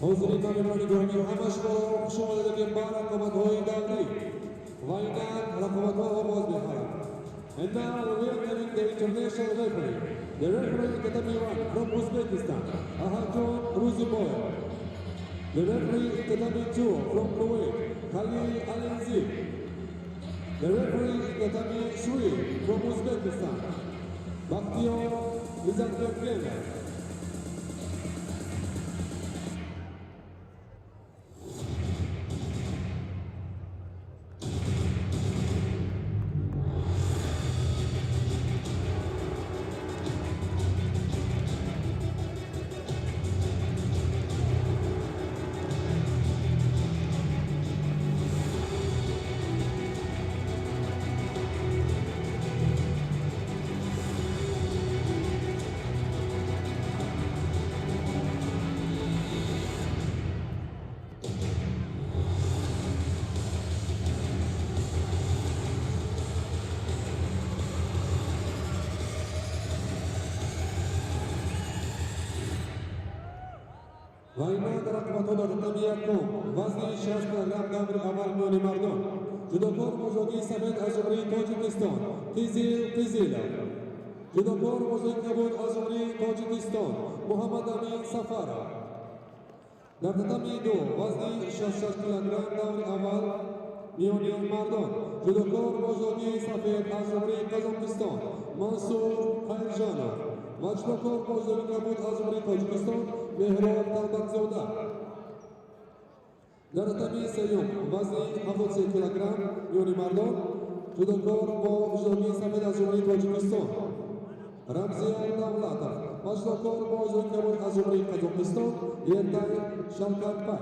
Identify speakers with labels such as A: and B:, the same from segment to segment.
A: Ҳозирин ва меҳмонони гиромӣ, ҳама шуморо хуш омадед мегӯем ба рақобатҳои даврӣ ва инак рақобатҳо оғоз мехоҳанд. And now we are having the international referee. The referee in tatami 1 from Uzbekistan, Ahajon Ruziboev. The referee in tatami 2 from Kuwait, Khalil Alinzi. The referee in tatami 3 from Uzbekistan, Bakhtiyor Izatbekov. Ва инак рақобатҳо дар татами якум, вазни 60 килограмм, даври аввал, миёни мардон. Ҷудокор бо ҷойгоҳи сафед аз Ҷумҳурии Тоҷикистон, Қизил Қизилов. Ҷудокор бо ҷойгоҳи кабуд аз Ҷумҳурии Тоҷикистон, Муҳаммадамин Сафаров. Дар татами ду, вазни 66 килограмм, даври аввал, миёни мардон. Ҷудокор бо ҷойгоҳи сафед аз Ҷумҳурии Қазоқистон, Мансур Хайржанов ва ҷудокор бо ҷойгоҳи кабуд аз Ҷумҳурии Тоҷикистон, Меҳроб Талбакзода. Дар татами сеюм, вазни 73 килограмм, миёни мардон. Ҷудокор бо ҷойгоҳи сафед аз Ҷумҳурии Тоҷикистон, Рамзиёр Давлатов ва ҷудокор бо ҷойгоҳи кабуд аз Ҷумҳурии Қазоқистон, Ертай Шалкарпай.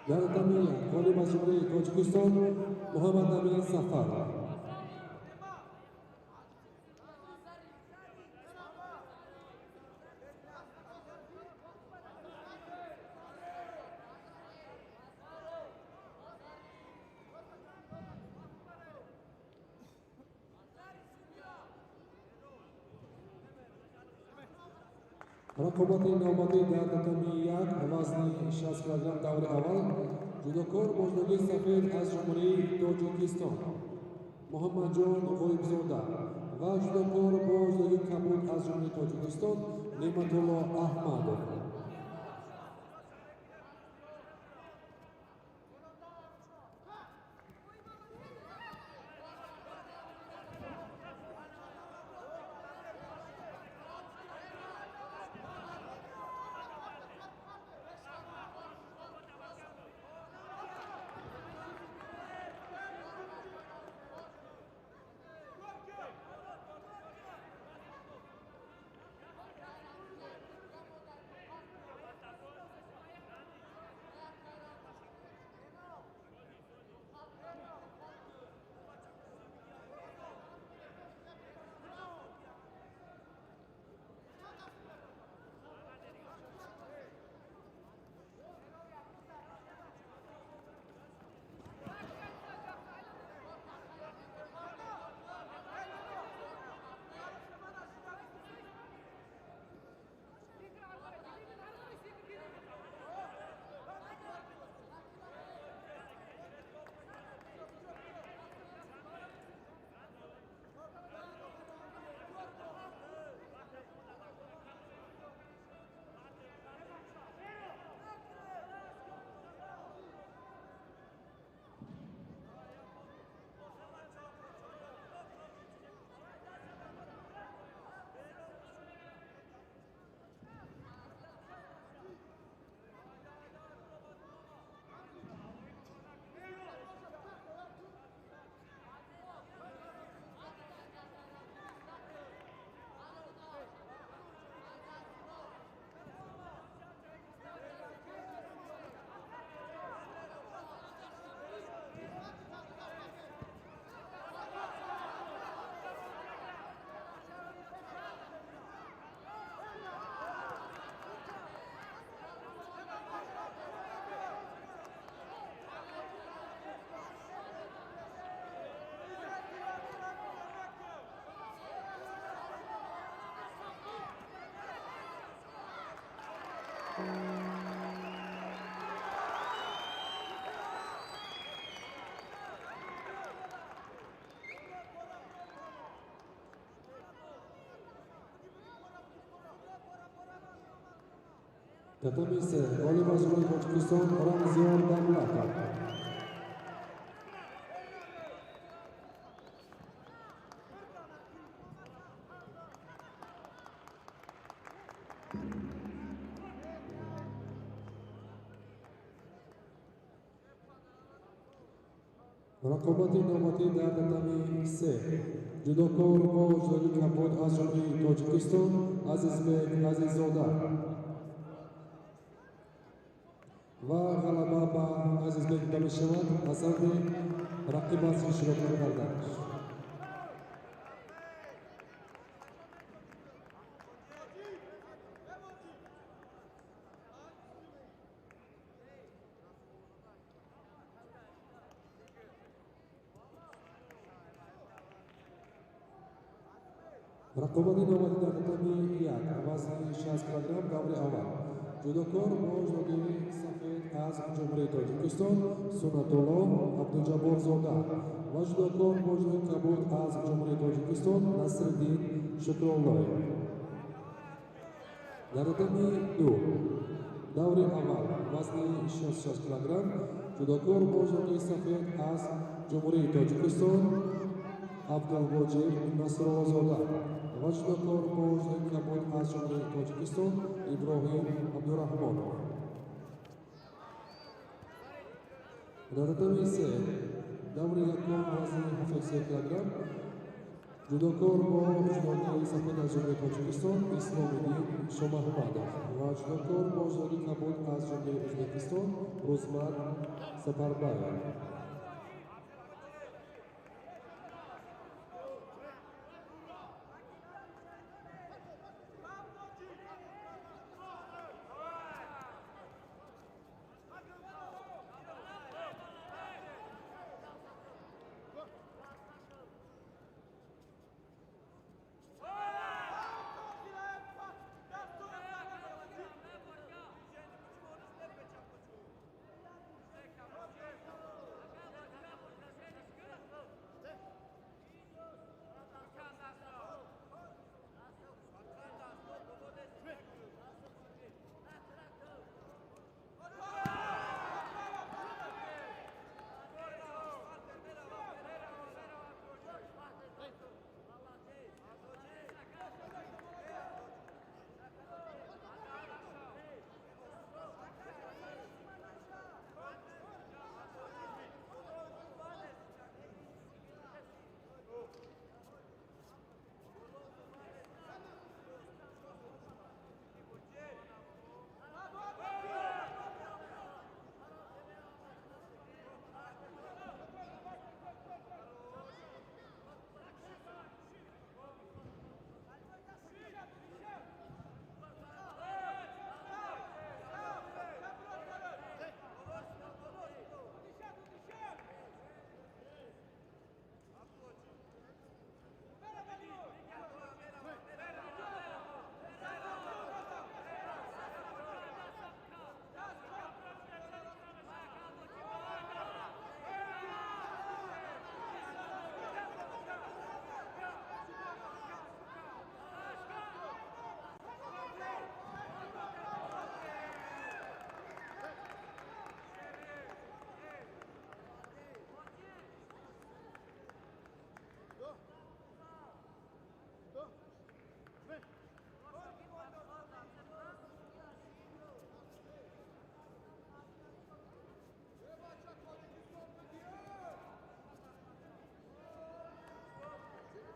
A: Дар татами як, ғолиб аз Ҷумҳурии Тоҷикистон, Муҳаммадамин Сафаров. Рақобати навбатӣ дар татами як, вазни 60 килограмм, даври аввал. Ҷудокор бо ҷойгоҳи сафед аз Ҷумҳурии Тоҷикистон, Муҳаммадҷон Ғоибзода ва ҷудокор бо ҷойгоҳи кабуд аз Ҷумҳурии Тоҷикистон, Неъматулло Аҳмадов. Татами се, ғолиб аз ҷумҳурии Тоҷикистон Рамзиёр Давлатов. Рақобати навбатӣ дар татами се, ҷудокор бо ҷудоги кабуд аз ҷумҳурии Тоҷикистон Азизбек Азиззода ва ғалаба ба Азизбек дода мешавад аз сабаби рақиб аз иштирок накарданаш. Рақобати навбатӣ дар татами як, вазни 60 килограмм, даври аввал, ҷудокор бо ҷудоги сафед аз ҷумҳурии Тоҷикистон Суннатулло Абдуҷабборзода ва ҷудокор бо ҷудоги кабуд аз ҷумҳурии Тоҷикистон Насриддин Шукруллоев. Дар татами ду, даври аввал, вазни 66 килограмм, ҷудокор бо ҷудоги сафед аз ҷумҳурии Тоҷикистон Абдулвоҷиб Насруллозода ва ҷудокор бо ҷудоги кабуд аз ҷумҳурии Тоҷикистон Иброҳим Абдураҳмонов. Дар татами се, даври якум, вазни 73 килограмм, ҷудокор бо ҷудоги сафед аз ҷумҳурии Тоҷикистон Исломиддин Шомаҳмадов ва ҷудокор бо ҷудоги кабуд аз ҷумҳурии Ӯзбекистон Рӯзмат Сапарбаев.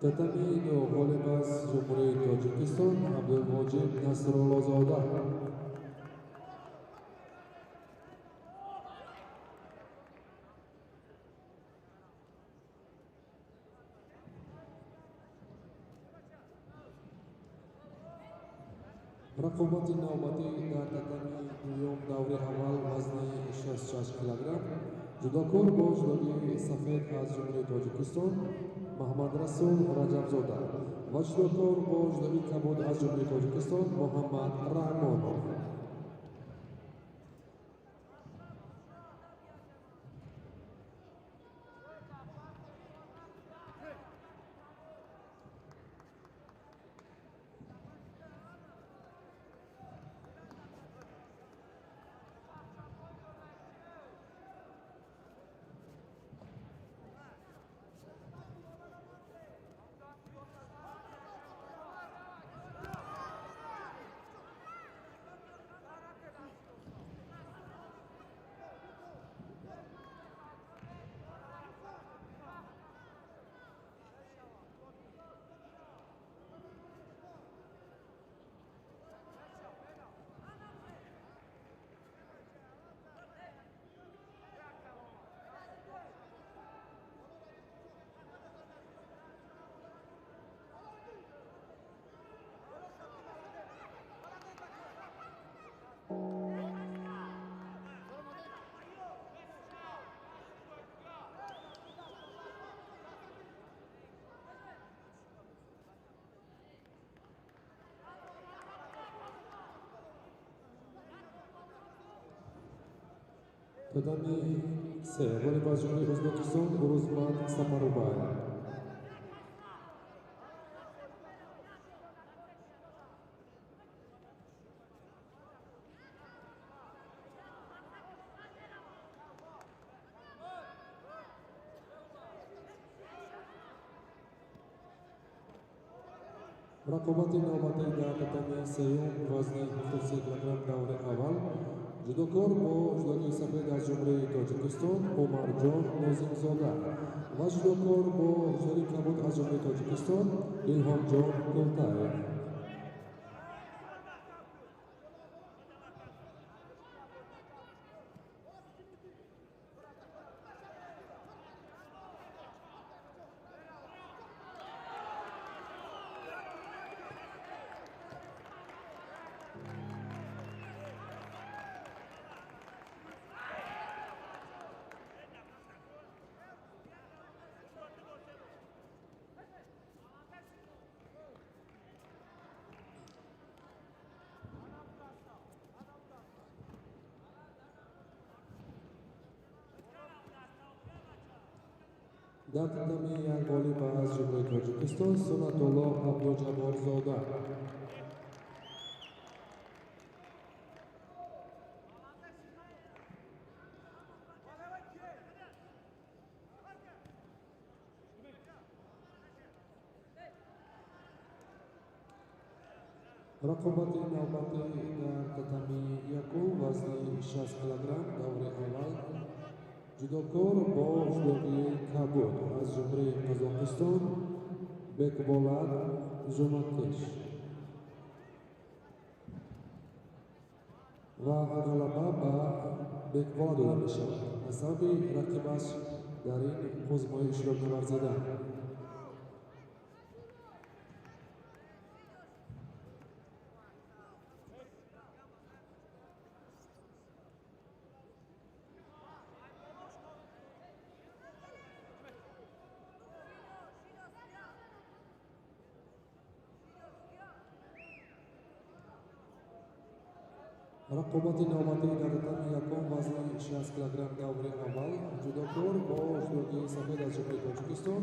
A: Татами ду, ғолиб аз ҷумҳурии Тоҷикистон Абдулмоҷид Насруллозода. Рақобати навбатӣ дар татами дуюм, даври аввал, вазни 66 килограмм, ҷудокор бо ҷудоги сафед аз ҷумҳурии Тоҷикистон Маҳмадрасул Раҷабзода ва ҷудокор бо ҷудоги кабуд аз ҷумҳурии Тоҷикистон Муҳаммад Раҳмонов. Татами се ғолиб аз Ҷумҳурии Ӯзбекистон Урузмат Сапарубаев. Рақобати навбатӣ дар татами сеюм вазни 73 килограмм даври аввал ҷудокор бо ҷудокии сафед аз Ҷумҳурии Тоҷикистон Умарҷон Нозимзода ва ҷудокор бо ҷудокии кабуд аз Ҷумҳурии Тоҷикистон Илҳомҷон Култаев. Дар татами як ғолиб аз Ҷумҳурии Тоҷикистон Сунатулло Абдуҷабборзода. Рақобати навбатӣ дар татами якум вазни 60 килограмм даври аввал ҷудокор бо ҷудокии кабуд аз Ҷумҳурии Қазоқистон Бекболат Жумакеш ва ғалаба ба Бекболат дода мешавад аз сабаби рақибаш дар ин озмоиш иштирок наварзидан. Рақобати навбатӣ дар татами якум вазни 60 килограмм даври аввал ҷудокор бо ҷудокии сафед аз Ҷумҳурии Тоҷикистон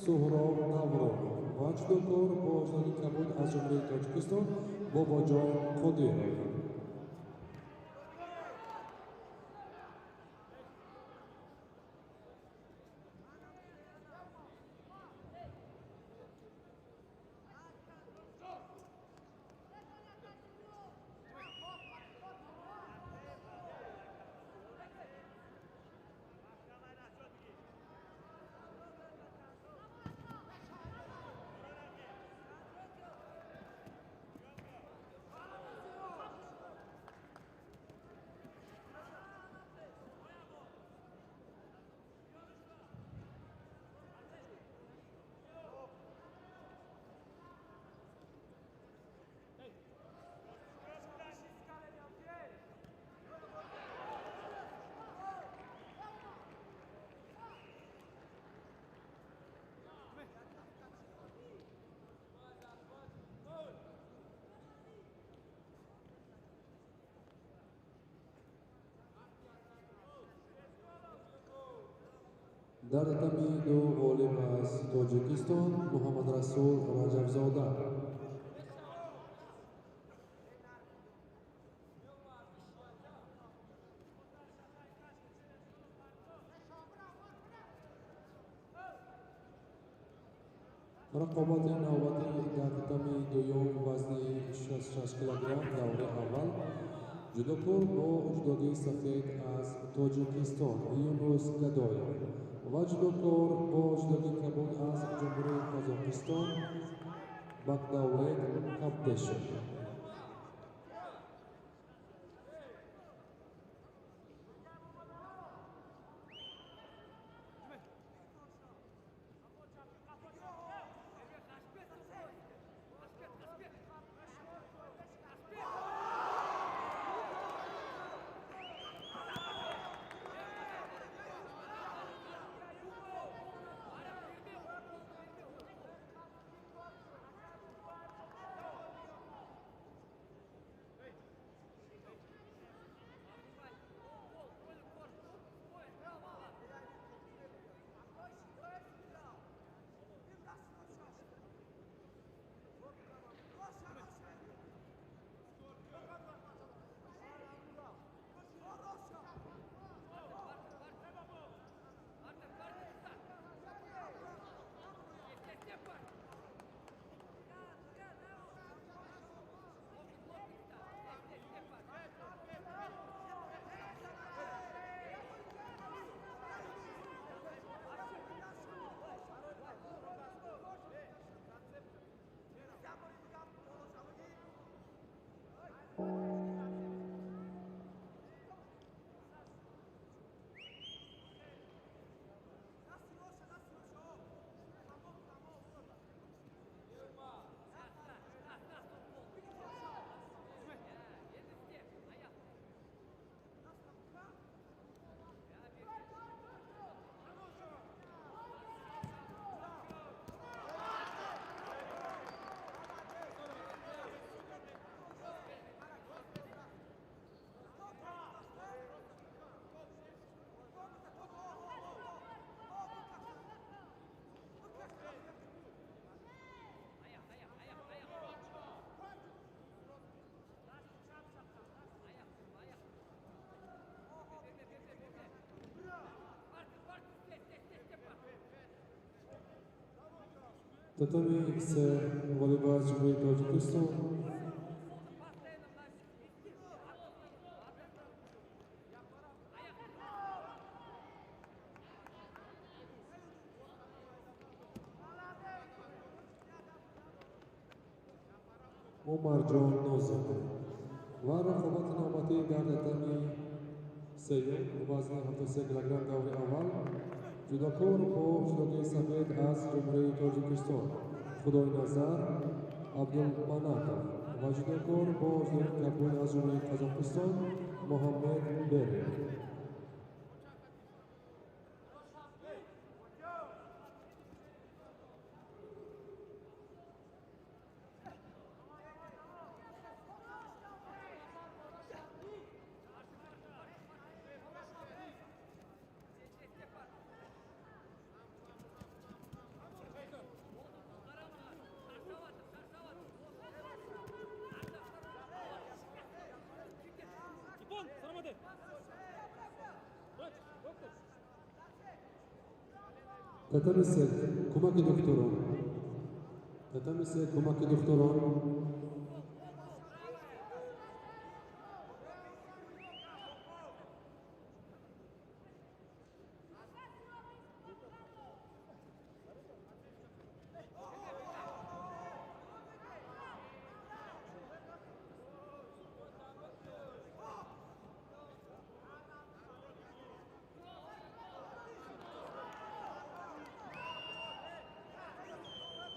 A: Суҳроб Давронов ва ҷудокор бо ҷудокии кабуд аз Ҷумҳурии Тоҷикистон Бобоҷон Қодиров. Дар татами ду ғолиб аз Тоҷикистон Муҳаммадрасул Раҷабзода. Рақобати навбатӣ дар татами дуюм вазни 66 килограмм даври аввал ҷудокор бо ҷудокии сафед аз Тоҷикистон Юнус Гадоев ва ҷудокор бо ҷудокии кабуд аз Ҷумҳурии Қазоқистон Бақдавлет Қабдешев. Татами се ғолиб аз Ҷумҳурии Тоҷикистон Умарҷон Нозимов ва рақобати навбатӣ дар татами сеюм вазни 73 килограмм даври аввал ҷудокор бо ҷудокии сафед аз Ҷумҳурии Тоҷикистон Худойназар Абдулманатов ва ҷудокор бо ҷудокии кабуд аз Ҷумҳурии Қазоқистон Муҳаммед Берик. Татами се кӯмаки духтурон. Татами се кӯмаки духтурон.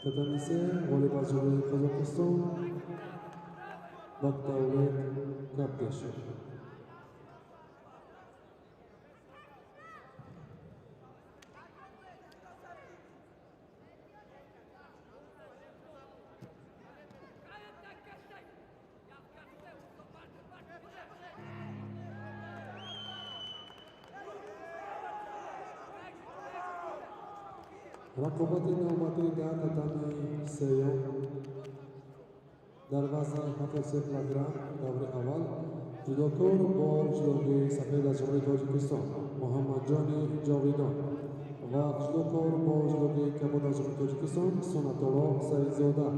A: Татами се ғолиб аз Ҷумҳурии Қазоқистон Бақдавлет Қабдешев. Рақобати навбатӣ дар татами сеюм дар вазни 73 килограмм даври аввал ҷудокор бо ҷудокии сафед аз Ҷумҳурии Тоҷикистон Муҳаммадҷони Ҷовидон ва ҷудокор бо ҷудокии кабуд аз Ҷумҳурии Тоҷикистон Сунатулло Саидзода.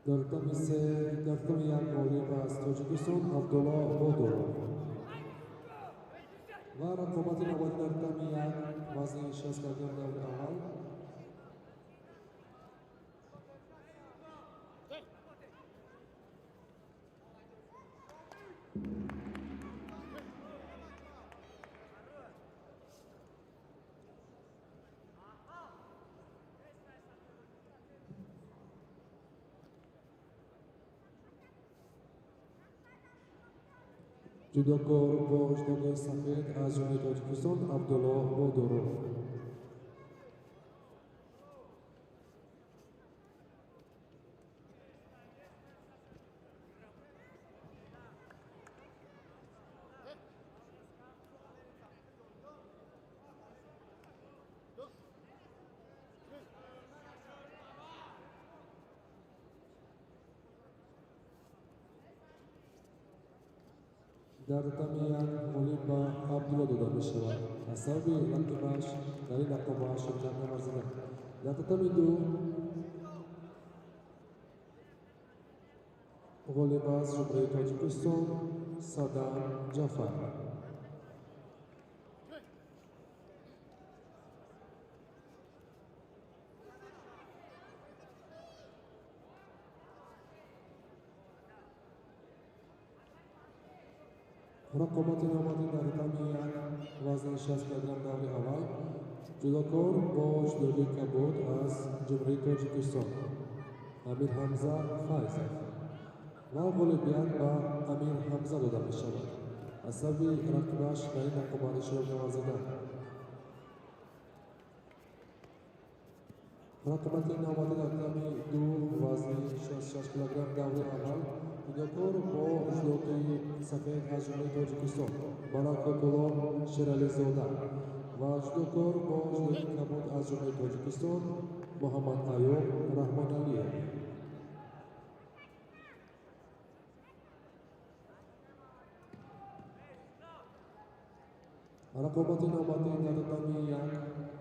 A: Дар татами се дар татами як ғолиб аз Тоҷикистон Абдулло Бодуров ва рақобати навбатӣ дар татами як вазни 60 килограмм даври аввал ҷудокор бо ҷудокии сафед аз Ҷумҳурии Тоҷикистон Абдулло Бодуров. Дар татами як ғолиб ба Абдулло дода мешавад аз сабаби рақибаш дар ин рақобат ширкат наварзида. Дар татами ду ғолиб аз Ҷумҳурии Тоҷикистон Садам Ҷафар. Рақобати навбатӣ дар татами як вазни 60 килограмм даври аввал ҷудокор бо ҷудокии кабуд аз Ҷумҳурии Тоҷикистон Амир Ҳамза Файзов ва ғолибият ба Амир Ҳамза дода мешавад аз сабаби рақибаш дар ин рақобат иштирок наварзидан. Рақобати навбатӣ дар татами ду, вазни 66 килограмм, даври аввал. Ҷудокор бо ҷудокии сафед аз Ҷумҳурии Тоҷикистон Баракатулло Шерализода ва ҷудокор бо ҷудокии кабуд аз Ҷумҳурии Тоҷикистон Муҳаммад Аюб Раҳмоналиев. Рақобати навбатӣ дар татами як,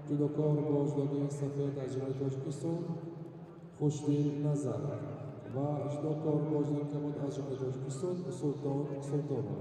A: ҷудокор бо ҷудокии сафед аз Ҷумҳурии Тоҷикистон Хушдил Назаров ва ҷудокор бо ҷудокии кабуд аз Ҷумҳурии Тоҷикистон Султон Султонов.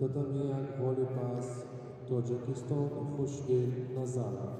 A: Татами як, ғолиб аз Тоҷикистон Хушдил Назаров.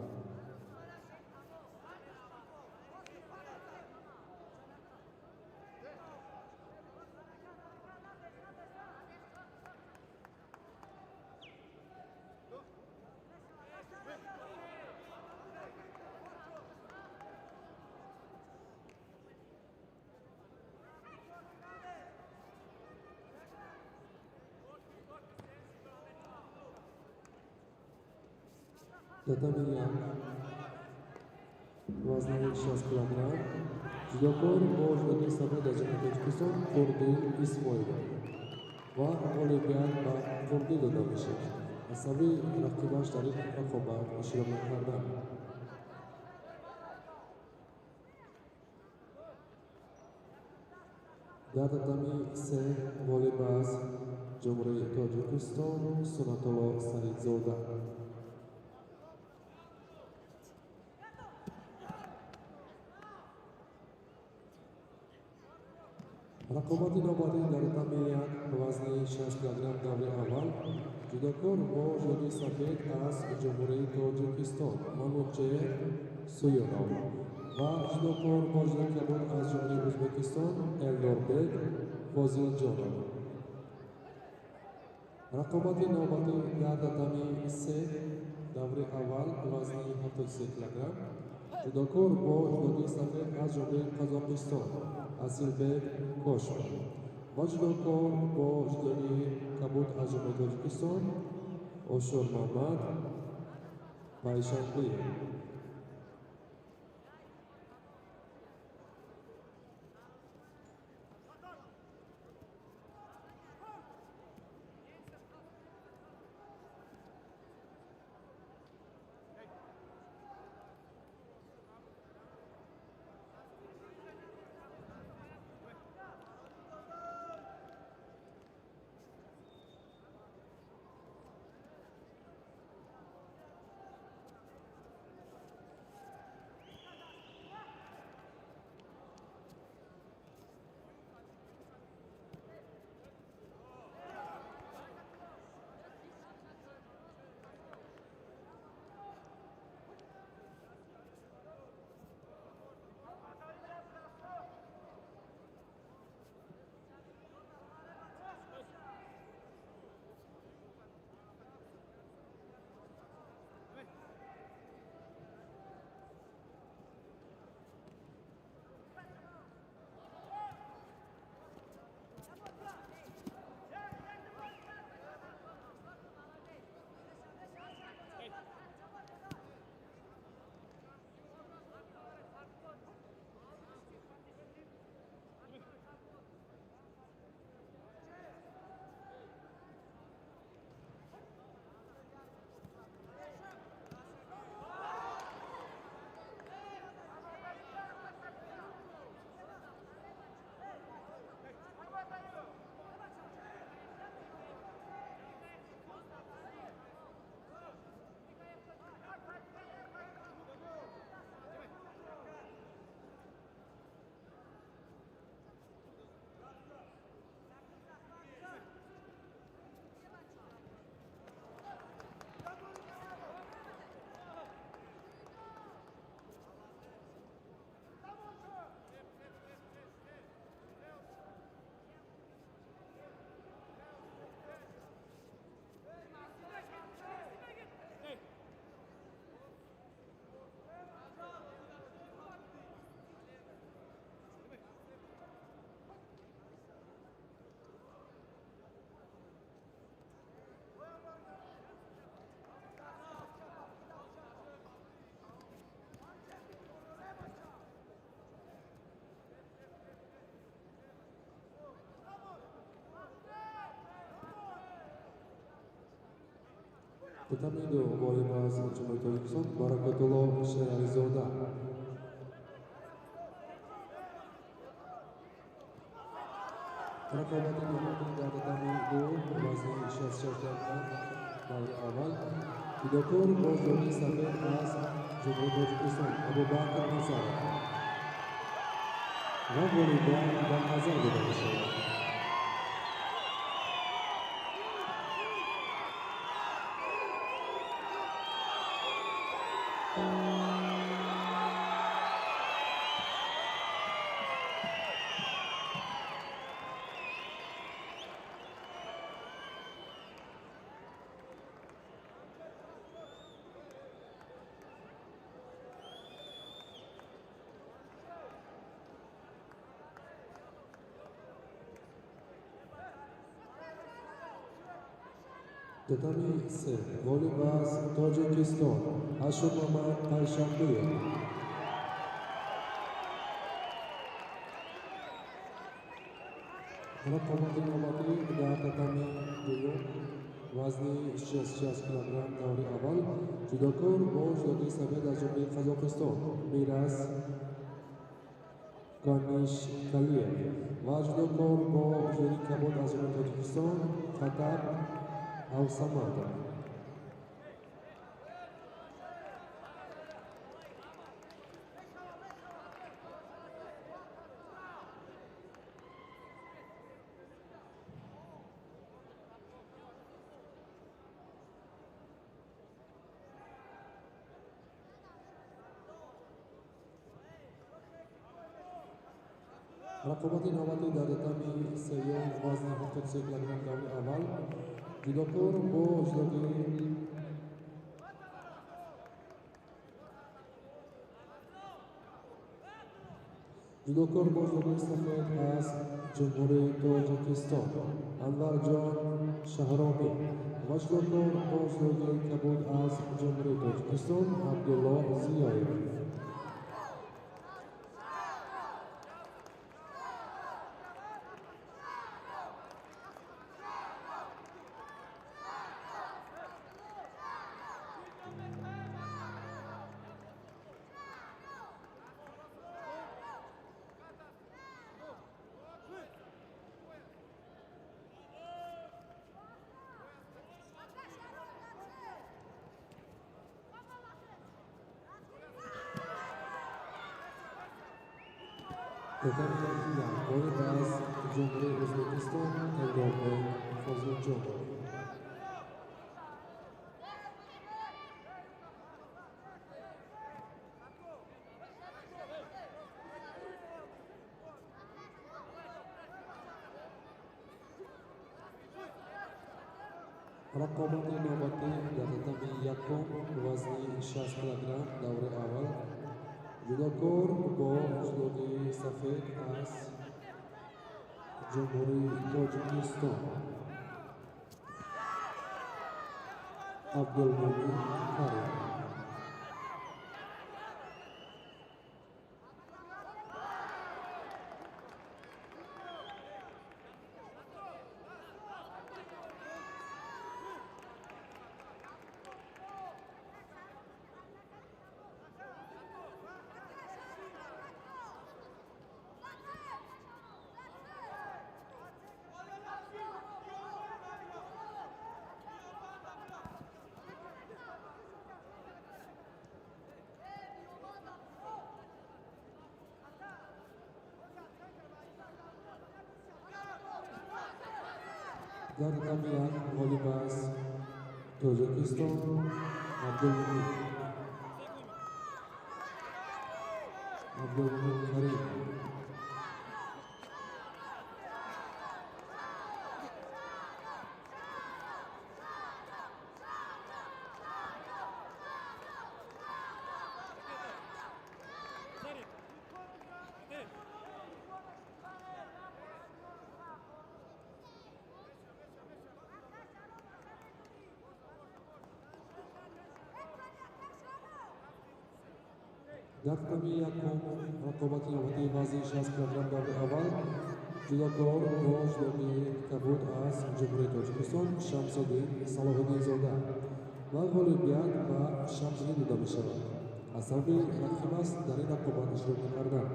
A: Татами як, вазни 60 килограмм, ҷудокор бо ҷудокии сафед аз Ҷумҳурии Тоҷикистон Қурдил Исмоилов ва ғолибият ба Қурдил дода мешавад аз сабаби рақибаш дар ин рақобат иштирок накардан. Дар татами се ғолиб аз Ҷумҳурии Тоҷикистон Сунатулло Саидзода. Рақобати навбатӣ дар татами як, вазни 60 килограмм, даври аввал. Ҷудокор бо ҷилди сафед аз Ҷумҳурии Тоҷикистон Манучеҳр Суюнов ва ҷудокор бо ҷилди кабуд аз Ҷумҳурии Ӯзбекистон Элдорбек Фозилҷонов. Рақобати навбатӣ дар татами се, даври аввал, вазни 73 килограмм. Ҷудокор бо ҷилди сафед аз Ҷумҳурии Қазоқистон Асилбек Кошев ва ҷудокор бо ҷилди кабуд аз Ҷумҳурии Тоҷикистон Ошурмамад Пайшанқулиев. Татами ду, ғолиб аз Ҷумҳурии Тоҷикистон Баракатулло Шерализода. Рақобати навбатӣ дар татами ду, вазни 66 килограмм, даври аввал. Ҷудокор бо ҷилди сафед аз Ҷумҳурии Тоҷикистон Абубакр Назаров ва ғолибон ба назар дода мешавад. Татами се, ғолиб аз Тоҷикистон Ашурмамад Пайшанқулиев. Рақобати навбатӣ дар татами дуюм, вазни 66 килограмм, даври аввал. Ҷудокор бо ҷилди сафед аз Ҷумҳурии Қазоқистон Мирас Канишкалиев ва ҷудокор бо ҷудои кабуд аз ҷумҳурии Тоҷикистон Хатаб Авсаматов. Рақобати навбатӣ дар татами сеюм вазни 73 килограмм даври аввал ҷудокор бо ҷудои сафед аз Ҷумҳурии Тоҷикистон Анварҷон Шаҳромӣ ва ҷудокор бо ҷудои кабуд аз Ҷумҳурии Тоҷикистон Абдулло Зиёев. Татами як ғолиб аз Ҷумҳурии Ӯзбекистон Элдорбек Фозилҷонов. Рақобати навбатӣ дар татами якум вазни 60 килограмм даври аввал ҷудокор бо ҷудои сафед аз Ҷумҳурии Тоҷикистон Абдулмумин Карим. Дар татами як ғолиб аз Тоҷикистон Абдулмумин Карим. Дар татами якум рақобати навбатии вазни 60 килограмм даври аввал ҷудокор бо ҷудои кабуд аз Ҷумҳурии Тоҷикистон Шамсуддин Салоҳиддинзода ва ғолибият ба Шамсуддин дода мешавад. Аз сабаби рақиб аст дар ин рақобат иштирок накардан.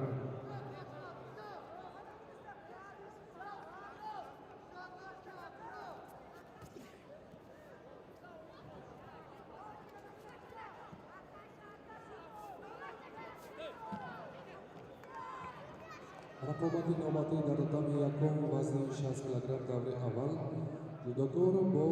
A: Рақобати навбатӣ дар татами якум вазни 60 килограмм даври аввал ҷудокор бо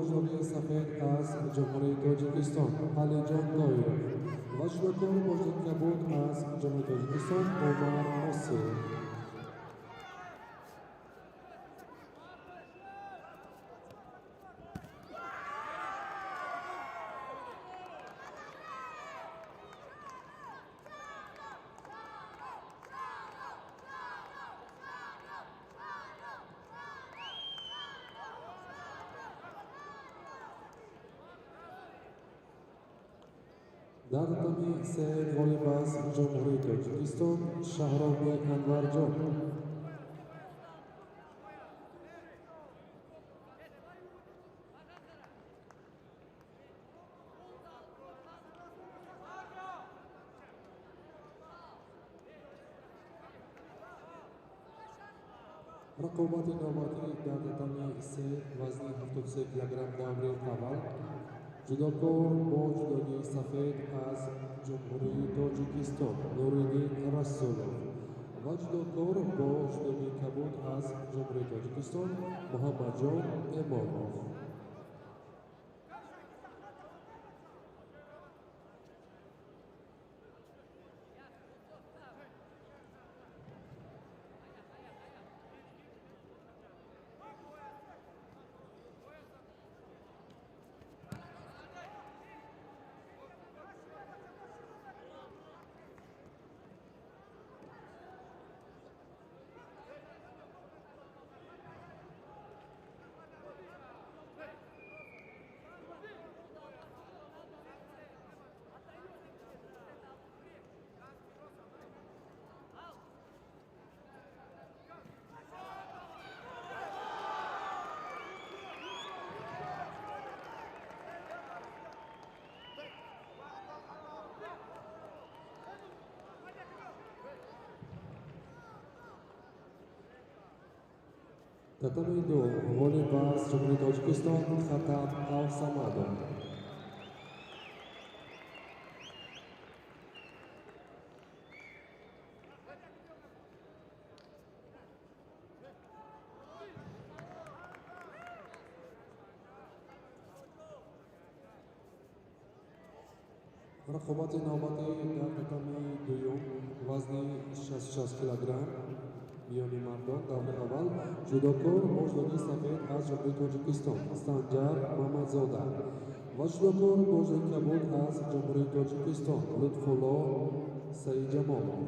A: ҷудои сафед аз Ҷумҳурии Тоҷикистон Алиҷон Тоиров ва ҷудокор бо ҷудои кабуд аз Ҷумҳурии Тоҷикистон Умар Осиев. Дар татами се ғолиб аз Ҷумҳурии Тоҷикистон Шаҳроми Анварҷон. Рақобати навбатӣ дар татами се вазни 73 килограмм даври аввал. Ҷудокор бо ҷудогии сафед аз Ҷумҳурии Тоҷикистон Нуриддин Расулов ва ҷудокор бо ҷудогии кабуд аз Ҷумҳурии Тоҷикистон Муҳаммадҷон Эмомов. Татами ду ғолиб аз Ҷумҳурии Тоҷикистон Хатаб Авсамадов. Рақобати навбатӣ дар татами дуюм вазни 66 килограмм миёни мардон даври аввал. Ҷудокор бо ҷудогии сафед аз Ҷумҳурии Тоҷикистон Санҷар Мамадзода ва ҷудокор бо ҷудогии кабуд аз Ҷумҳурии Тоҷикистон Лутфулло Саидҷамолов.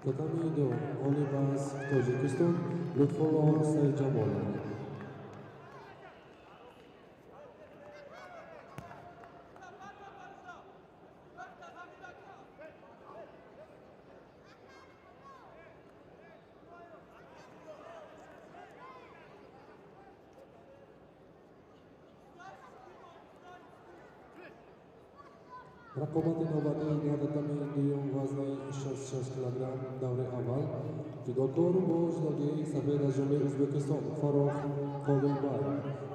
A: Татами ду ғолиб аз Тоҷикистон Лутфулло Сайидҷамолов. Рақобати навбатии дар татами дуюм вазни 66 килограмм даври аввал ҷудокор бо ҷудогии сафед аз ҷумҳурии Ӯзбекистон Фаррух Қобилбаев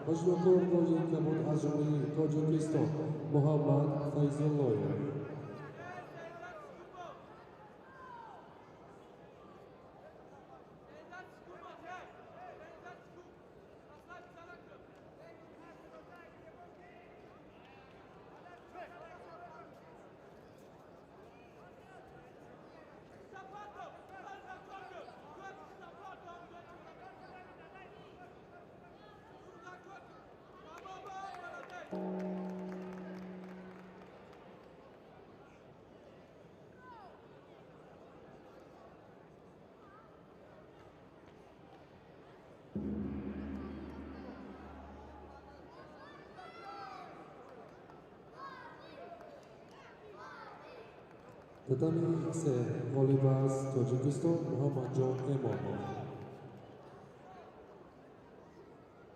A: ва ҷудокор бо ҷудогии кабуд аз ҷумҳурии Тоҷикистон Муҳаммад Файзуллоев. Татами се ғолиб аз Тоҷикистон Муҳаммадҷон Эмомов.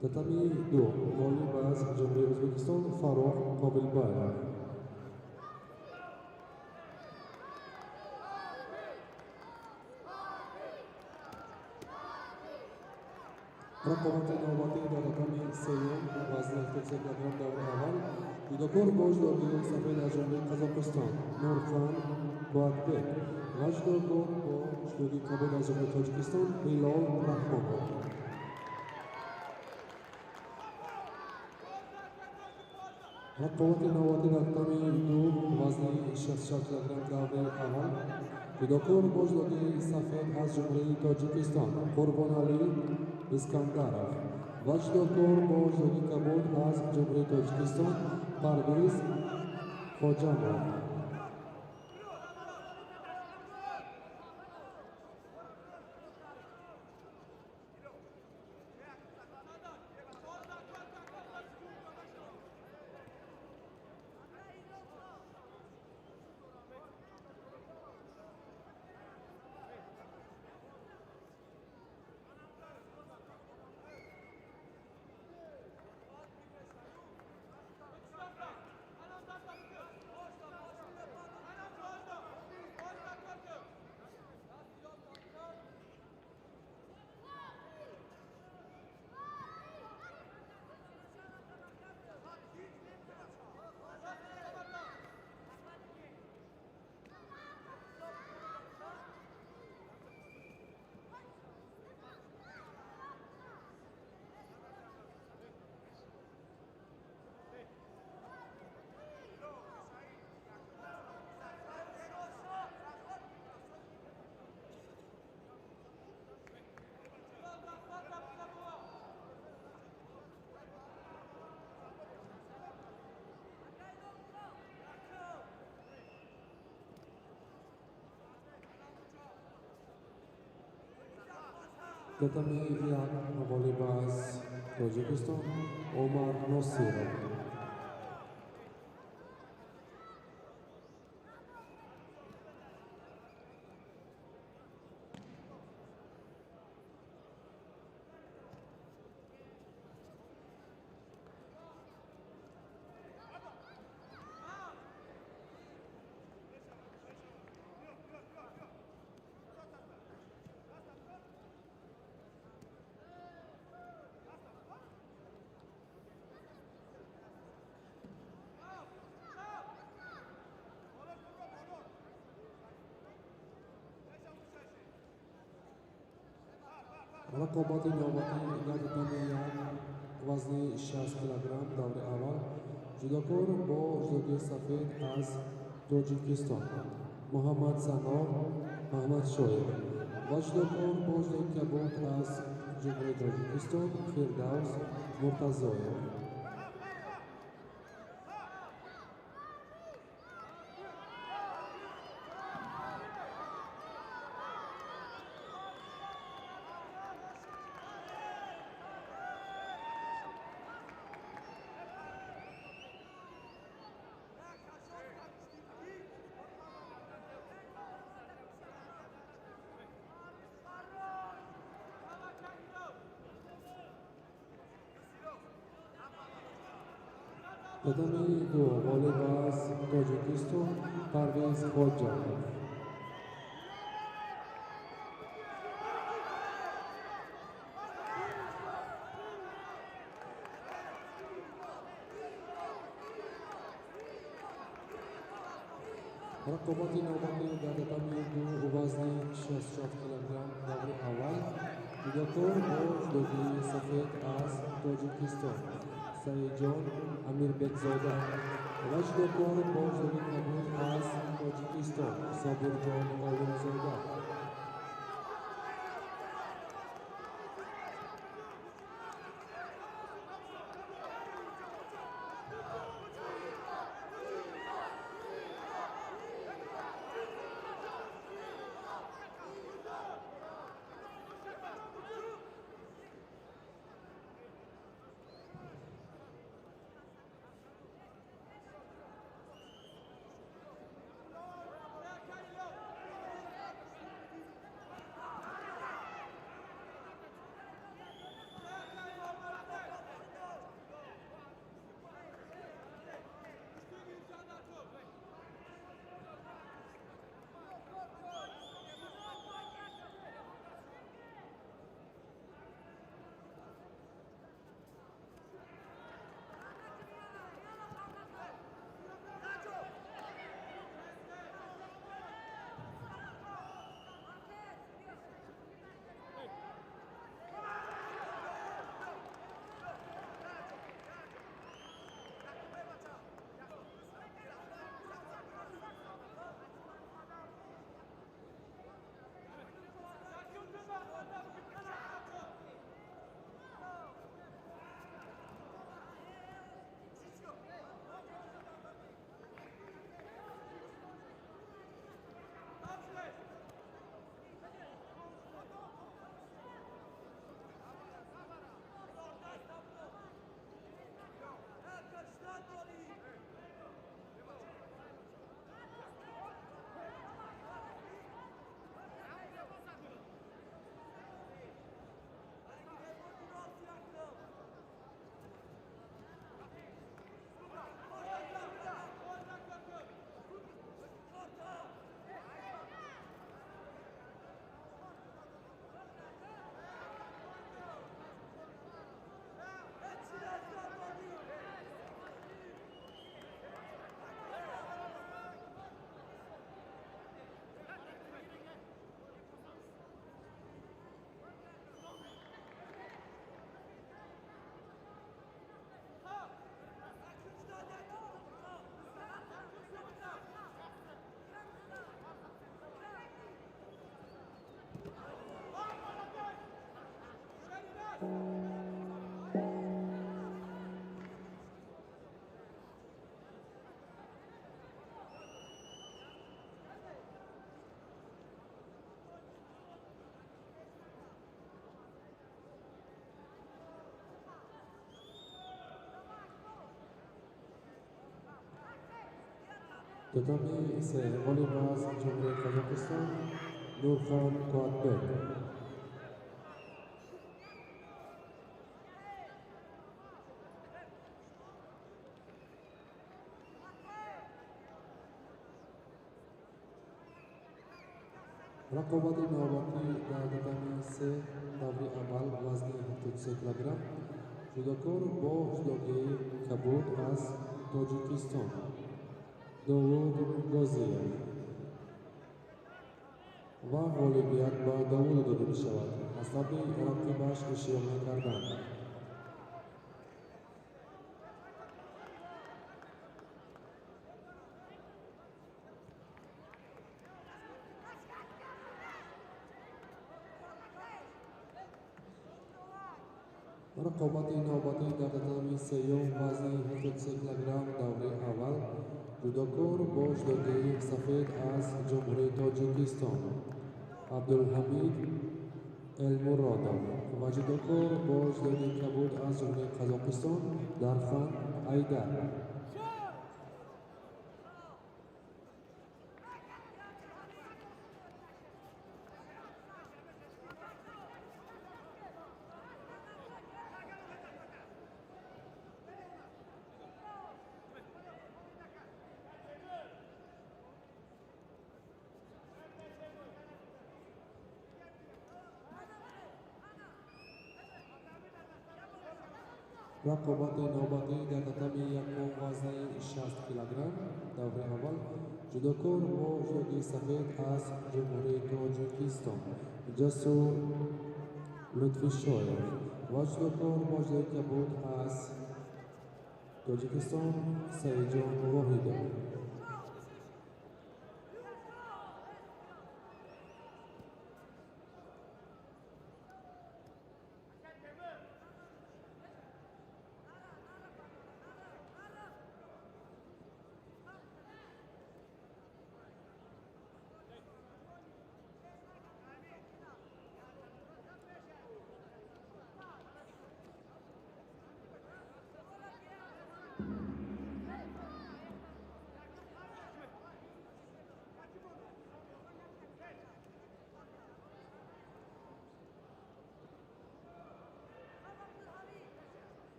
A: Татами ду ғолиб аз Ҷумҳурии Ӯзбекистон Фаррух Қобилбаев. Рақобати навбатӣ дар татами сеюм вазни 73 килограмм даври аввал ҷудокор бо ҷудогии сафед аз Ҷумҳурии Қазоқистон Нурхан Боатбек ва ҷудокор бо ҷудогии кабуд аз Ҷумҳурии Тоҷикистон Ҳилол Раҳмонов. Рақобати навбатӣ дар татами ду вазни 66 килограмм даври аввал ҷудокор бо ҷудогии сафед аз Ҷумҳурии Тоҷикистон Қурбоналӣ Искандаров ва ҷудокор бо ҷудогии кабуд аз Ҷумҳурии Тоҷикистон Парвиз Хоҷамов. Татами як ғолиб аз Тоҷикистон Омар Носиров. Рақобати навбатии дар татами як вазни 60 килограмм даври аввал ҷудокор бо ҷудогии сафед аз Тоҷикистон Муҳаммад Сано Аҳмадшоев ва ҷудокор бо ҷудогии кабуд аз Ҷумҳурии Тоҷикистон Фирдавс Муртазоев. Татами ду ғолиб аз Тоҷикистон Парвиз Хоҷаев. Рақобати навбатӣ дар татами ду вазни 67 килограмм даври аввал ҷудокор бо ҷудогии сафед аз Тоҷикистон Саидҷон Амирбекзода ва ҷудокор бо ҷудогии кабуд аз Тоҷикистон Собирҷон Олимзода. Татами се ғолиб аз Ҷумҳурии Қазоқистон Нурхон Қуатбек. Рақобати навбатӣ дар татами се даври аввал вазни 73 килограмм ҷудокор бо ҷудогии кабуд аз Тоҷикистон Довуд Гозиев ва ғолибият ба Довуд дода мешавад ҳасаби рақибаш иштирок накардан. Рақобати навбатӣ дар татами сеюм вазни 73 килограмм даври аввал ҷудокор бо ҷудогии сафед аз Ҷумҳурии Тоҷикистон Абдулҳамид Элмуродов ва ҷудокор бо ҷудогии кабуд аз Ҷумҳурии Қазоқистон Дархан Айдар. Рақобати навбатӣ дар татами якум вазни 60 килограмм даври аввал ҷудокор бо ҷудоги сафед аз Ҷумҳурии Тоҷикистон Ҷасур Лутфишоев ва ҷудокор бо ҷудоги кабуд аз Тоҷикистон Саидҷон Воҳидов.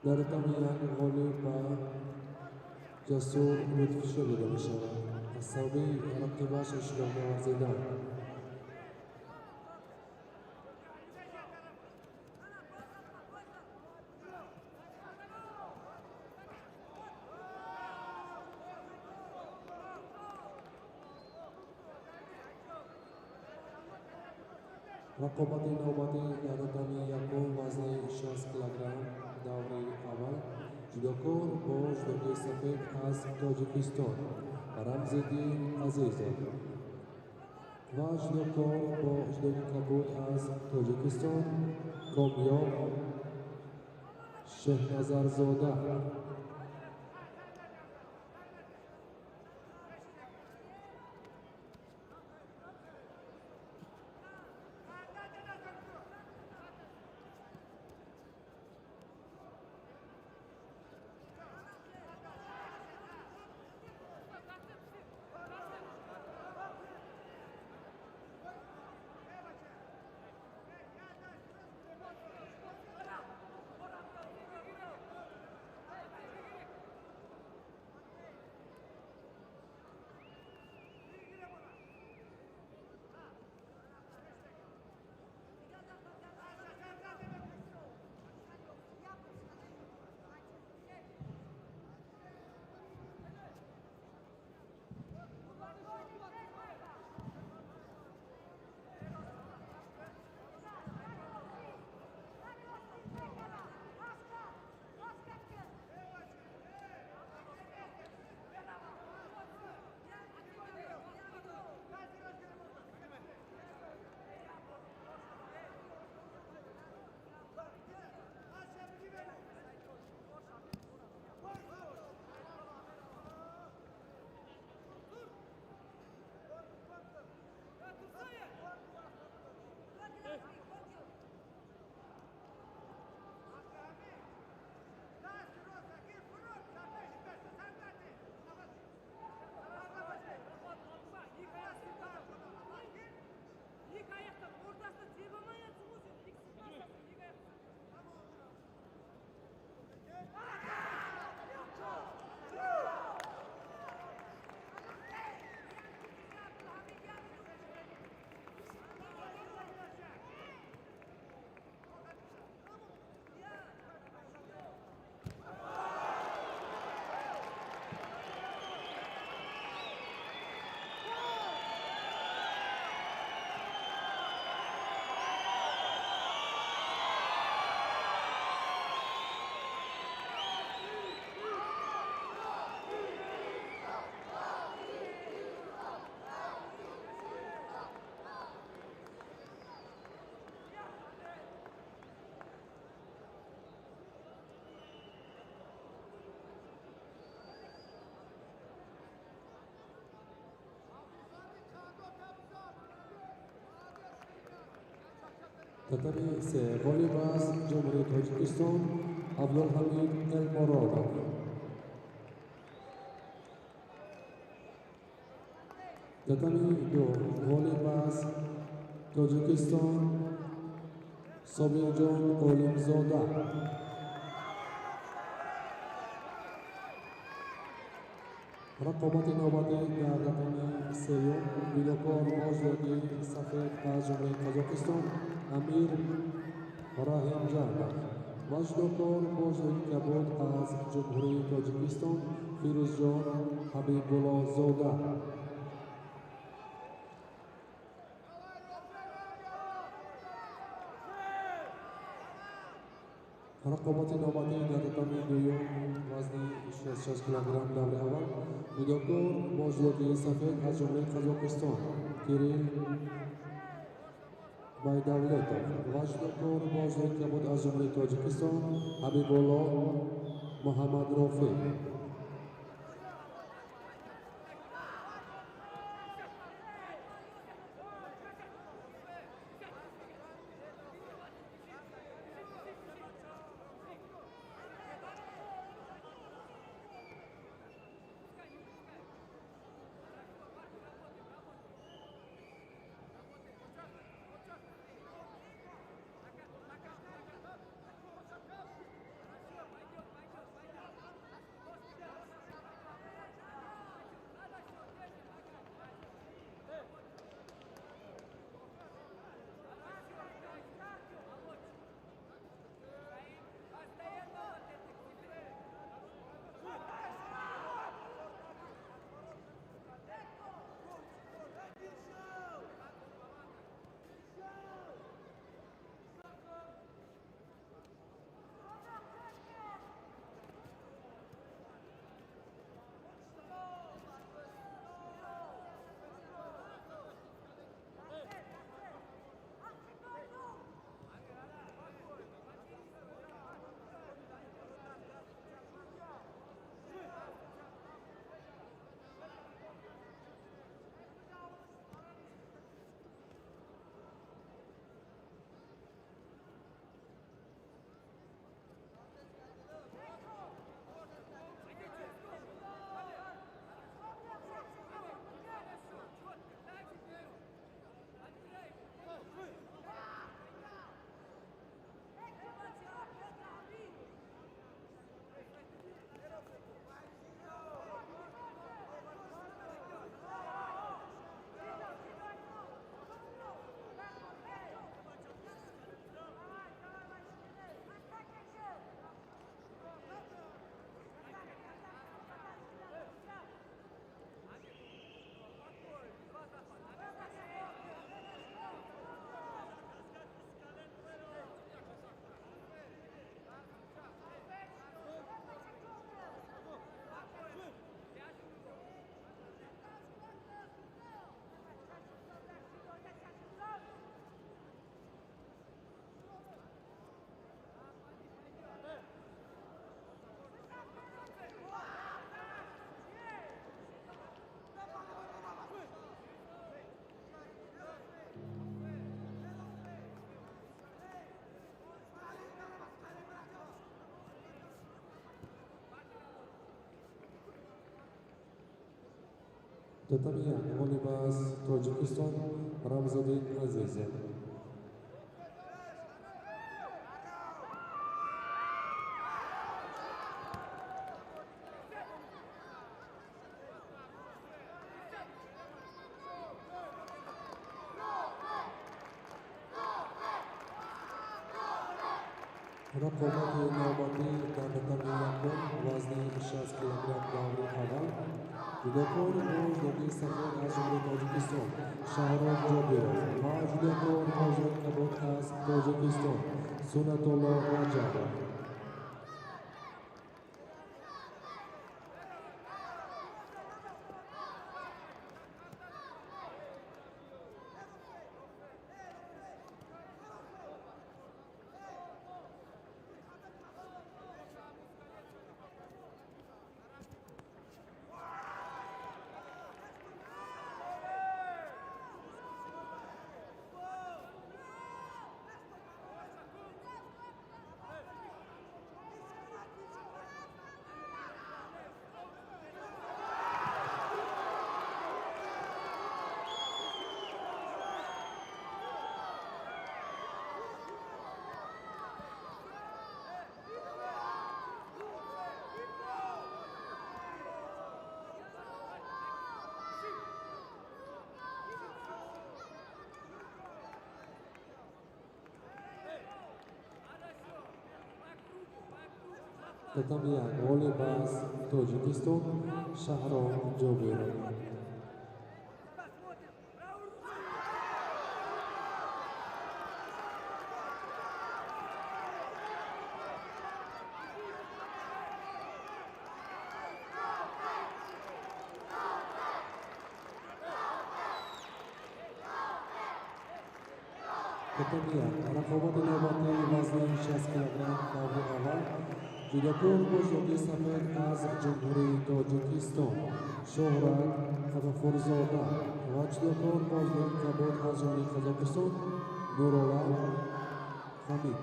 A: Дар татами як ғолиб ба Ҷасур Лутфишо дода мешавад аз сабаби рақибаш иштирок наварзидан. Рақобати навбатӣ дар татами якум вазни 60 килограмм даври аввал ҷудокор бо ҷудоги сафед аз Тоҷикистон Рамзиддин Азизов ва ҷудокор бо ҷудоги кабуд аз Тоҷикистон Комёб Шеҳназарзода. Татами се ғолиб аз Ҷумҳурии Тоҷикистон Абдулҳамид Элмуродов. Татами ду ғолиб аз Тоҷикистон Собирҷон Олимзода. Рақобати навбатӣ дар татами сеюм ҷудокор бо ҷудоги сафед аз Ҷумҳурии Қазоқистон Амир Раҳимҷанов ва ҷудокор бо ҷилои кабуд аз Ҷумҳурии Тоҷикистон Фирӯзҷон Ҳабибуллозода. Рақобати навбатӣ дар татами дуюм вазни 66 килограмм даври аввал ҷудокор бо ҷилои сафед аз Ҷумҳурии Қазоқистон Кирилл Байдавлетов ва ҷудокор бо ҷилои кабуд аз Ҷумҳурии Тоҷикистон Ҳабибулло Муҳаммадрофеъ. Татами як ғолиб аз Тоҷикистон Рамзиддин Азизов. Рақобати навбатӣ дар татами якум вазни 60 килограмм даври аввал ҷудокор бо ҷилои сафед аз Ҷумҳурии Тоҷикистон Шаҳром Ҷобиров ва ҷудокор бо ҷилои кабуд аз Тоҷикистон Сунатулло Раҷабов. Татами як ғолиб аз Тоҷикистон Шаҳром Ҷобиров. Татами як рақобати навбатии вазни 60 кг даври аввал ҷудокор бо ждоки сафед аз Ҷумҳурии Тоҷикистон Шоҳрат Ғафурзода ва ҷудокор бо ждоки кабуд аз Ҷумҳурии Қазоқистон Нуролам Ҳамид.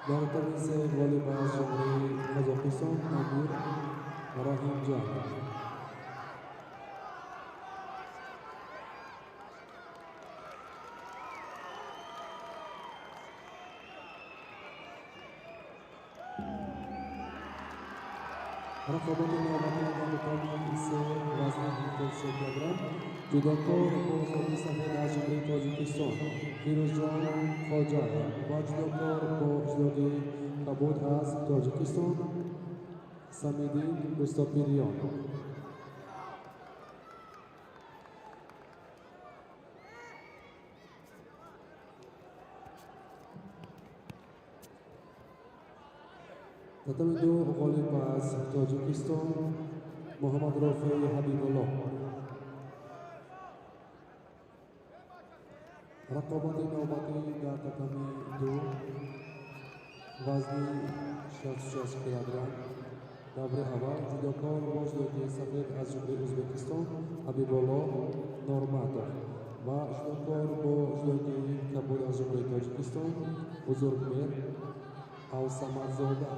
A: Дар татами се ғолиб аз Ҷумҳурии Қазоқистон Амир Раҳимҷон. Рақобати навбатӣ дар татами се вазни 73 кг ҷудокор бо ждоки сафед аз Ҷумҳурии Тоҷикистон Фирӯзҷон Хоҷаев ва ҷудокор бо ждоки кабуд аз Тоҷикистон Самиддин Устопириён. Татами ду ғолиб аз Тоҷикистон Муҳаммад Рофеи Ҳабибулло. Рақобати навбатӣ дар татами ду вазни 66 кг даври аввал ҷудокор бо ждоки сафед аз Ҷумҳурии Ӯзбекистон Ҳабибулло Норматов ва ҷудокор бо ждоки кабуд аз Ҷумҳурии Тоҷикистон Бузургмер Авсамадзода.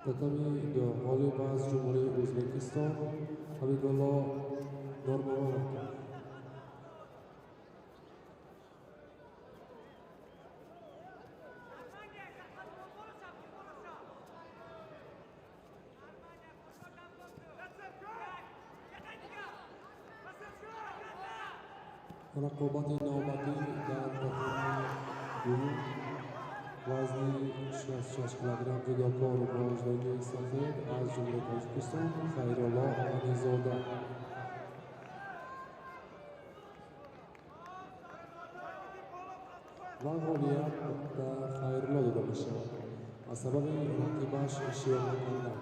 A: Татами ду ғолиб аз Ҷумҳурии Ӯзбекистон Ҳабибулло Нурмуродов. Рақобати навбатӣ дар татами дуюм вазни 66 килограмм ҷудокор бождоги сафед аз Ҷумҳурии Тоҷикистон Хайрулло Ғанизода. Ва ғолибият ба Хайрулло дода мешавад аз сабаби рақибаш иштирок накардан.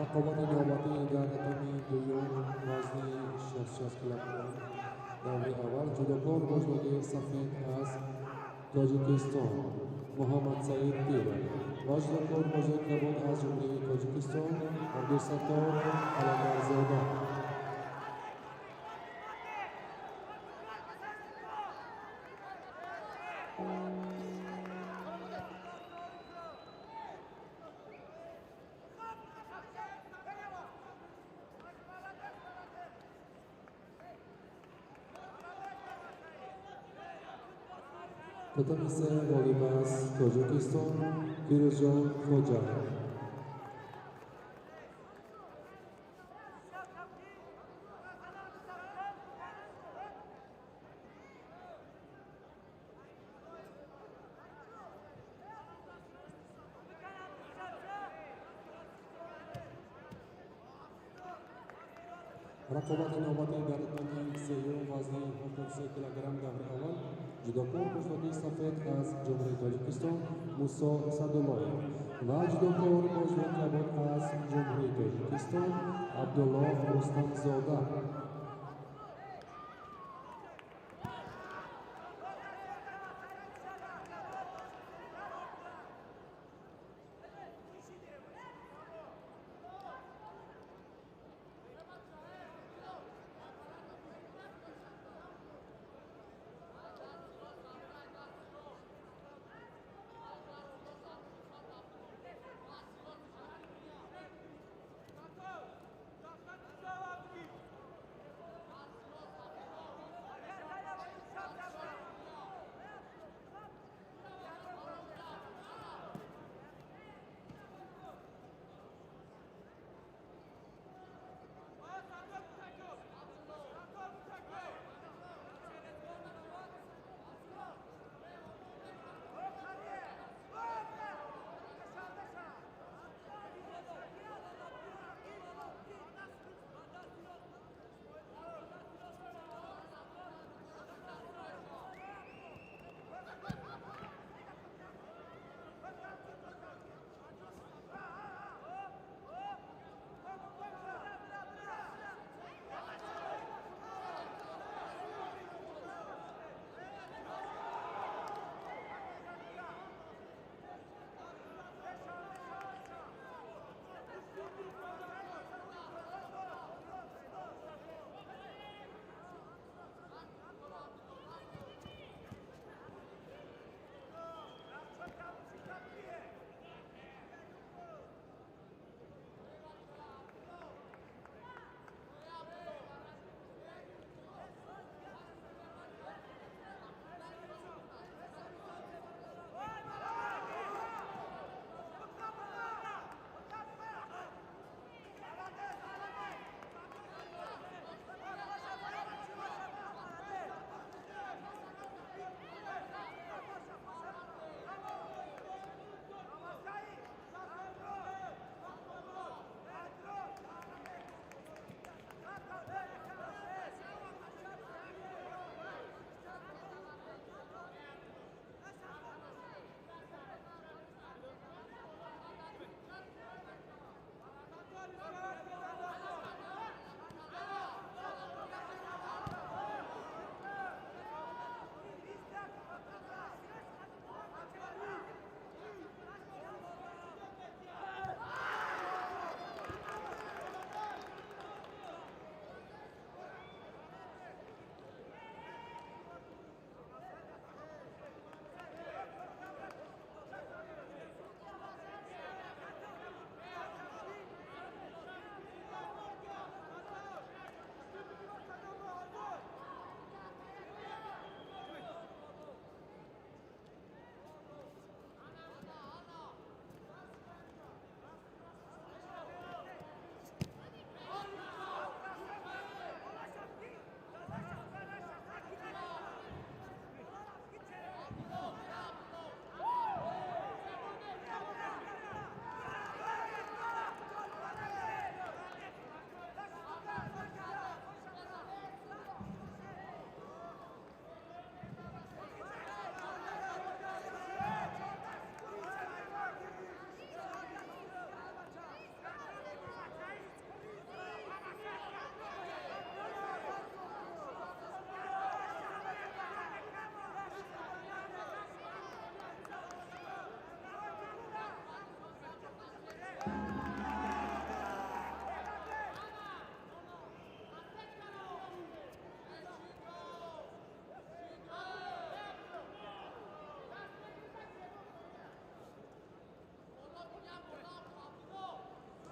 A: Рақобати навбатӣ дар татами дуюм вазни 66 килограмм даври аввал ҷудокор бождоги сафед аз Тоҷикистон Муҳаммадсаид Пиров ва ҷудокор бождоги кабуд аз Ҷумҳурии Тоҷикистон Абдусаттор Аландарзода. Татами се ғолиб аз Тоҷикистон Фирӯзҷон Хоҷаев. Рақобати навбатӣ дар татами сеюм вазни 73 килограмм даври аввал ҷудокор бождоги сафед аз Ҷумҳурии Тоҷикистон Мусо Садуллоев ва ҷудокор бождоги кабуд аз Ҷумҳурии Тоҷикистон Абдулло Рустамзода.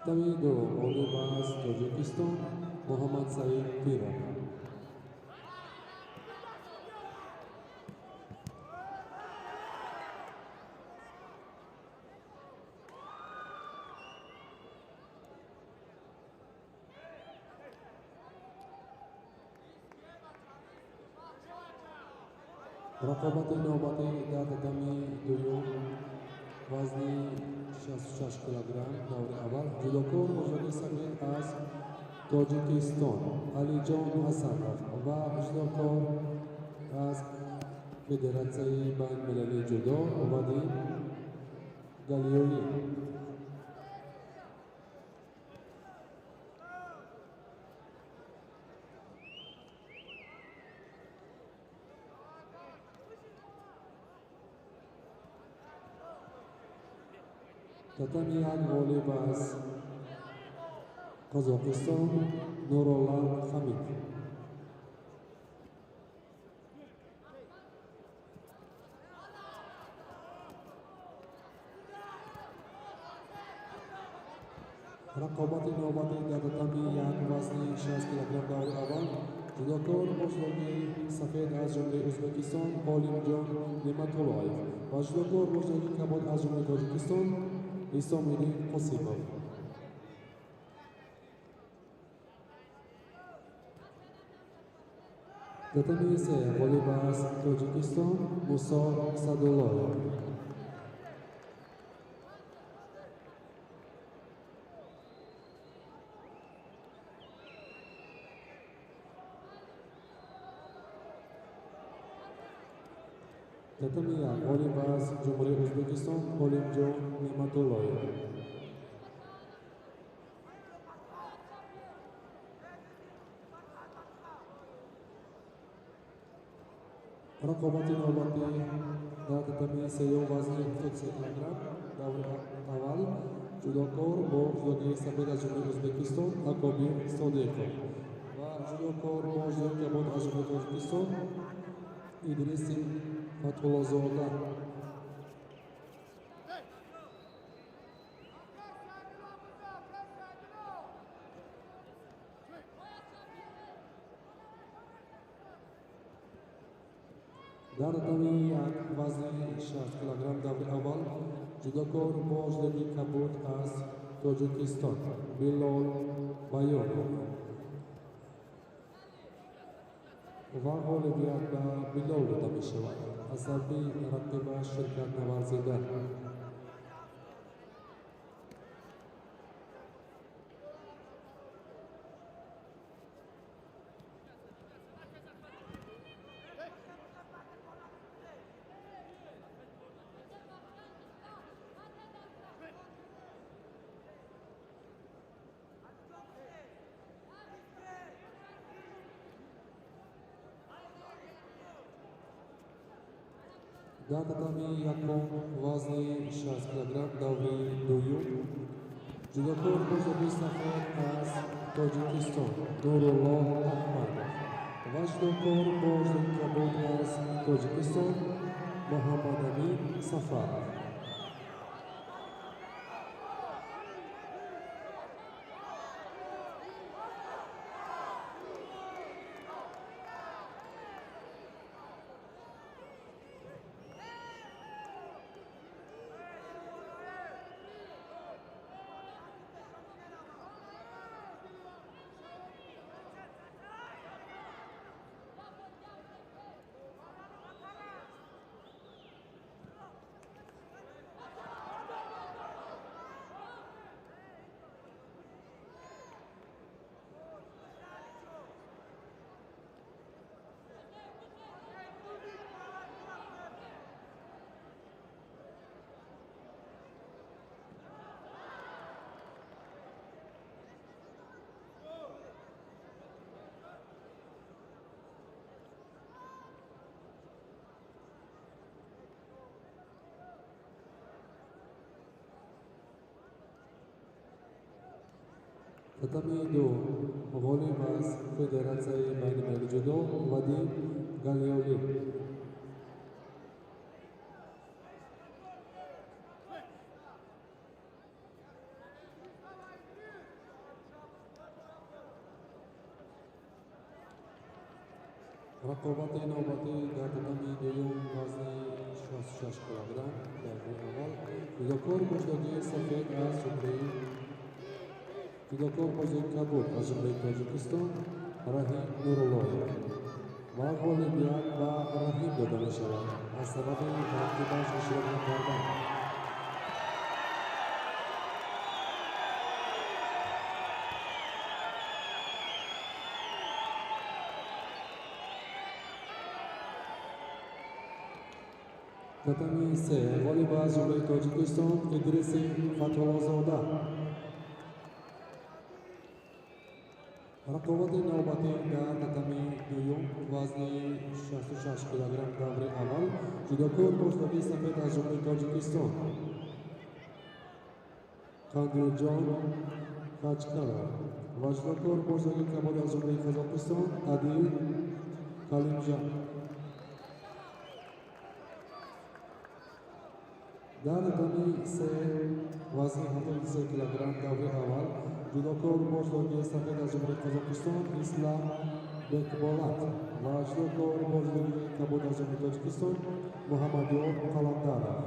A: Татами ду ғолиб аз Тоҷикистон Муҳаммад Саид Пиров. Рақобати навбатӣ дар татами дуюм вазни 66 килограмм даври аввал ҷудокор озоди сафед аз Тоҷикистон Алиҷон Ҳасанов ва ҷудокор аз Федератсияи байналмилалии ҷудо Вадим Галиёвӣ. Татами як ғолиб аз Қазоқистон Нурулло Хамид. Рақобати навбатӣ дар татами як вазни 60 килограмм даври аввал ҷудокор бо сафед аз ҷумҳурии Ӯзбекистон Олимҷон Неъматуллоев ва ҷудокор бо кабуд аз ҷумҳурии Тоҷикистон Исомиддин Қосимов. Татами се ғолиб аз Тоҷикистон Мусо Садуллоев. Татами як ғолиб аз Ҷумҳурии Ӯзбекистон Олимҷон Неъматуллоев. Рақобати навбатӣ дар татами сеюм вазни 73 килограмм даври аввал ҷудокор бо ҷудогии сафед аз Ҷумҳурии Ӯзбекистон Акобир Содиқов ва ҷудокор бо ҷудогии кабуд аз Ҷумҳурии Тоҷикистон Идриси Фатҳуллозода. Дар татами як вазни 60 килограмм даври аввал ҷудокор бо ҷудогии кабуд аз Тоҷикистон Билол Баёнов ва ғолибият ба Билол дода мешавад аз сабаби рақибаш ширкат наварзида. Дар татами якум вазни 60 килограмм даври дуюм ҷудокор бо ҷудогии сафед аз Тоҷикистон Нурулло Аҳмадов ва ҷудокор бо ҷудогии кабуд аз Тоҷикистон Муҳаммадамин Сафаров. Татами ду ғолиб аз Федератсияи байналмилалии ҷудо Вадим Галиёвӣ. Рақобати навбатӣ дар татами дуюм вазни 66 килограмм даври аввал ҷудокор муждагии сафед аз ҷумҳурии ҷудокор муждаги кабуд аз ҷумҳурии Тоҷикистон Раҳим Нуруллоев ва ғолибият ба Раҳим дода мешавад аз сабаби рақибаш иштирок накардан. Татами се ғолиб аз ҷумҳурии Тоҷикистон Идриси Фатҳуллозода. Рақобати навбатӣ дар татами дуюм вазни 66 килограмм даври аввал ҷудокор муждаги сафед аз ҷумҳурии Тоҷикистон Қандилҷон Қачқаров ва ҷудокор муждаги кабуд аз ҷумҳурии Қазоқистон Адил Калимҷан. Дар татами се вазни 73 килограмм даври аввал ҷудокор муждаги сафед аз ҷумҳурии Қазоқистон Ислам Бекболат ва ҷудокор муждаги кабуд аз ҷумҳурии Тоҷикистон Муҳаммадёр Қаландаров.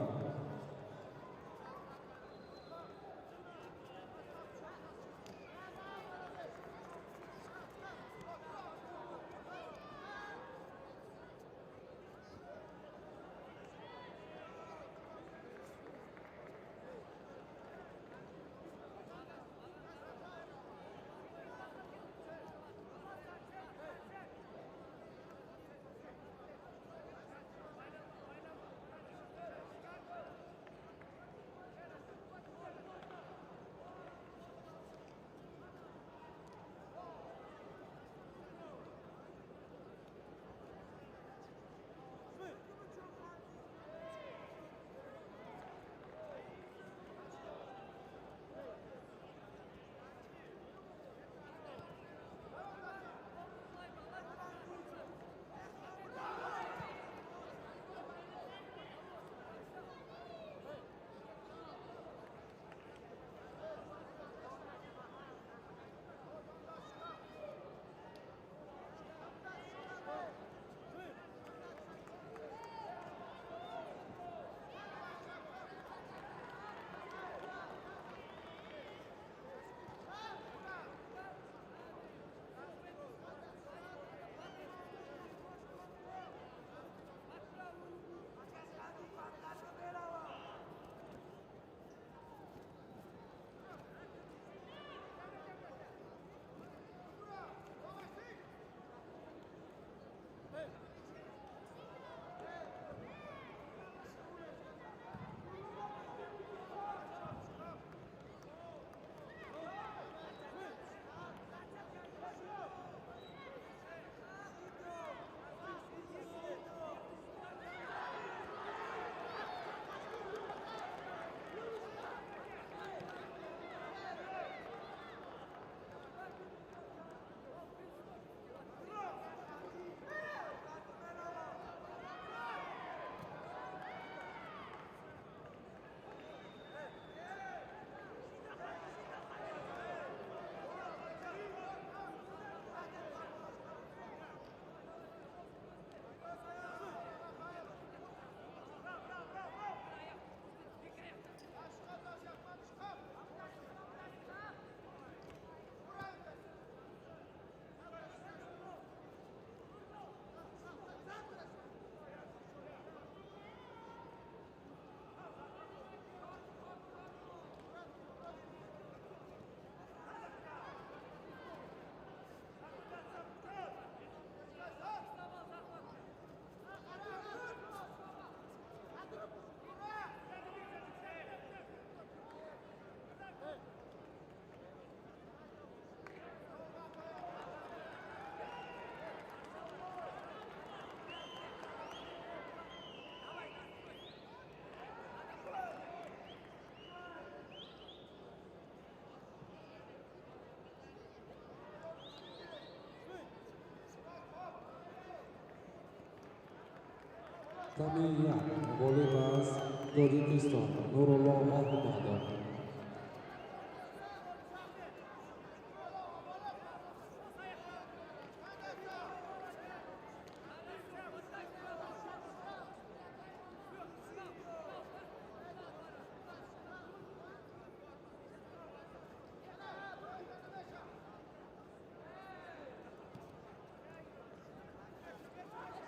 A: Татами як ғолиб аз Тоҷикистон Нурулло Аҳмадов.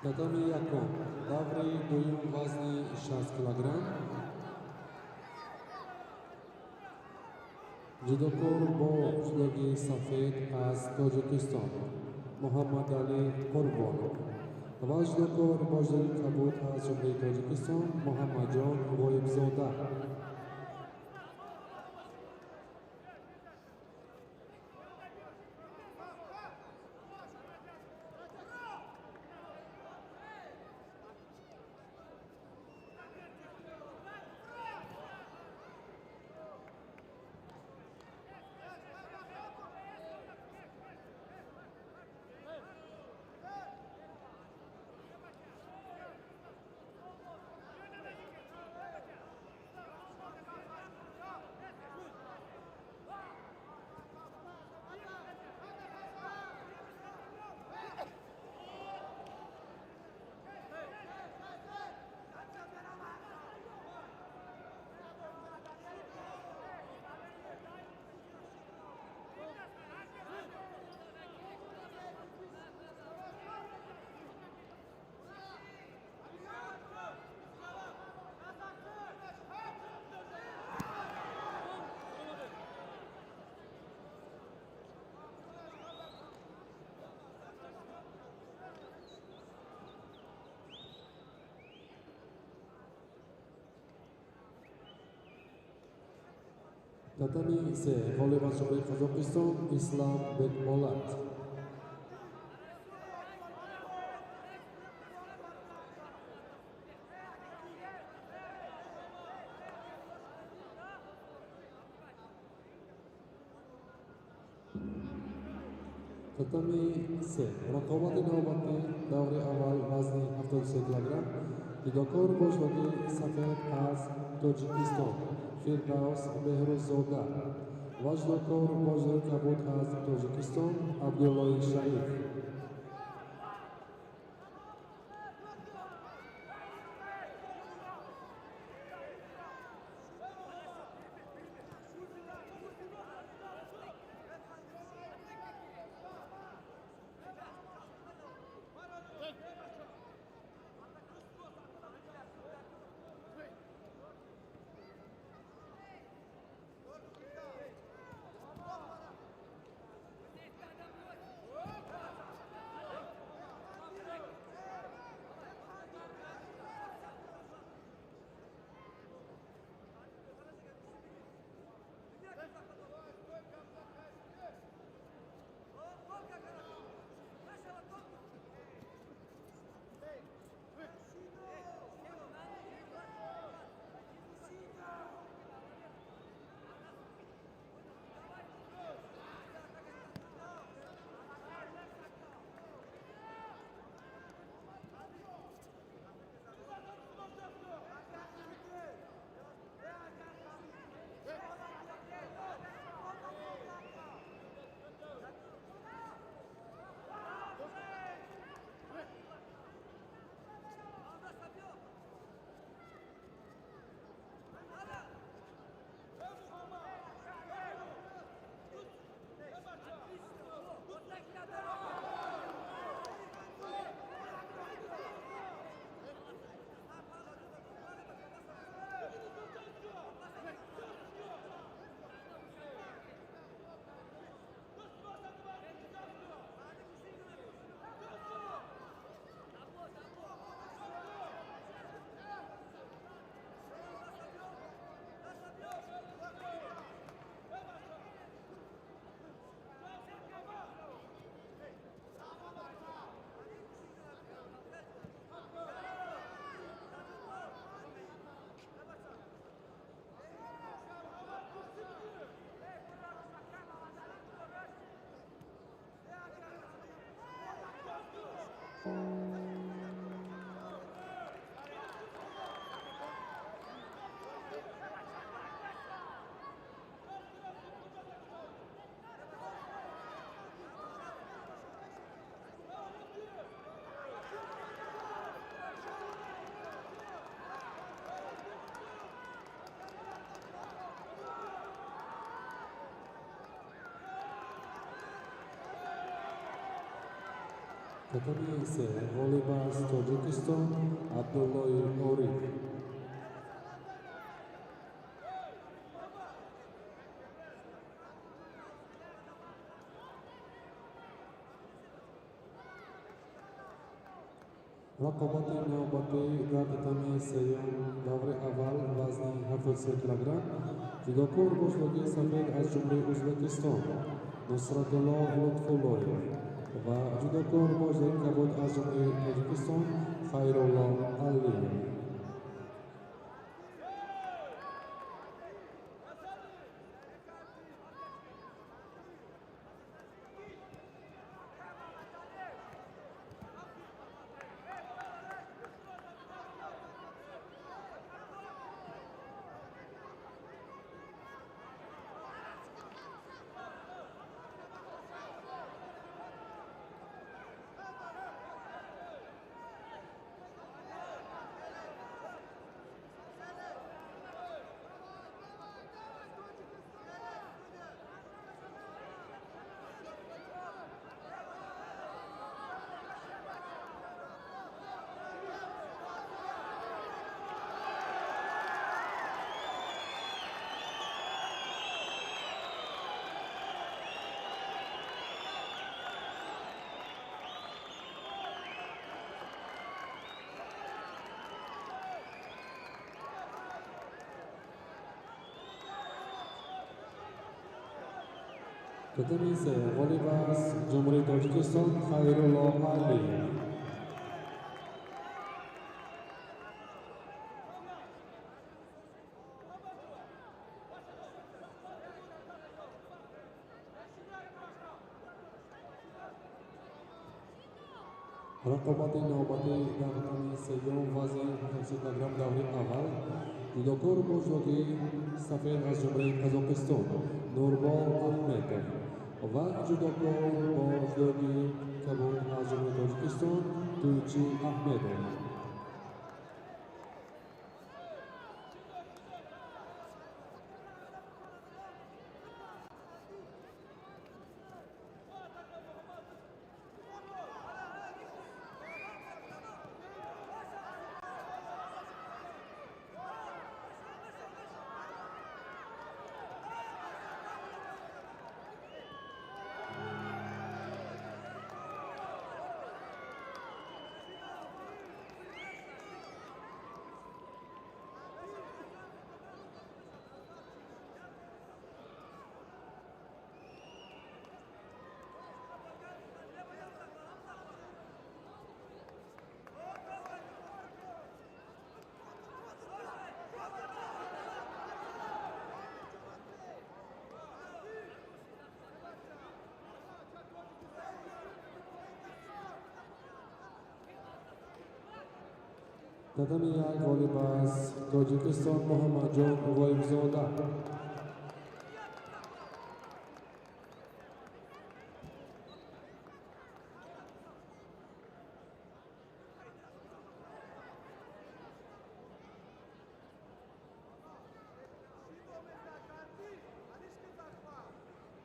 A: Татами якум, даври дуюм, вазни 60 килограмм. Ҷудокор бо ҷудоги сафед аз Тоҷикистон Муҳаммадалӣ Қурбонов ва ҷудокор бо ҷудоги кабуд аз Ҷумҳурии Тоҷикистон Муҳаммадҷон Ғоибзода. Татами се, ғолиб аз Ҷумҳурии Қазоқистон Ислам Бекболат. Татами се, рақобати навбатӣ, даври аввал, вазни 73 килограмм. Ҷудокор бо ҷудоги сафед аз Тоҷикистон Фирдавс Беҳрӯззода ва ҷудокор бо ҷудоги кабуд аз Тоҷикистон Абдуллои Шариф. Татами се ғолиб аст Тоҷикистон Абдуллои Ориф. Рақобати навбатӣ дар татами сеюм даври аввал вазни 73 килограмм ҷудокор бошлоги сафед аз Ҷумҳурии Ӯзбекистон Нусратулло Лутфуллоев ва ҷудокор бошлоги кабуд аз Ҷумҳурии Тоҷикистон Хайрулло Алиев. Татами се ғолиб аст Ҷумҳурии Тоҷикистон Хайрулло Алиев. Рақобати навбатӣ дар татами сеюм вазни 73 килограмм даври аввал ҷудокор бошлоги сафед аз Ҷумҳурии Қазоқистон Нурбол Аҳметов ва ҷудокор бошлоги кабуд аз Ҷумҳурии Тоҷикистон Туйчи Аҳмедов. Татами як ғолиб аст Тоҷикистон Муҳаммадҷон Ғоибзода.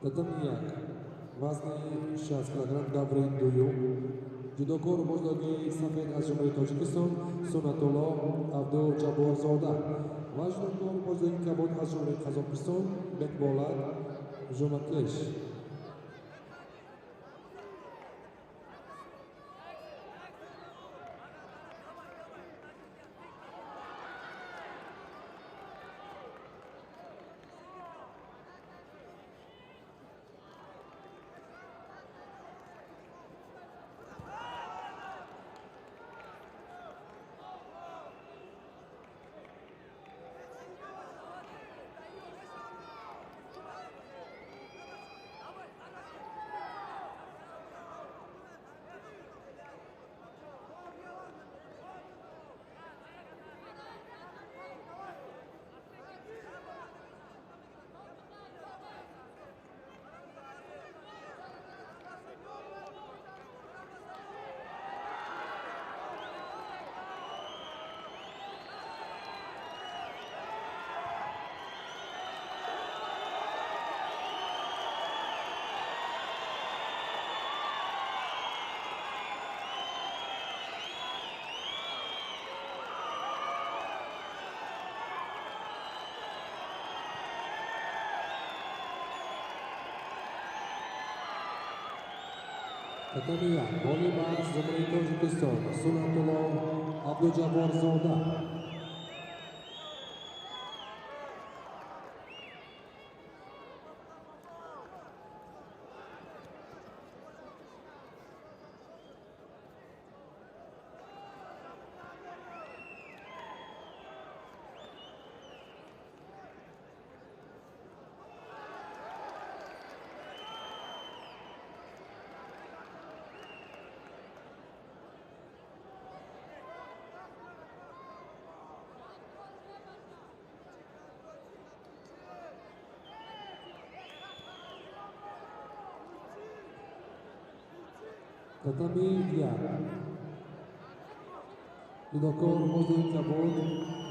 A: Татами як вазни 60 килограмм даври дуюм ҷудокор бошлоги сафед аз Ҷумҳурии Тоҷикистон Сунатулло Абдуҷабборзода ва ҷудокор бошлоги кабуд аз Ҷумҳурии Қазоқистон Бекболат Жумакеш. Татами як ғолиб аз Ҷумҳурии Тоҷикистон Сунатулло Абдуҷабборзода. Татами як ҷудокор Муздуи Кабуд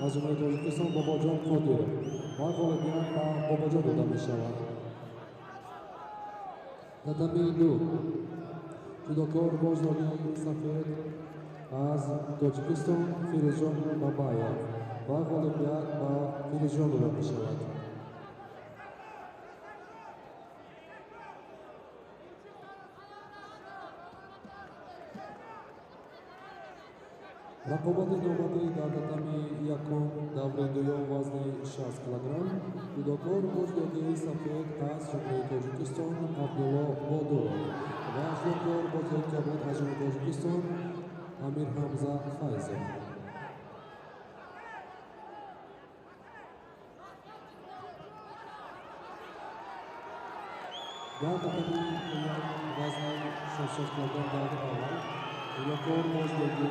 A: аз Ҷумҳурии Тоҷикистон Бобоҷон Қодиров ва ғолибият ба Бобоҷон дода мешавад. Татами ду ҷудокор Боҷдони Сафед аз Тоҷикистон Фирӯзҷон Бабаев ва ғолибият ба Фирӯзҷон дода мешавад. Рақобати навбатӣ дар татами якум даври дуюм вазни 60 килограмм ҷудокор Боҷдоди Сафед аз Ҷумҳурии Тоҷикистон Абдулло Бодуров ва ҷудокор Боҷдоди Кабуд аз Ҷумҳурии Тоҷикистон Амирҳамза Файзов. Дар татами як вазни 66 килограмм даври аввал ҷудокор Боҷдоди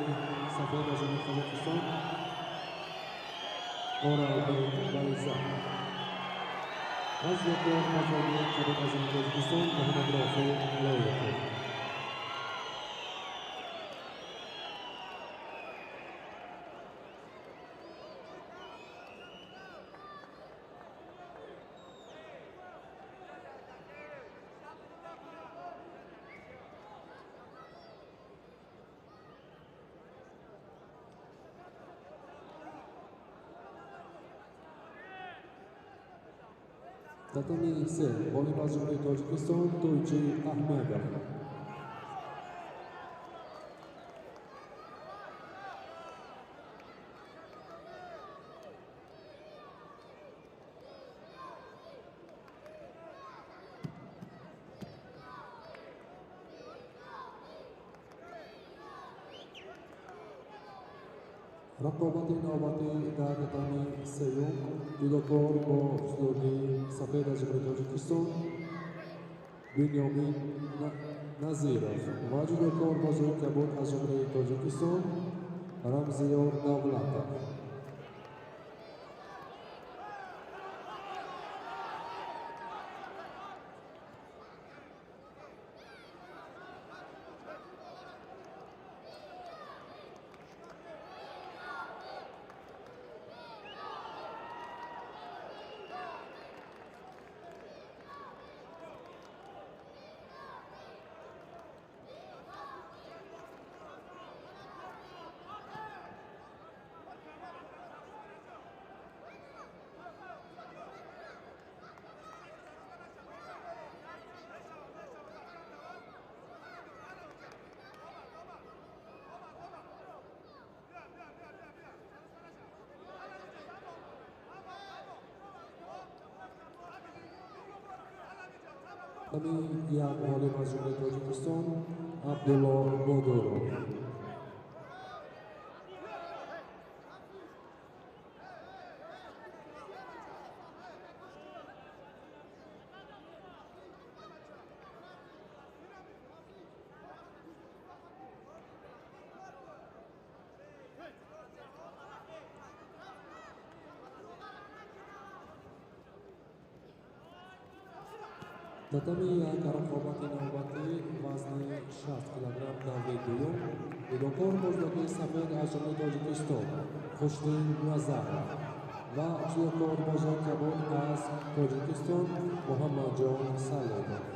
A: Сафед аз Ҷумҳурии Қазоқистон Оралбек Байза ва ҷудокор Боҷдоди Кабуд аз Ҷумҳурии Тоҷикистон Муҳаммадрофеъ Лоиқов. Татами се ғолиб аз Ҷумҳурии Тоҷикистон Тӯйчи Аҳмедов. Рақобати навбатӣ дар татами сеюм ҷудокор бо ҷудоги сафед аз Ҷумҳурии Тоҷикистон Бинёмин Назиров ва ҷудокор бо ҷудоги кабуд аз Ҷумҳурии Тоҷикистон Рамзиёр Давлатов. Татами як ғолиб аз Ҷумҳурии Тоҷикистон Абдулло Бодуров. Татами як рақобати навбатӣ вазни 60 килограмм даври дуюм ҷудокор Боҷдоди Сафед аз Ҷумҳурии Тоҷикистон Хушдин Назаров ва ҷудокор Боҷдоди Кабуд аз Тоҷикистон Муҳаммадҷон Салимов.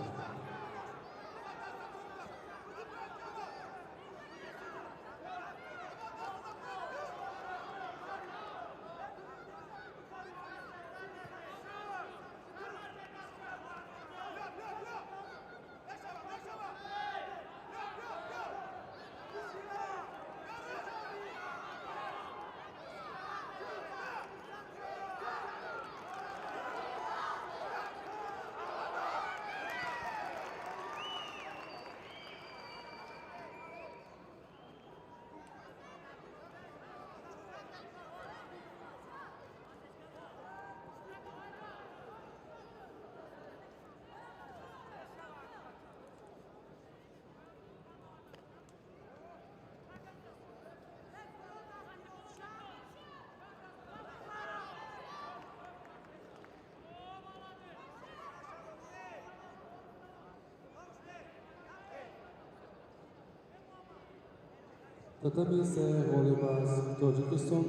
A: Татами се ғолиб аз Тоҷикистон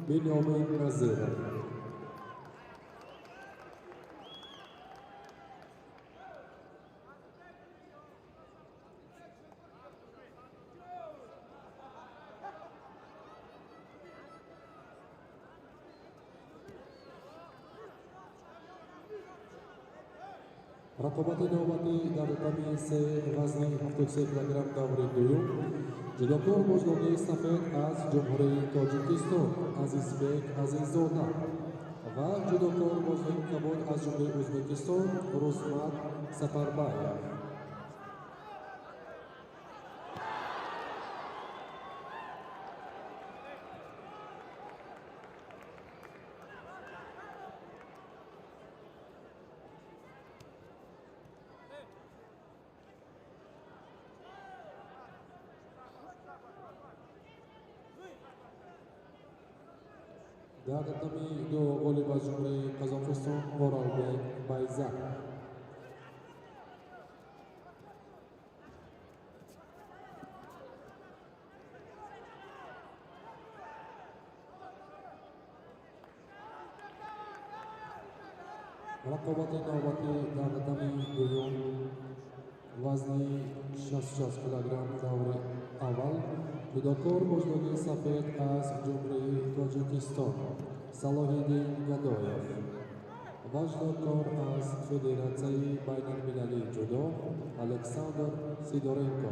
A: Бинёмин Назиров. Рақобати навбатӣ дар татами се вазни 73 килограмм даври дуюм ҷудокор боздоги сафед аз Ҷумҳурии Тоҷикистон Азизбек Азиззода ва ҷудокор боздоги кабуд аз Ҷумҳурии Ӯзбекистон Русмат Сафарбаев. Дар татами ду ғолиб аз Ҷумҳурии Қазоқистон Оралбек Байзақ. Рақобати навбатӣ дар татами дуюм вазни 66 килограмм даври аввал ҷудокор боздоги сафед аз Ҷумҳурии Тоҷикистон Салоҳиддин Гадоев ва ҷудокор аз Федератсияи байналмилалии ҷудо Александр Сидоренко.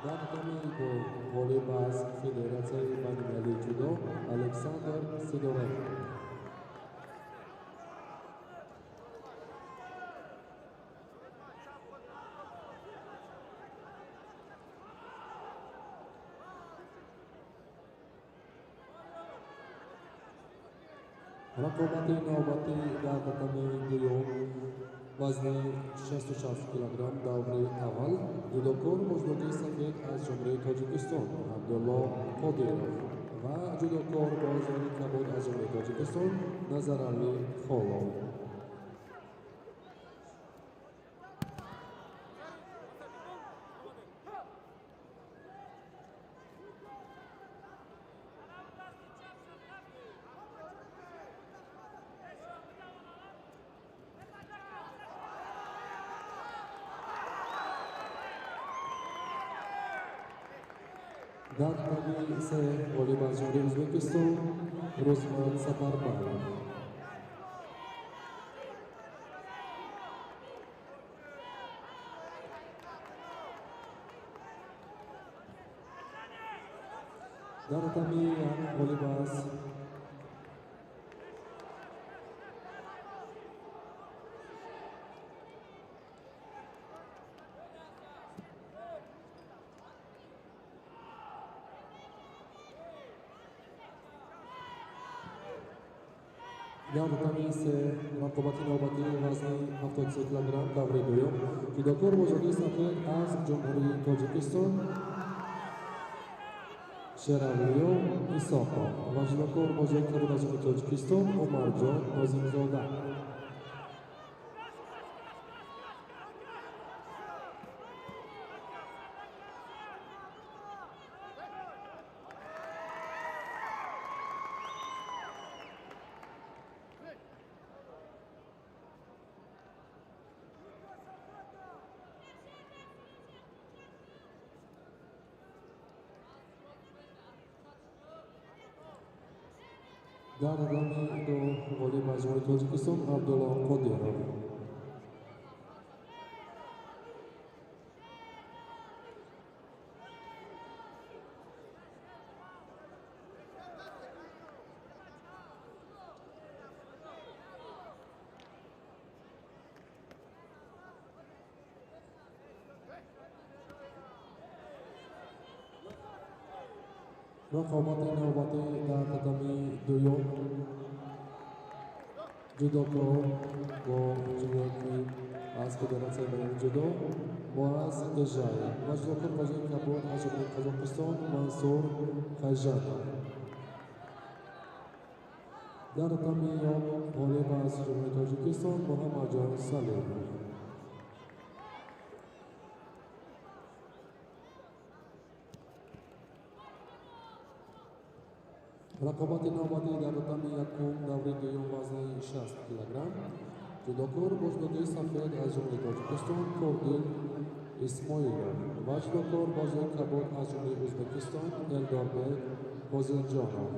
A: Дар татами ду ғолиб аз Федератсияи байналмилалии ҷудо Александр Сидоренко. Рақобати навбатӣ дар татами дуюм вазни 66 килограмм даври аввал ҷудокор боздоги сафед аз Ҷумҳурии Тоҷикистон Абдулло Қодиров ва ҷудокор боздоги кабуд аз Ҷумҳурии Тоҷикистон Назарали Холов. Дар татами се ғолиб аз Ҷумҳурии Ӯзбекистон Рӯзман Сафарбаев. Дар татами як ғолиб аз дар татами се рақобати навбатии вазни 73 килограмм даври дуюм ҷудокор бо ҷоги сафед аз Ҷумҳурии Тоҷикистон Шеравлиёв Исоқов ва ҷудокор бо ҷои кабуд аз Ҷумҳурии Тоҷикистон Умарҷон Нозимзода. Дар татами ду ғолиб аз Ҷумҳурии Тоҷикистон Абдулло Қодиров. Рақобати навбатӣ дар татами дуюм ҷудокор бо ҷудоки аз Федератсияи байналмилалии ҷудо Муаз Эжаев ва ҷудокор бо ҷои кабуд аз Ҷумҳурии Қазоқистон Мансур Хайжанов. Дар татами як ғолиб аз Ҷумҳурии Тоҷикистон Муҳаммадҷон Салимов. Рақобати навбатӣ дар татами якум даври дуюм вазни 60 килограмм ҷудокор бо ҷудои сафед аз Ҷумҳурии Тоҷикистон Кордил Исмоилов ва ҷудокор бо ҷои кабуд аз Ҷумҳурии Ӯзбекистон Элдорбек Фозилҷонов.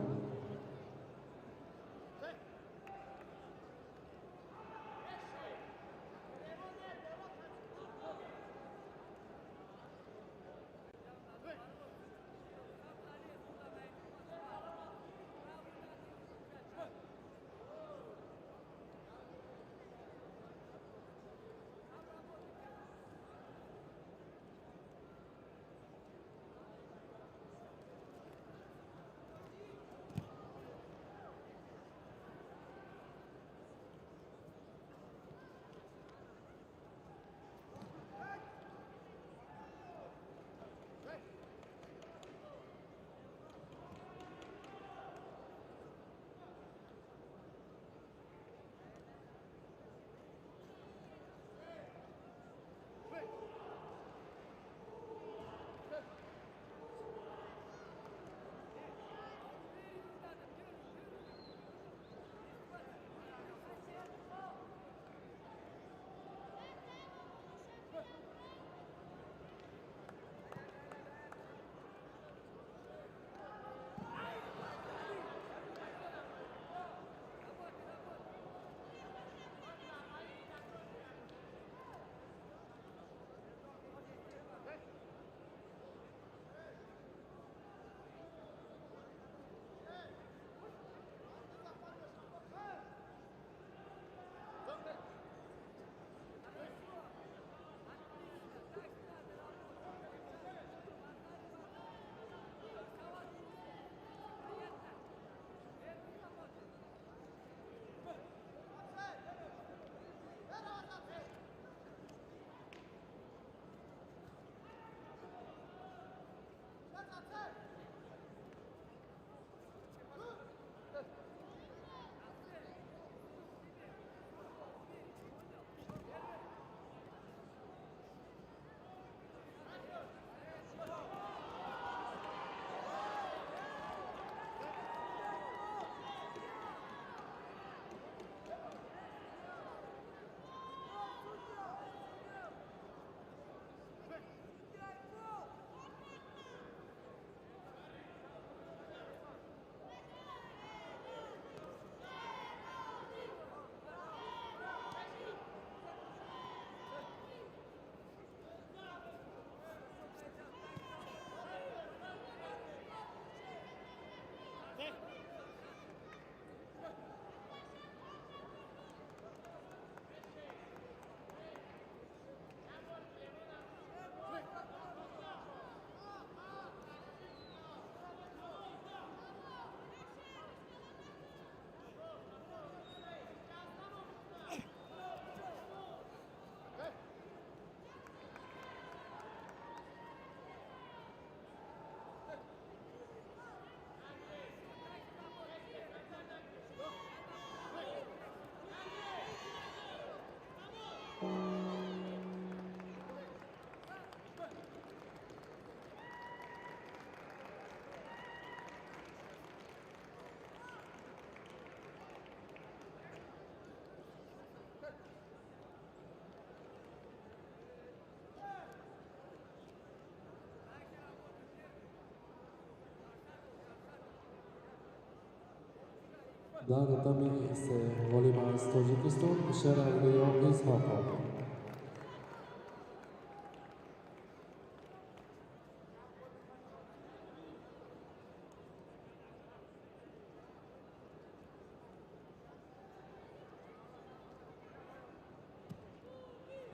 A: Дар татами се ғолиб аз Тоҷикистон Шералиё Исҳоқов.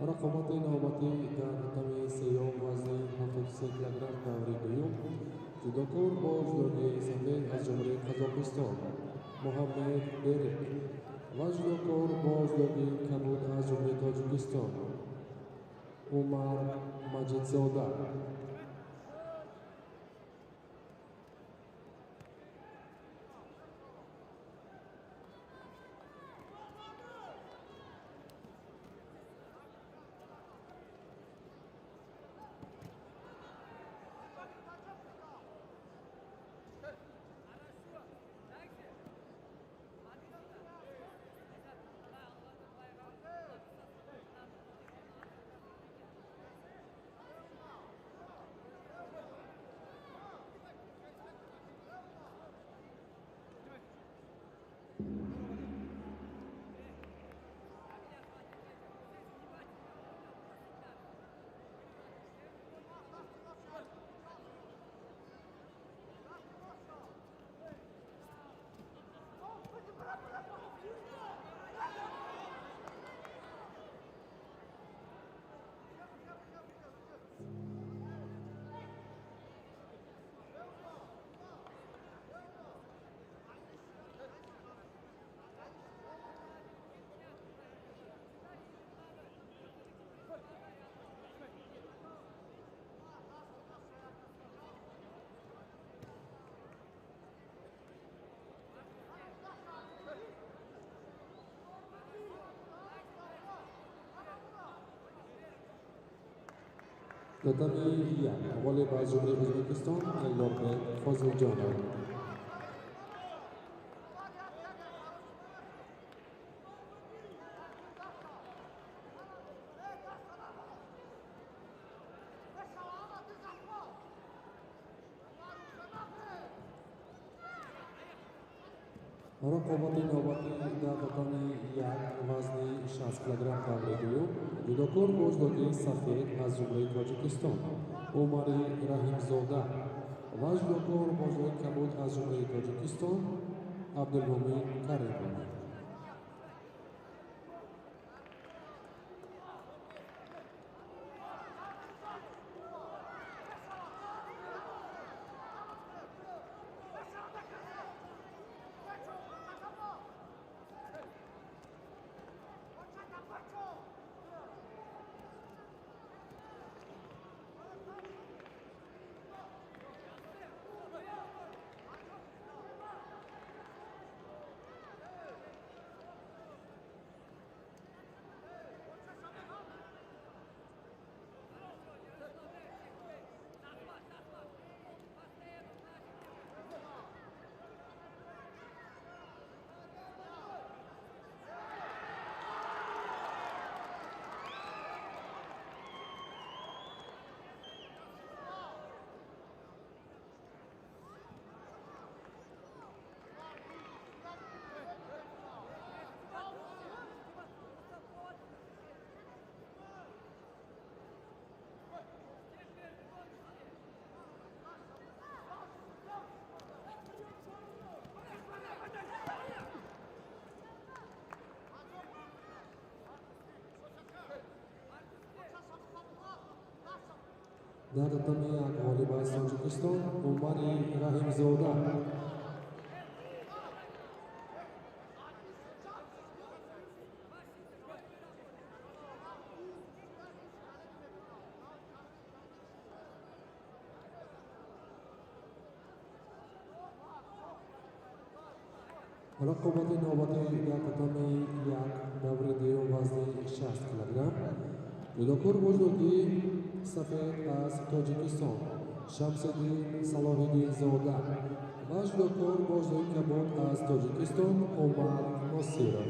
A: Рақобати навбатӣ дар татами сеюм вазни 73 килограмм даври дуюм ҷудокор бо ҷудогии сафед аз Ҷумҳурии Қазоқистон Муҳаммед Берик ва ҷудокор бо ҷудогии кабуд аз Ҷумҳурии Тоҷикистон Умар Маҷидзода. Татами як ғолиб аз Ҷумҳурии Ӯзбекистон Элдорбек Фозилҷонов. Рақобати навбатӣ дар татами як вазни 60 килограмм даври дуюм ҷудокор бо ҷудогии сафед аз Ҷумҳурии Тоҷикистон Умари Раҳимзода ва ҷудокор бо ҷудогии кабуд аз Ҷумҳурии Тоҷикистон Абдулмумин Каримов. Дар татами як ғолиб аз Тоҷикистон Умари Раҳимзода. Рақобати навбатӣ дар татами як даври дуюм вазни 60 килограмм. Ҷудокор бо ҷудогии сафед аз Тоҷикистон Шамсиддин Салоҳиддинзода ва ҷудокор бо ҷудогии кабуд аз Тоҷикистон Умар Носиров.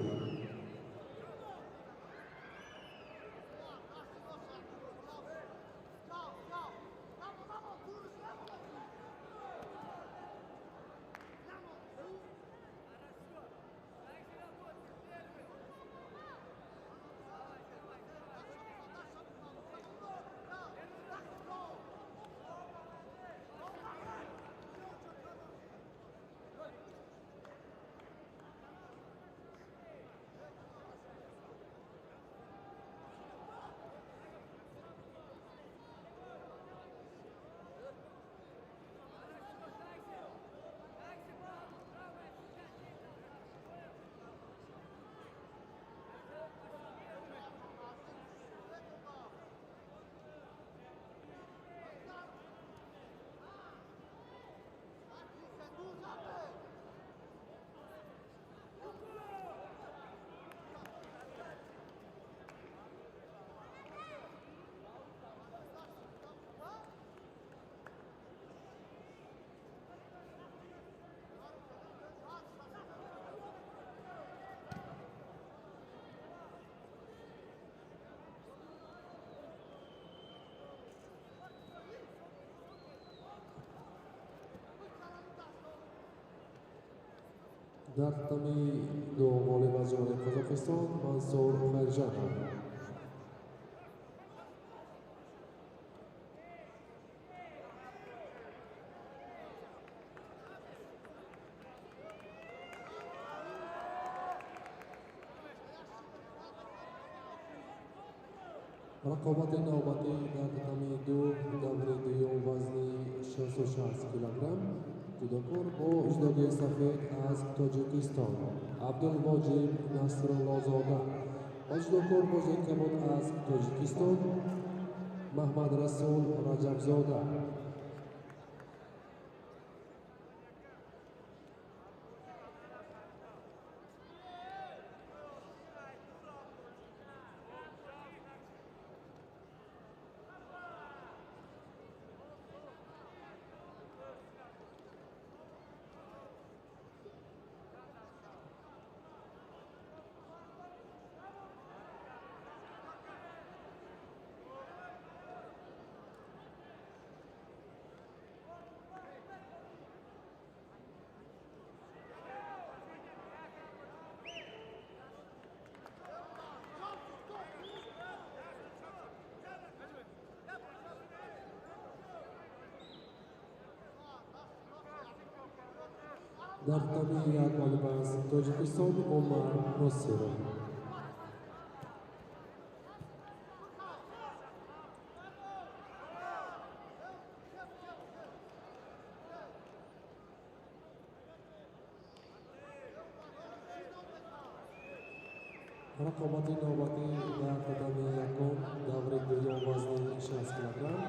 A: Дар татами ду ғолиб аз ҷумҳурии Қазоқистон Мансур Хайржанов. Рақобати навбатӣ дар татами ду даври дуюм вазни 66 килограмм. Ҷудокор бо ҷудогии сафед аз Тоҷикистон Абдулвоҷиб Насруллозода ва ҷудокор бо ҷудогии кабуд аз Тоҷикистон Маҳмадрасул Раҷабзода. Дар татами як ғолиб аз Тоҷикистон Умар Носиров. Рақобати навбатӣ дар татами якум даври дуюм вазни 60 килограмм.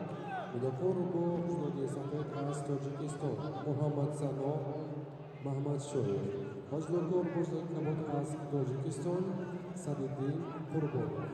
A: Ҷудокор бо ҷудогии сафед аз Тоҷикистон Муҳаммад Сано Маҳмадшоев ва ҷудокор бо ҷудогии кабуд аз Тоҷикистон Садиддин Қурбонов.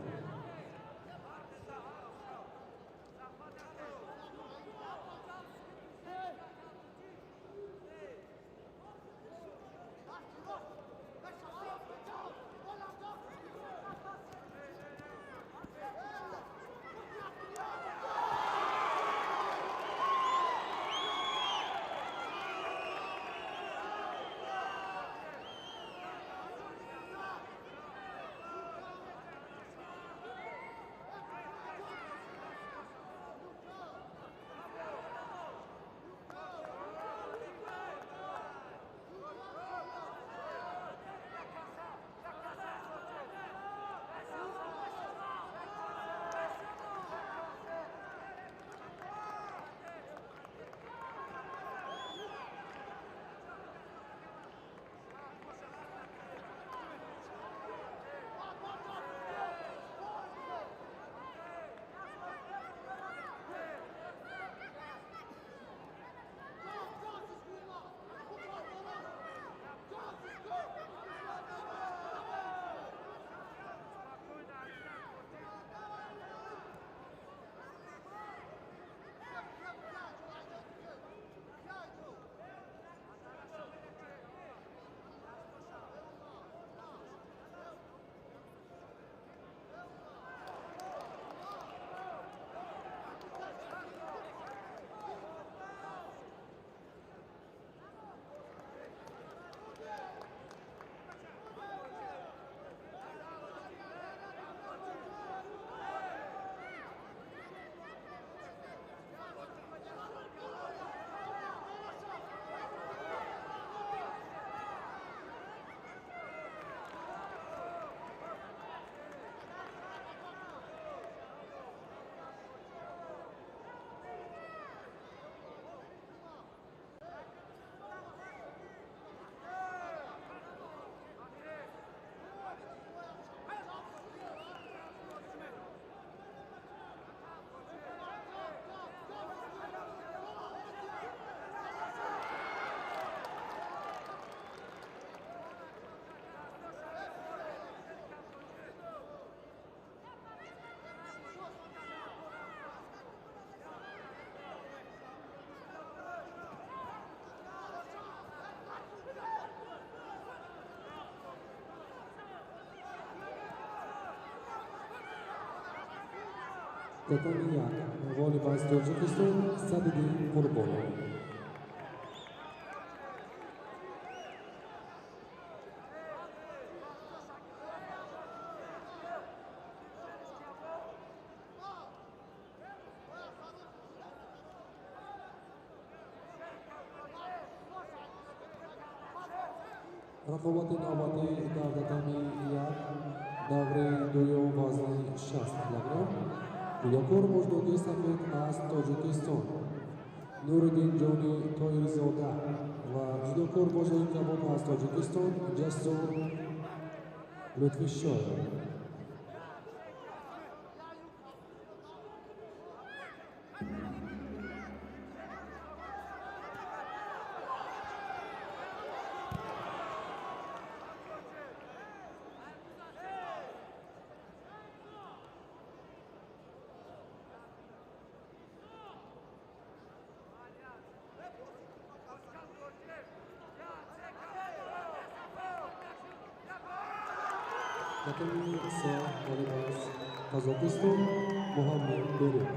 A: Татами як ғолиб аз Тоҷикистон Садриддин Қурбонов. Рақобати навбатӣ дар татами як давраи дуюм вазни 60 килограмм. Ҷудокор муждоги сафед аз Тоҷикистон Нуриддинҷони Тоирзода ва ҷудокор божои кабуд аз Тоҷикистон Ҷасур Лутфишоев. Татами се ғолиб аз Қазоқистон Муҳаммад Берик.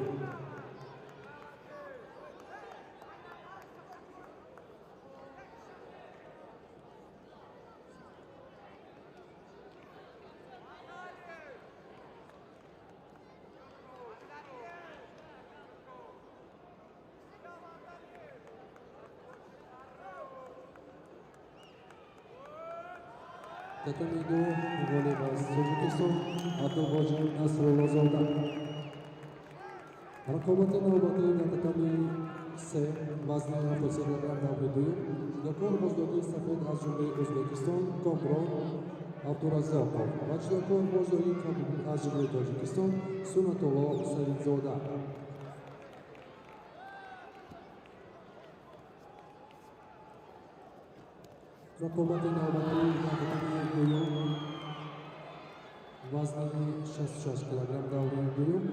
A: Татами ду ғолиб аз Тоҷикистон Абдуғоҷон Насруллозода. Рақобати навбатӣ дар татами се вазни 73 килограмм даври дуюм. Ҷудокор муждоги сафед аз Ҷумҳурии Ӯзбекистон Комрон Абдураззоқов ва ҷудокор муждоги кабуд аз Ҷумҳурии Тоҷикистон Суннатулло Саидзода. Рақобати навбатӣ дар татами дуюм вазни 66 килограмм давраи дуюм.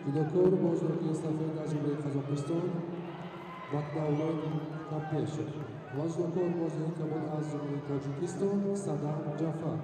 A: Ҷудокор муждоги сафед аз Ҷумҳурии Қазоқистон Бақдавлет Капешев ва ҷудокор муждоги кабуд аз Ҷумҳурии Тоҷикистон Садам Ҷафар.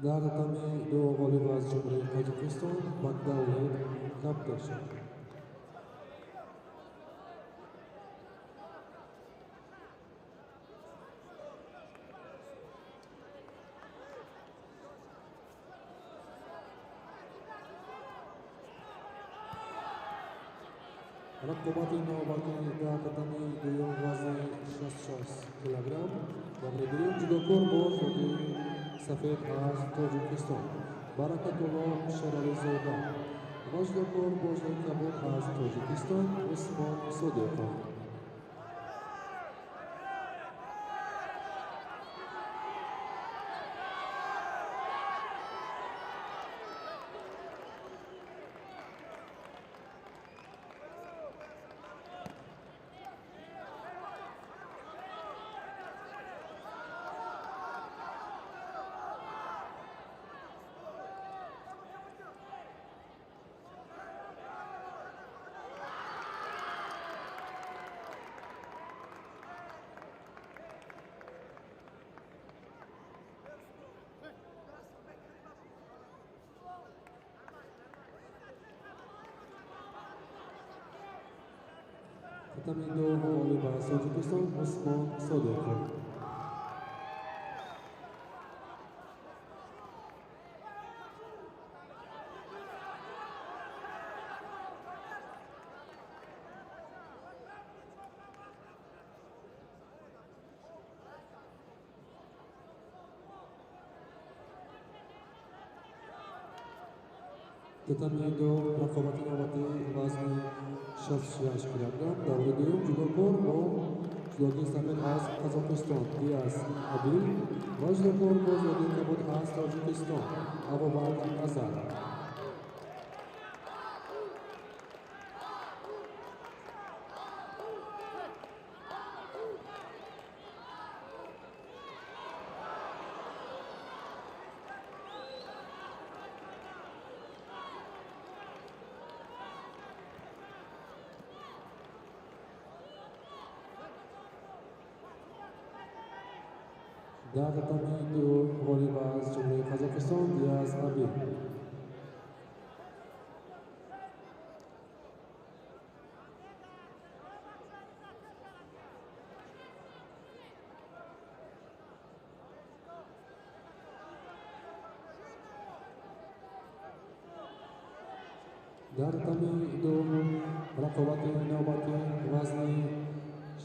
A: Дар татами ду ғолиб аз Ҷумҳурии Тоҷикистон Бақдавлет Капешев. Рақобати навбатӣ дар татами дуюм вазни 66 килограмм даври дуюм. Ҷудокор муждоги сафед аз Тоҷикистон Баракатулло Шерализода ва ҷудокор божои кабуд аз Тоҷикистон Усмон Содиқов. Татами ду ғолиб аз Тоҷикистон Усмон Содиқов. Татами ду рақобати навбатии вазни 66 килограмм даври дуюм ҷудокор бо ҷудокии сафед аз Қазоқистон Диас Абил ва ҷудокор бо ҷудокии кабуд аз Тоҷикистон Абубакр Азаров. Дар татами ду ғолиб аз Ҷумҳурии Қазоқистон Диас Абил. Дар татами ду рақобати навбати вазни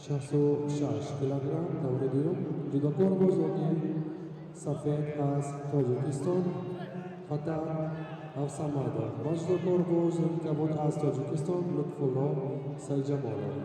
A: 66 килограмм даври дуюм ҷудокор бо ҷудокии сафед аз Тоҷикистон Фатар Афсамадов ва ҷудокор бо ҷудокии кабуд аз Тоҷикистон Лутфулло Сайҷамолов.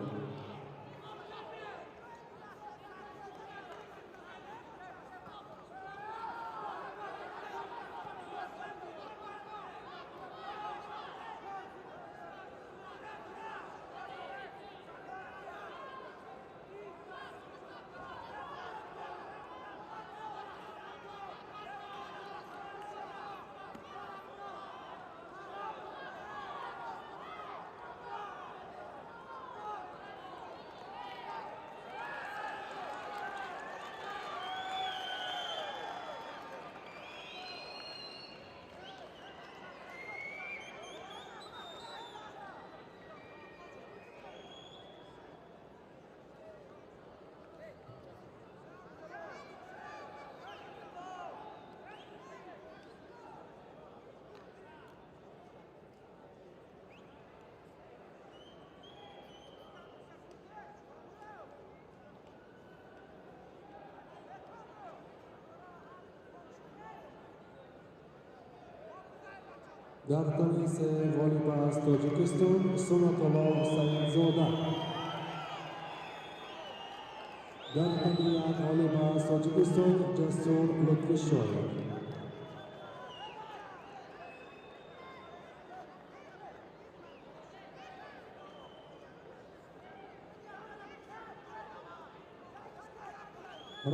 A: Дар татами се ғолиб аз Тоҷикистон Сунатулло Саидзода. Дар татами як ғолиб аз Тоҷикистон Ҷасур Лутфишоев.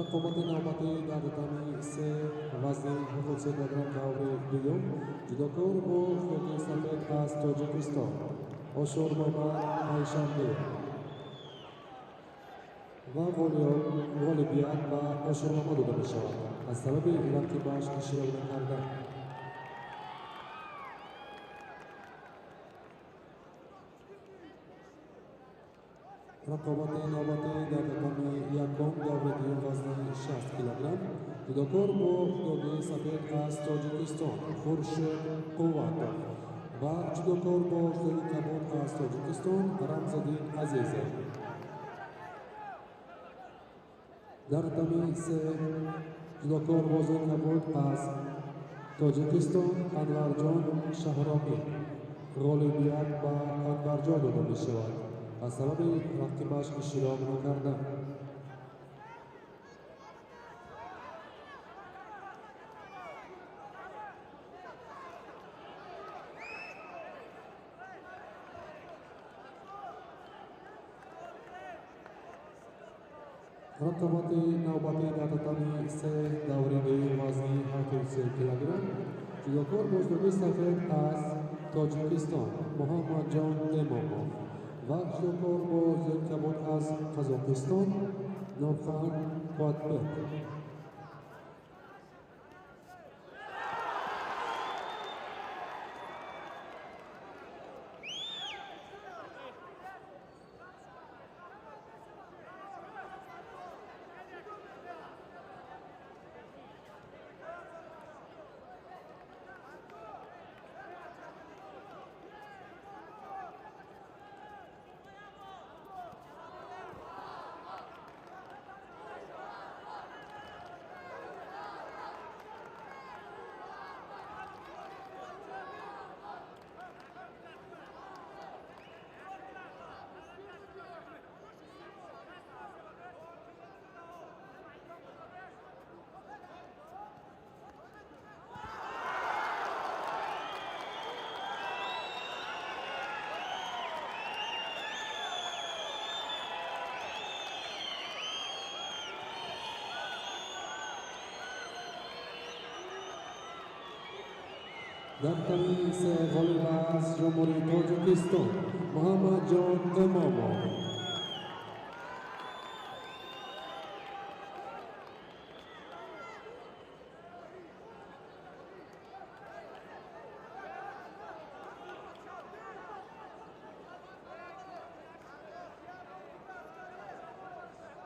A: Рақобати навбатӣ дар татами се вазни 73 килограмм даври дуюм ҷудокор бо ҷудокии сафед аз Тоҷикистон Ошурмомад Пайшанбе ва ғолибият ба Ошурмомад дода мешавад аз сабаби рақибаш иштирок накардан. Рақобати навбатӣ дар татами якум даври дуюм вазни 60 килограмм ҷудокор бо ҷудокии сафед аз Тоҷикистон Хуршед Қувватов ва ҷудокор бо ҷудокии кабуд аз Тоҷикистон Рамзиддин Азизов. Дар татами се ҷудокор бо ҷудокии кабуд аз Тоҷикистон Анварҷон Шаҳромӣ ғолибият ба Анварҷон дода мешавад аз сабаби рақибаш иштирок накардан. Рақобати навбатӣ дар татами се даври дуюм вазни 73 килограмм ҷудокор бо ҷудокии сафед аз Тоҷикистон Муҳаммадҷон Эмомов ва ҷудокор бо ҷудокии кабуд аз Қазоқистон Нобхан Қувватбек. Дар тами се ғолиб аз Ҷумҳурии Тоҷикистон Муҳаммадҷон Имомов.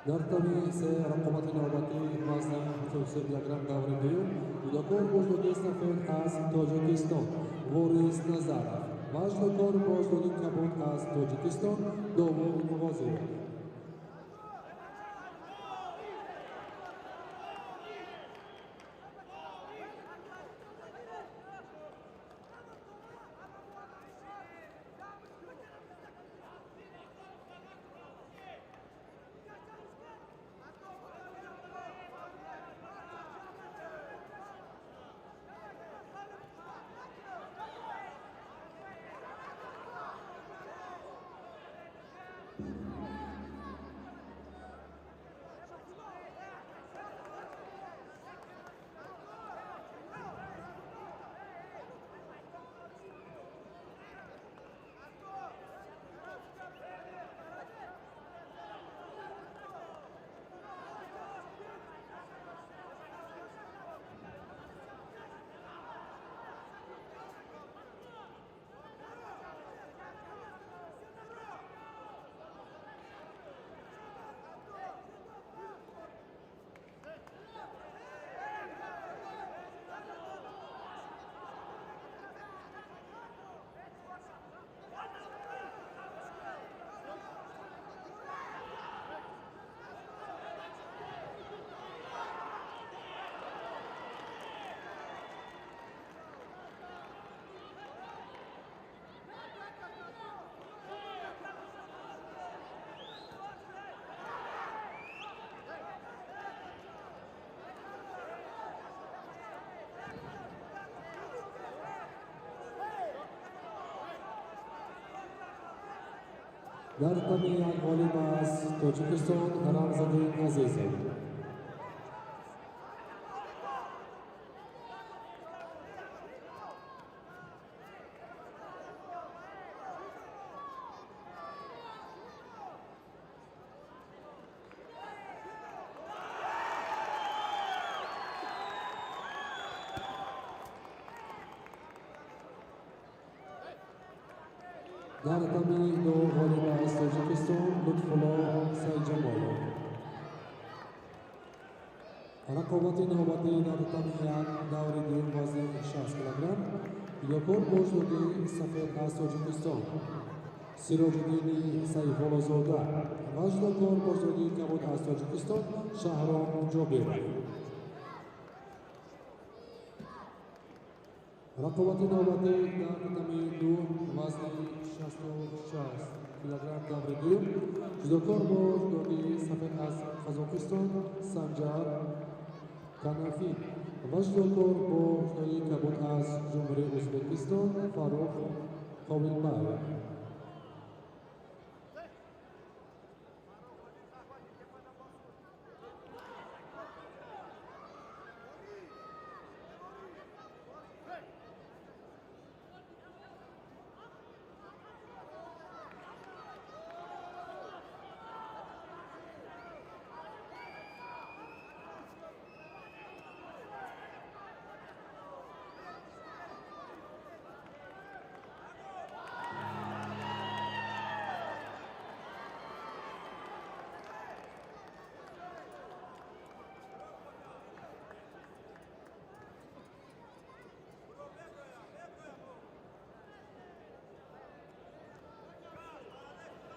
A: Дар тами се рақобати навбатӣ вазни 73 килограмм даври дуюм ҷудокор бо ҷудогии сафед аз Тоҷикистон Ворис Назаров ва ҷудокор бо ҷудогии кабуд аз Тоҷикистон Довуд Ғозиев. Дар тами як ғолиб аз Тоҷикистон Рамзиддин Азизов. Дар тами ду ғолиб аз Тоҷикистон Лутфулло Сайҷамолов. Рақобати навбатӣ дар тами як даври дуюм вазни 60 килограмм ҷудокор бо ҷудогии сафед аз Тоҷикистон Сироҷиддини Сайфуллозода ва ҷудокор бо ҷудогии кабуд аз Тоҷикистон Шаҳром Ҷобиров. Рақобати навбатӣ дар тами ду вазни 66 килограмм даври дуюм ҷудокор бо ҷудогии сафед аз Қазоқистон Санҷар Канафин ва ҷудокор бо ҷудогии кабуд аз Ҷумҳурии Ӯзбекистон Фаррух Қобилбаев.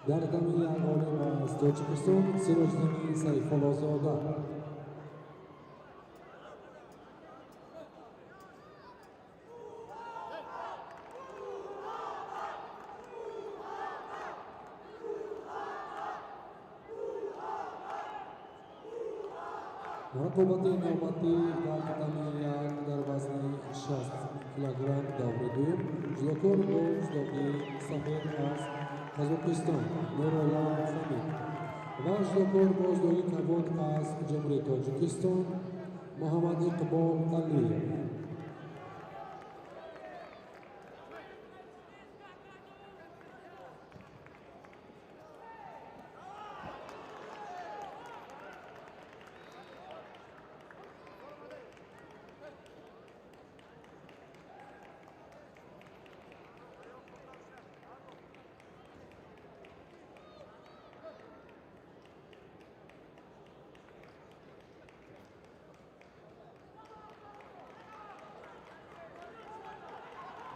A: Дар тами як ғолиб аз Тоҷикистон Сироҷиддини Сайфуллозода. Рақобати навбатӣ дар тами як дар вазни 60 килограмм даври дуюм ҷудокор бо ҷудогии сафед аз Қазоқистон Нурулло Хамид ва ҷудокор бо ҷудогии кабуд аз Ҷумҳурии Тоҷикистон Муҳаммад Иқбол Алиев.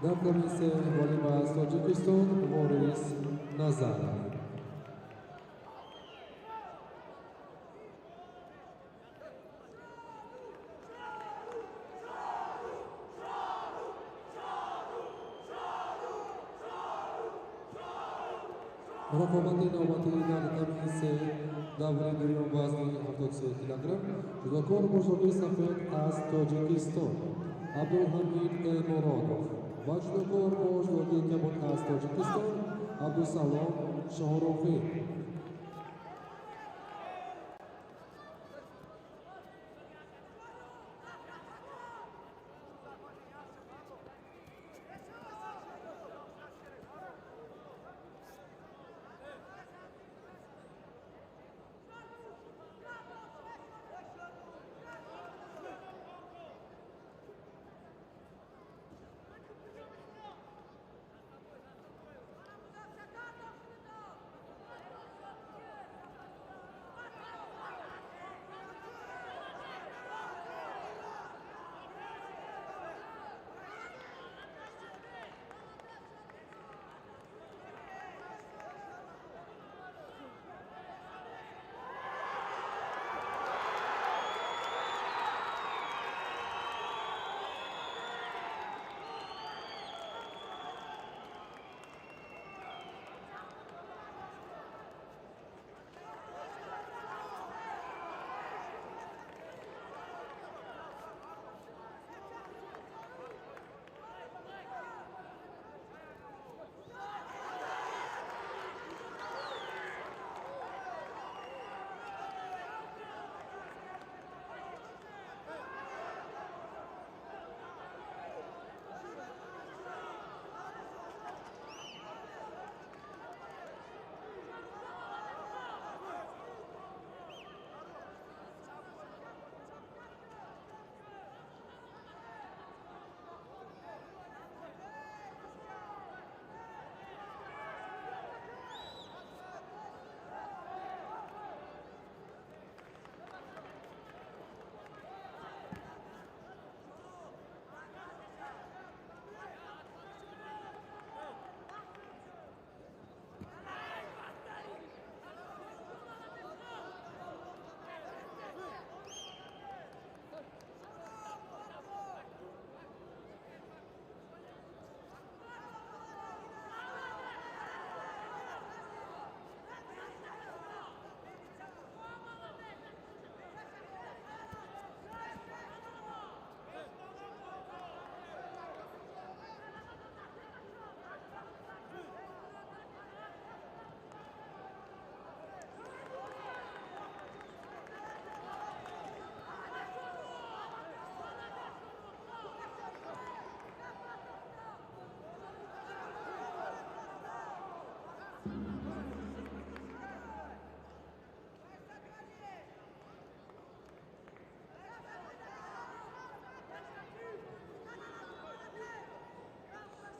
A: Дар татами се ғолиб аз Тоҷикистон Ворис Назаров. Рақобати навбатӣ дар татами се даври дуюм вазни 73 килограмм ҷудокор бо ҷудои сафед аз Тоҷикистон Абдулҳамид Элмуродов ва ҷудокор бо ҷудои кабуд аз Тоҷикистон Абдусалом Шоҳрухӣ.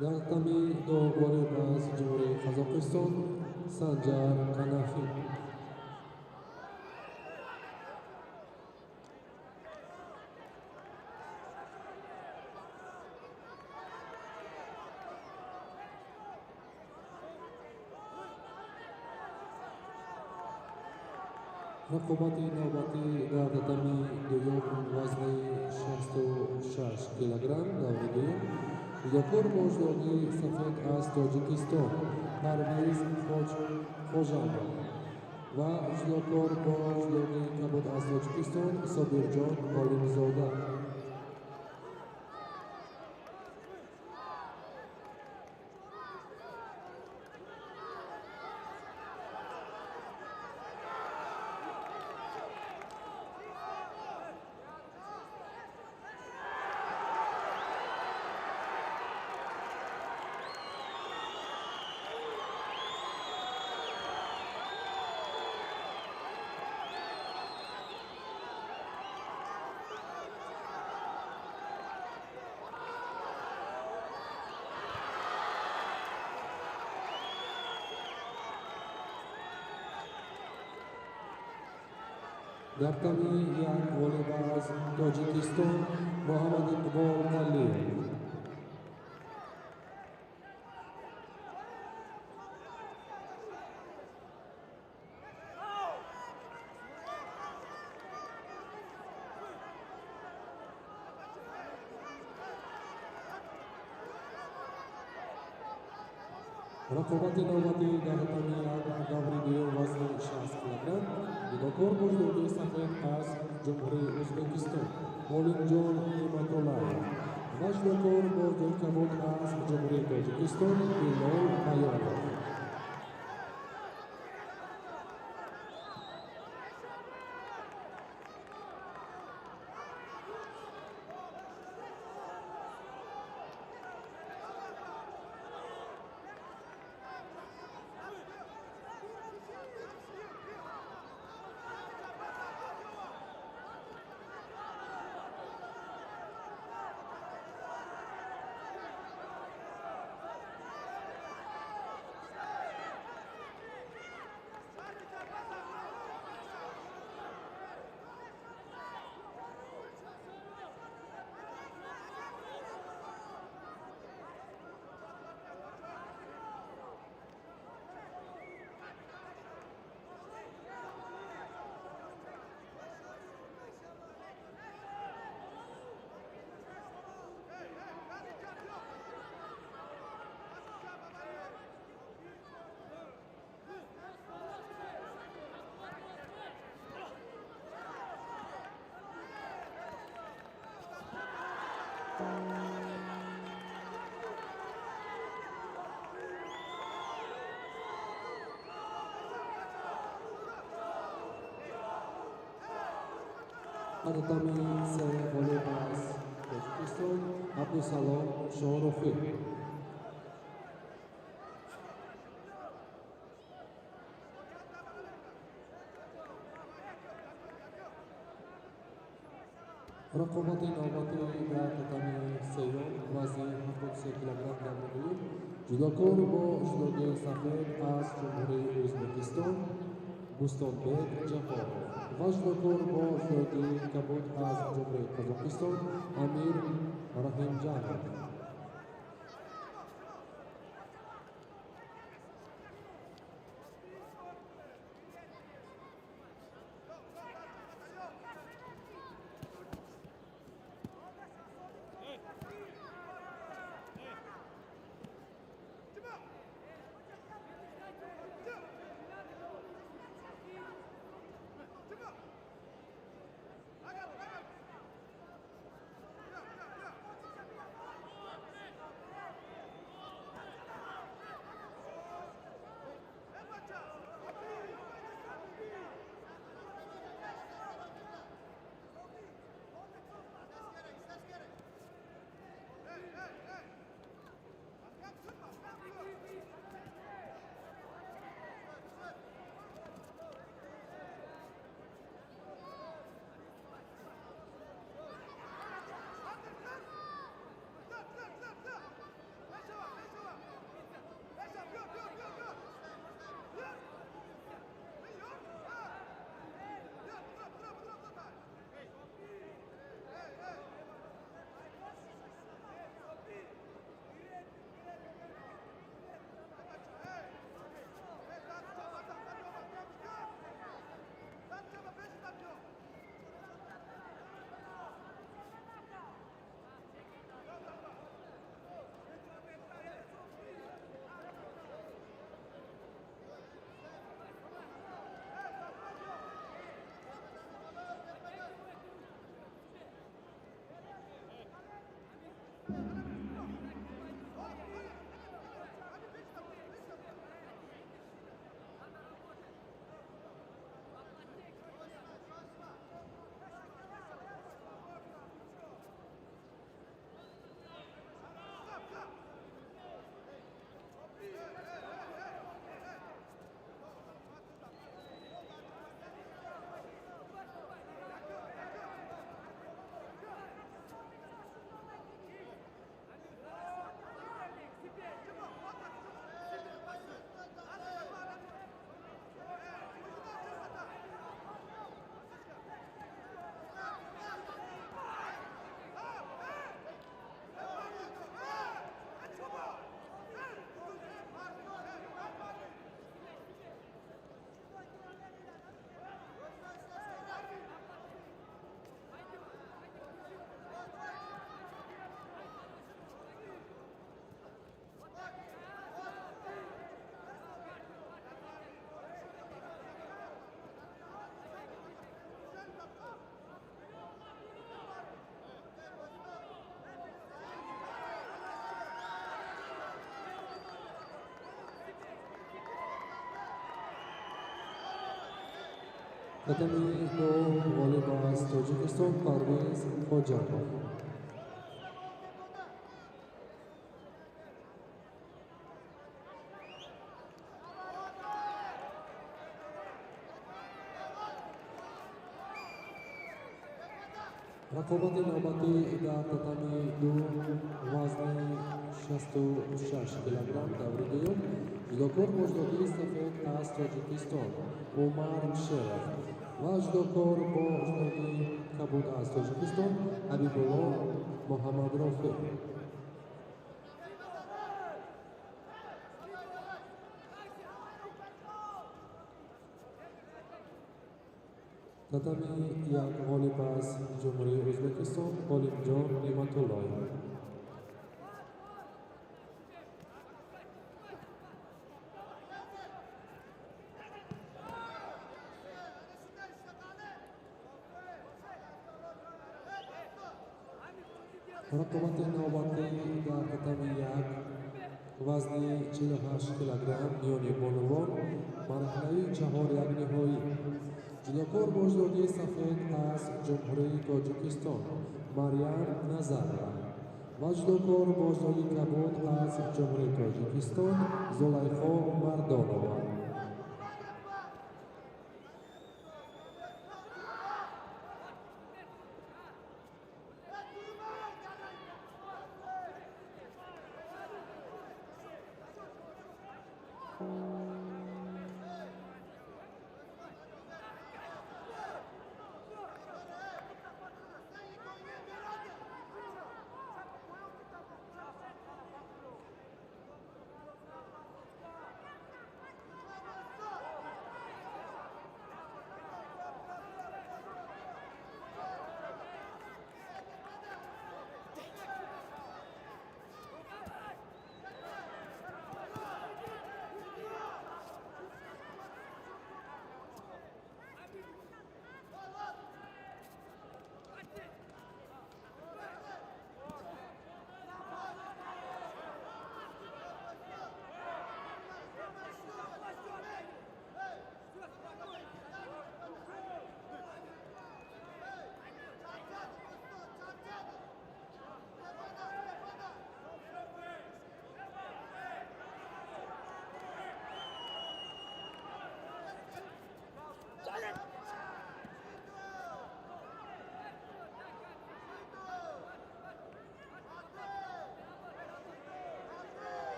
A: Дар татами ду ғолиб аз Ҷумҳурии Қазоқистон Санҷар Қанафӣ. Рақобати навбатӣ дар татами дуюм вазни 66 килограмм даври дуюм ҷудокор бо ҷудои сафед аз Тоҷикистон Парвиз Хоҷамов ва ҷудокор бо ҷудои кабуд аз Тоҷикистон Собирҷон Олимзода. Дар татами як ғолиб аз Тоҷикистон Муҳаммад Иқбол Қалиев. Рақобати навбатӣ дар татами даври дуюм вазни 60 килограмм. Ҷудокор бо ҷудогии сафед аз Ҷумҳурии Ӯзбекистон Олимҷон Неъматуллаев ва ҷудокор бо ҷудои кабуд аз Ҷумҳурии Тоҷикистон Билол Баёнов. Татами се ғолиб аз Тоҷикистон Абдусалом Шоҳрухӣ. Рақобати навбатӣ дар татами сеюм вазни 73 килограмм даври дуюм. Ҷудокор бо ҷудогии сафед аз Ҷумҳурии Ӯзбекистон Бустонбек Ҷафоров ва ҷудокор бо ҷудогии кабуд аз Ҷумҳурии Қазоқистон Амир Раҳимҷанов. Татами ду ғолиб аз Тоҷикистон Парвиз Хоҷаков. Рақобати навбатӣ дар татами ду вазни 66 килограмм даври дуюм ҷудокор бо ҷудокии сафед аз Тоҷикистон Умар Шеров ва ҷудокор бо ҷудокии кабуд аз Тоҷикистон Ҳабибулло Муҳаммадрофеъ. Татами як ғолиб аз Ҷумҳурии Ӯзбекистон Ғолибҷон Неъматуллоев. Рақобати навбатӣ дар татами як вазни 48 килограмм миёни бонувон марҳилаи чаҳоряк ниҳоӣ. Ҷудокор бо ҷудокии сафед аз Ҷумҳурии Тоҷикистон Марьям Назарова ва ҷудокор бо ҷудокии кабуд аз Ҷумҳурии Тоҷикистон Зулайхо Мардонова.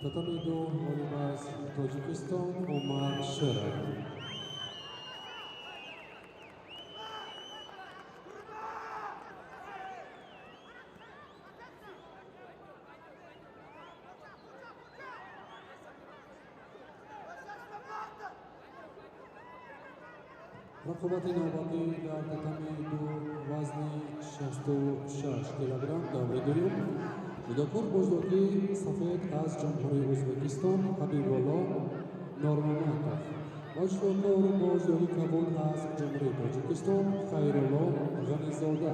A: Татами ду ғолиб аз Тоҷикистон Умар Шеров. Рақобати навбатӣ дар татами ду вазни 66 килограмм даври дуюм. Ҷудокор бо ҷудокии сафед аз Ҷумҳурии Ӯзбекистон Ҳабибулло Нормаматов ва ҷудокор бо ҷудокии кабуд аз Ҷумҳурии Тоҷикистон Хайрулло Ғанизода.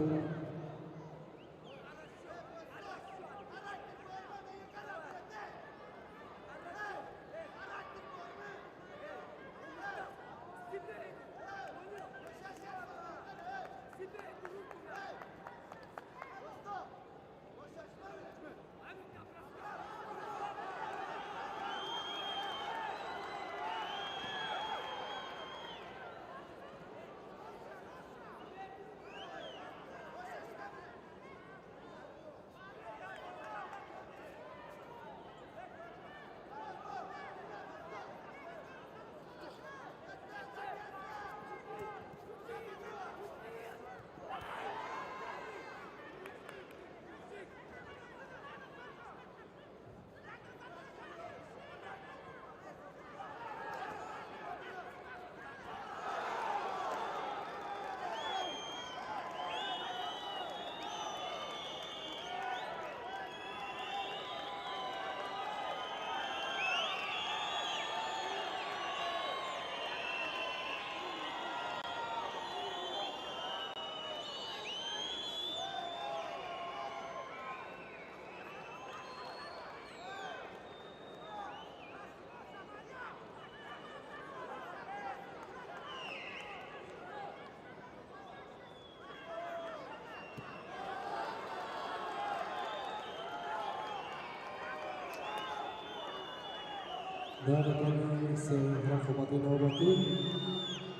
A: Дар рақами се рақобати навбатӣ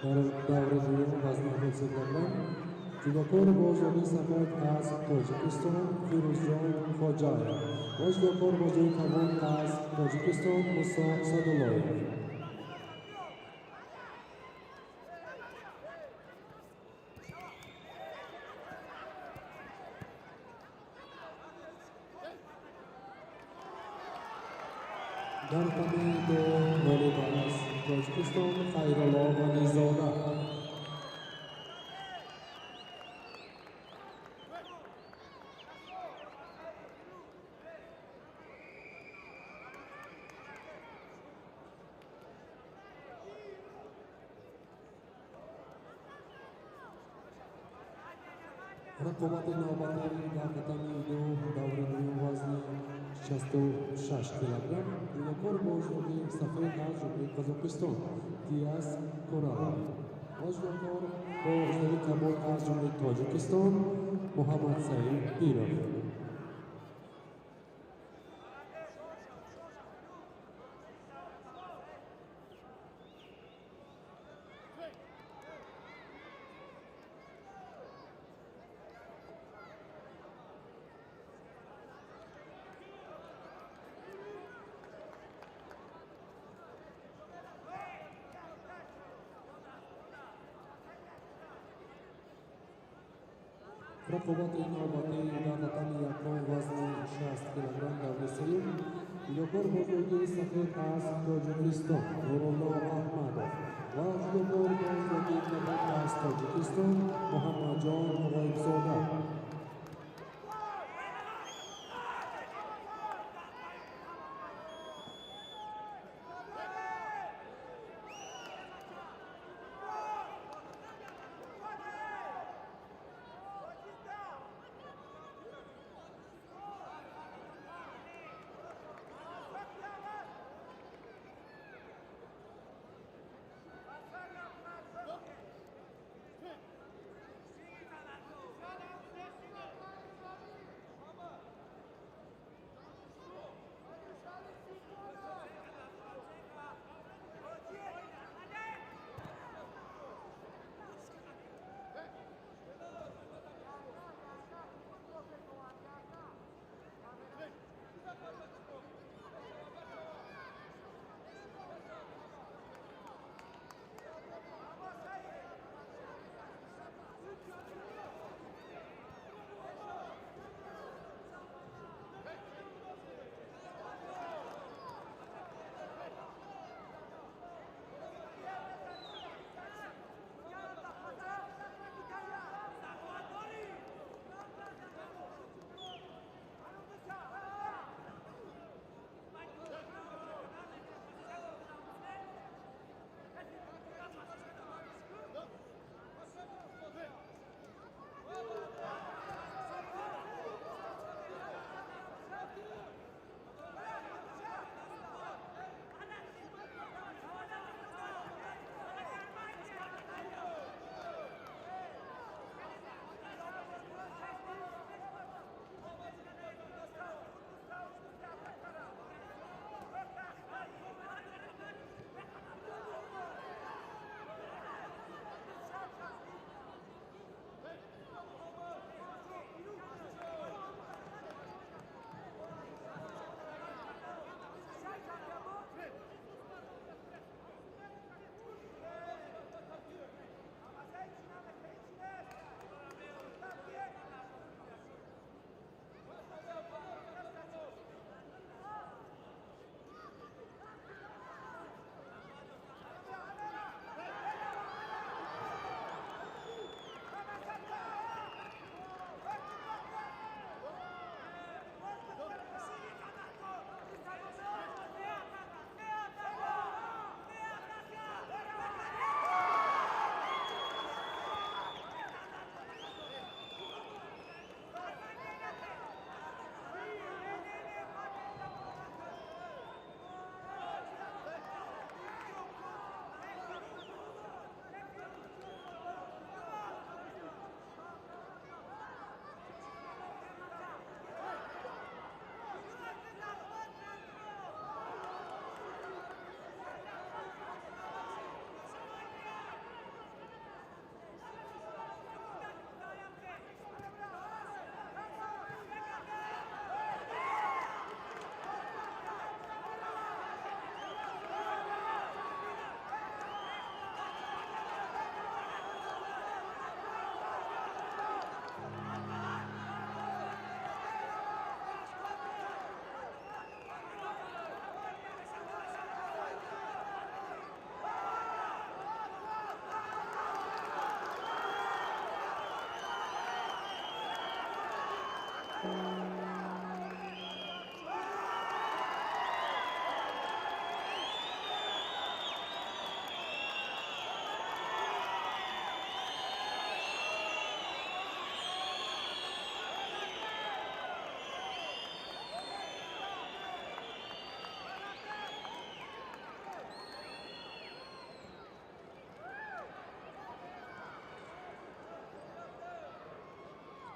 A: дар даври дуюм вазни 70 килограмм ҷудокор бо ҷудокии сафед аз Тоҷикистон Фирӯзҷон Хоҷаев ва ҷудокор бо ҷудокии кабуд аз Тоҷикистон Мусо Садуллоев. Дар рақами ду ғолиб аз Тоҷикистон Хайрулло Ғанизода. Рақобати навбатӣ дар қатами ду даври дуюм вазни 66 килограмм ҷудокор бо ҷудокии сафед аз Ҷумҳурии Қазоқистон Диас Коралов ва ҷудокор бо ҷудокии кабуд аз Ҷумҳурии Тоҷикистон Муҳаммадсаид Пиров. Рақобати навбатӣ дар рақами якум вазни 60 килограмм даври сеюм ҷудокор бо ҷудокии сафед аз Тоҷикистон Нурулло Аҳмадов ва ҷудокор бо ҷудокии кабуд аз Тоҷикистон Муҳаммадҷон Ғоибзода.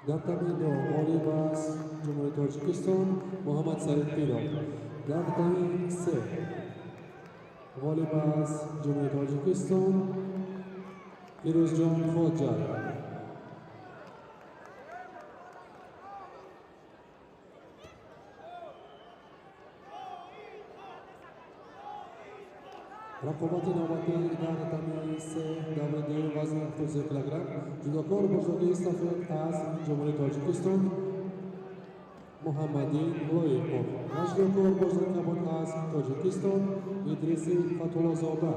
A: Дар татами ду ғолиб аз Ҷумҳурии Тоҷикистон Муҳаммад Саид Пиров. Дар татами се ғолиб аз Ҷумҳурии Тоҷикистон Фирӯзҷон Хоҷаев. Рақобати навбатӣ дар татами се, даври дуюм, вазни 73 килограмм. Ҷудокор бо ҷудогии сафед аз Ҷумҳурии Тоҷикистон Муҳаммадин Лоиқов ва ҷудокор бо ҷудогии кабуд аз Тоҷикистон Идриси Фатуллозода.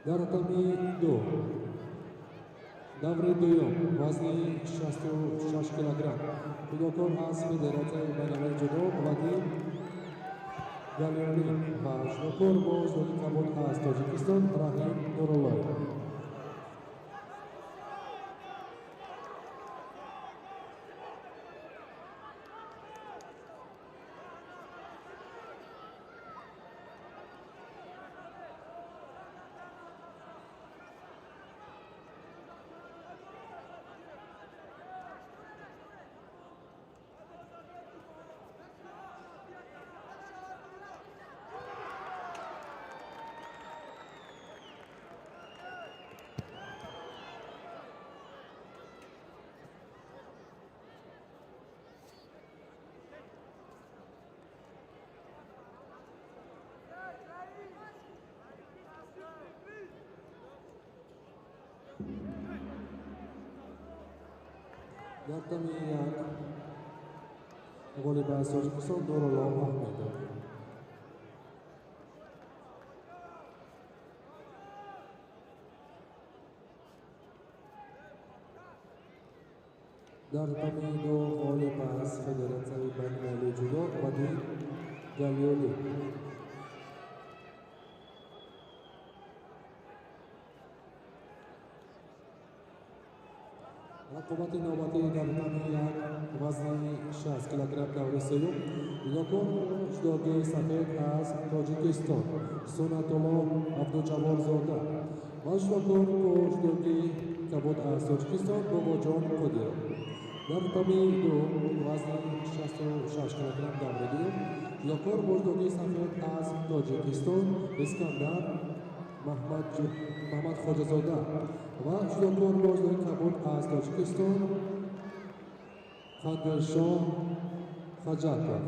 A: Дар татами ду, даври дуюм, вазни 66 килограмм. Ҷудокор аз Федератсияи байналмилалии ҷудо Вадим Галиолин ва ҷудокор бо ҷудогии кабуд аз Тоҷикистон Раҳим Нуруллоев. Дар татами як ғолиб аз Тоҷикистон Нурулло Аҳмедов. Дар татами ду ғолиб аз Федератсияи байналмилалии ҷудо Вадим Галиолин. Рақобати навбатӣ дар татами як, вазни 60 килограмм, даври сеюм. Ҷудокор ҷудогии сафед аз Тоҷикистон Сунатулло Абдуҷабборзода ва ҷудокор бо ҷудогии кабуд аз Тоҷикистон Бобоҷон Қодиров. Дар татами ду, вазни 66 килограмм, даври дуюм. Ҷудокор бо ҷудогии сафед аз Тоҷикистон Искандар Маҳмад Хоҷазода ва ҷудокор бо ҷудогии кабуд аз Тоҷикистон Қадиршоҳ Хаҷатов.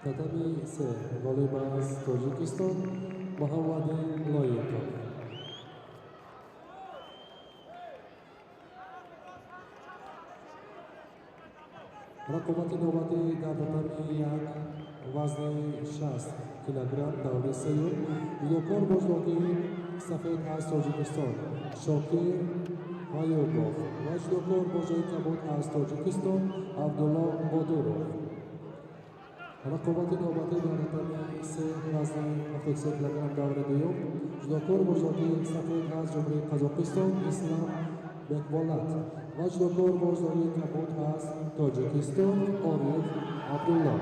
A: Татами се, ғолиб аз Тоҷикистон Муҳаммади Лоиқов. Рақобати навбатӣ дар татами як, вазни 60 килограмм, даври сеюм, ҷудокор бо ҷудокии сафед аз Тоҷикистон Шокир Аюбов ва ҷудокор бо ҷои кабуд аз Тоҷикистон Абдулло Бодуров. Рақобати навбатӣ дар татами се, вазни 73 килограмм, даври дуюм, ҷудокор бо ҷудокии сафед аз Ҷумҳурии Қазоқистон Ислам Бекболат ва ҷудокор бо ҷудокии кабуд аз Тоҷикистон Ориф Абдулло.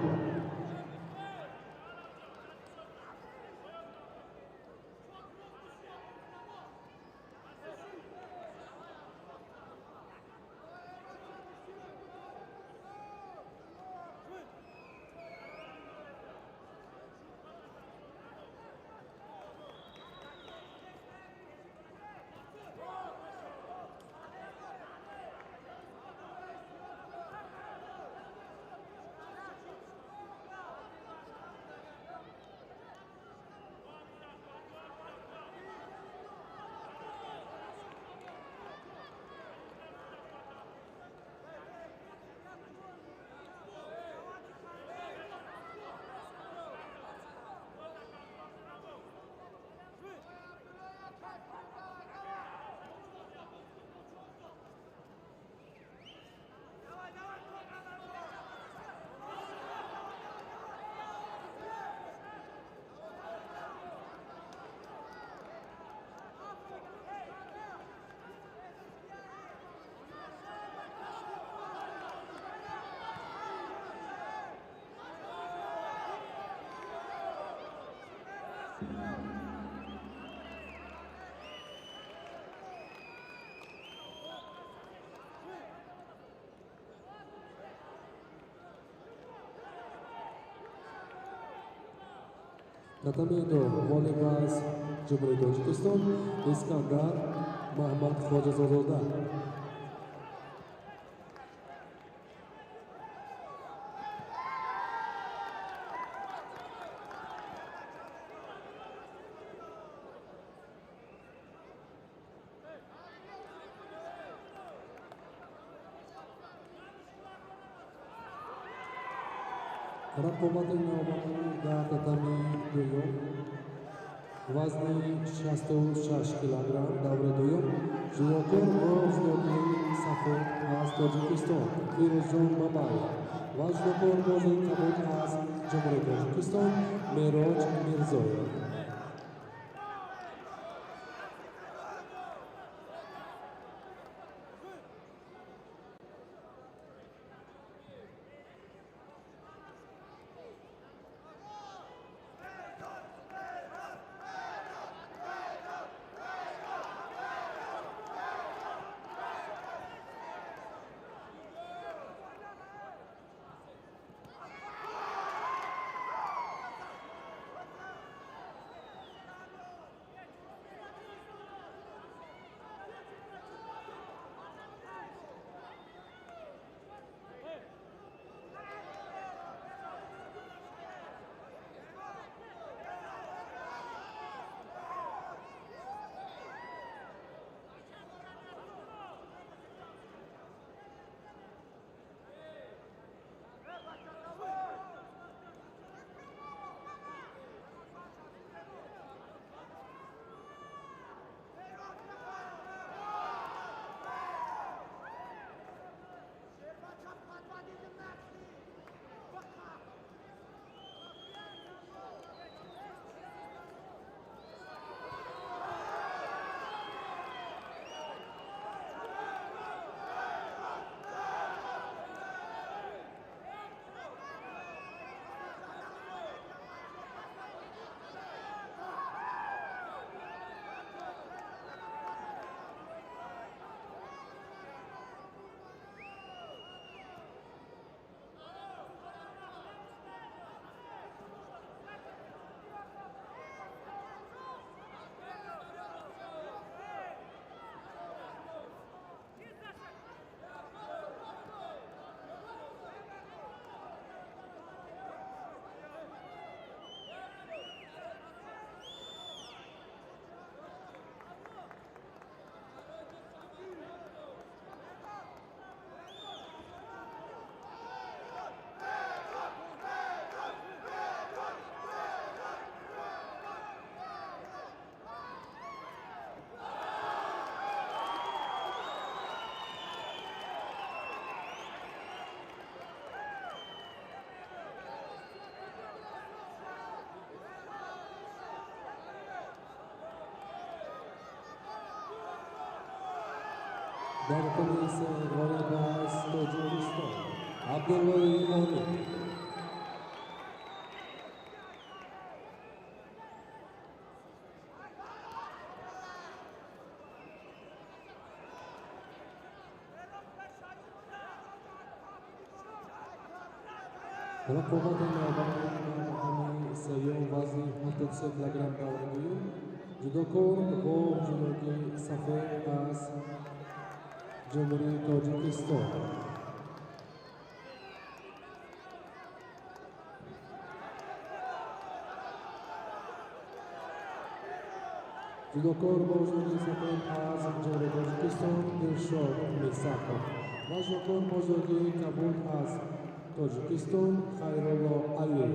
A: Татами ду, ғолиб аз Ҷумҳурии Тоҷикистон Искандар Маҳмад Хоҷазодозода. Рақобати навбатӣ дар татами дуюм, вазни 66 килограмм, даври дуюм, ҷудокор бо ҷудокии сафед аз Тоҷикистон Фирӯзҷон Бабаев ва ҷудокор бо ҷои кабуд аз Ҷумҳурии Тоҷикистон Мероҷ Мирзоев. Дар татами се ғолиб аз Тоҷикистон Абдуллои Ориф. Рақобати навбатӣ дар татами сеюм вазни 73 килограмм даври дуюм ҷудокор бо ҷудоги сафед аз Ҷумҳурии Тоҷикистон ҷудокор бо ҷудоги сафед аз Ҷумҳурии Тоҷикистон Дилшод Мирсақов ва ҷудокор бо ҷудоги кабуд аз Тоҷикистон Хайрулло Алиев.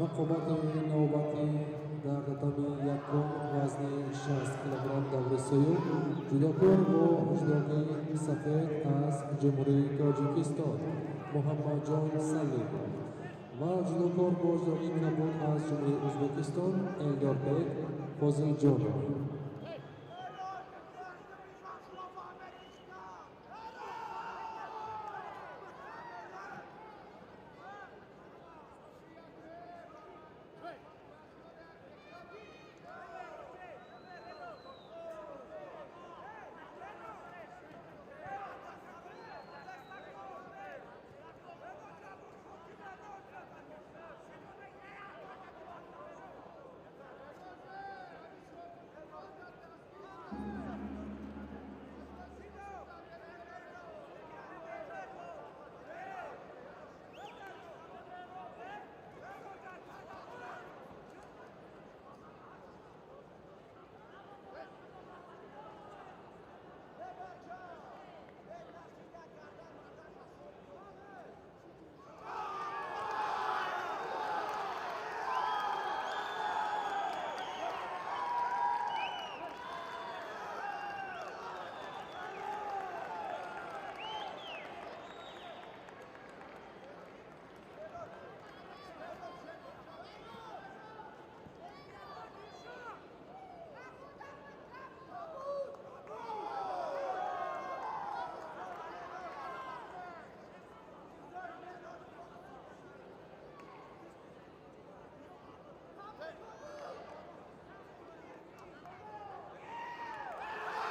A: Рақобати навбатӣ дар татами якум вазни 60 килограмм даври сеюм ҷудокор бо ҷудоги сафед аз Ҷумҳурии Тоҷикистон Муҳаммадҷон Салимов ва ҷудокор бо ҷудоги кабуд аз Ҷумҳурии Ӯзбекистон Элдорбек Фозилҷонов.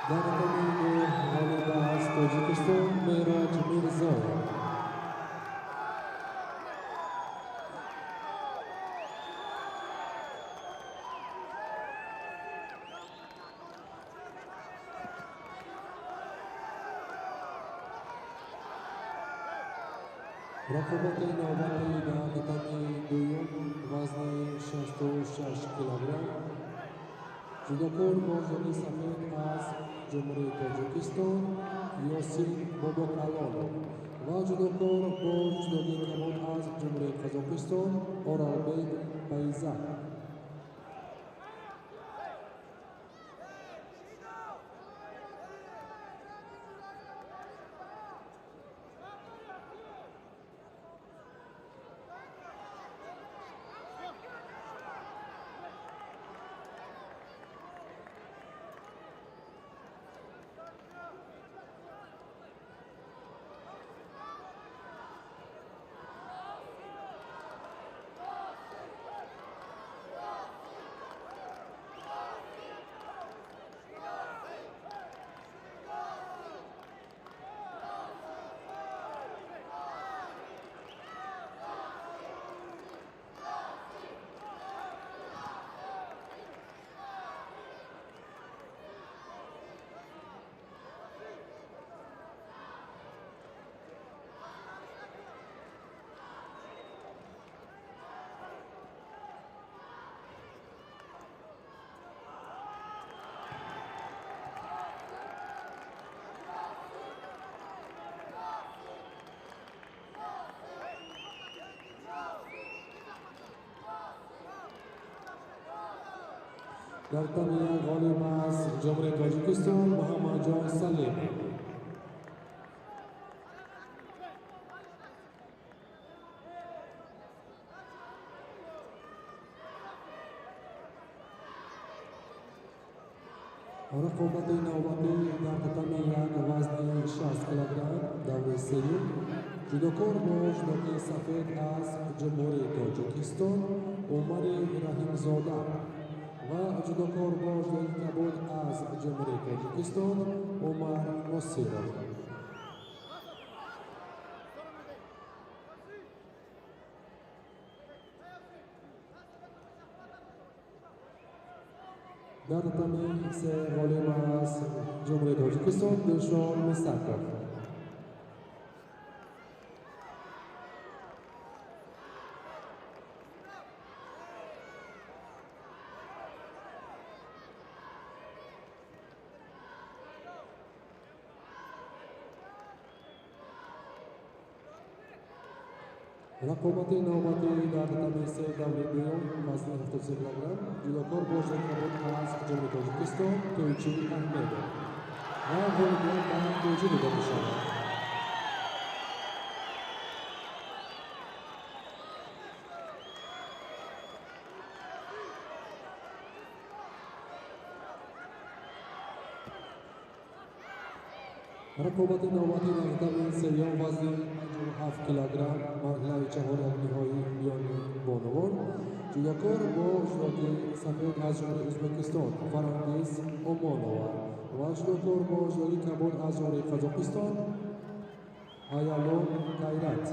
A: Дар татами ду ғолиб аз Тоҷикистон Мероҷ Мирзоев. Рақобати навбатӣ дар татами дуюм вазни 66 килограмм ҷудокор бо ҷудоги сафед аз Ҷумҳурии Тоҷикистон Ёсин Бобокалонов ва ҷудокор бо ҷудоги кабуд аз Ҷумҳурии Қазоқистон Оралбек Байзак. Дар татами як ғолиб аз Ҷумҳурии Тоҷикистон Муҳаммадҷон Салимов. Рақобати навбатӣ дар татами як вазни 60 килограмм даври сеюм ҷудокор бо ждоки сафед аз Ҷумҳурии Тоҷикистон Умари Раҳимзода ва ҷудокор бо ждоки кабуд аз Ҷумҳурии Тоҷикистон Умар Носиров. Дар татами се ғолиб аз Ҷумҳурии Тоҷикистон Дилшод Мисаков. Рақобати навбатӣ дар татами се даври дуюм вазни 73 килограмм ҷудокор бо ждоки кабуд аз Ҷумҳурии Тоҷикистон Тӯйчи Аҳмедов ва ғолибият ба Тӯйчи дода мешавад. Рақобати навбатӣ дар татами сеюм вазни 57 килограмм марҳилаи чаҳорякниҳоӣ миёни бонувон ҷудокор бо ждоки сафед аз Ҷумҳурии Ӯзбекистон Фарангиз Омонова ва ҷудокор бо ждоки кабуд аз Ҷумҳурии Қазоқистон Аялон Кайрат.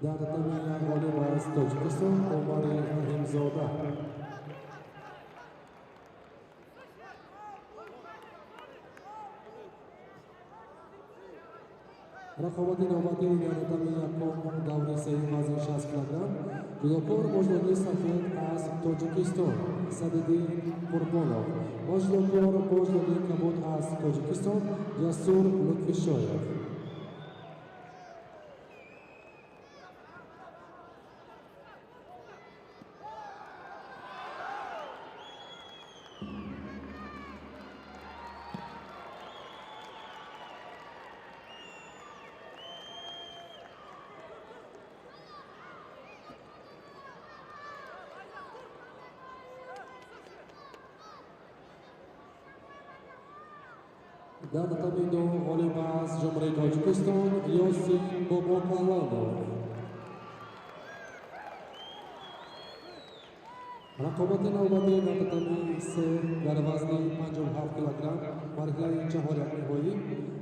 A: Дар татами як ғолиб аз Тоҷикистон Умари Раҳимзода. Рақобати навбатӣ дар татами якум даври сеюм вазни 60 килограмм ҷудокор бо ждоки сафед аз Тоҷикистон Садиддин Қурбонов ва ҷудокор бо ждоки кабуд аз Тоҷикистон Ҷасур Лутфишоев. Дар татами ду ғолиб аз Ҷумҳурии Тоҷикистон Ёсин Бобокалонов. Рақобати навбатӣ дар татами се дар вазни 57 килограмм марҳилаи чаҳорякниҳоӣ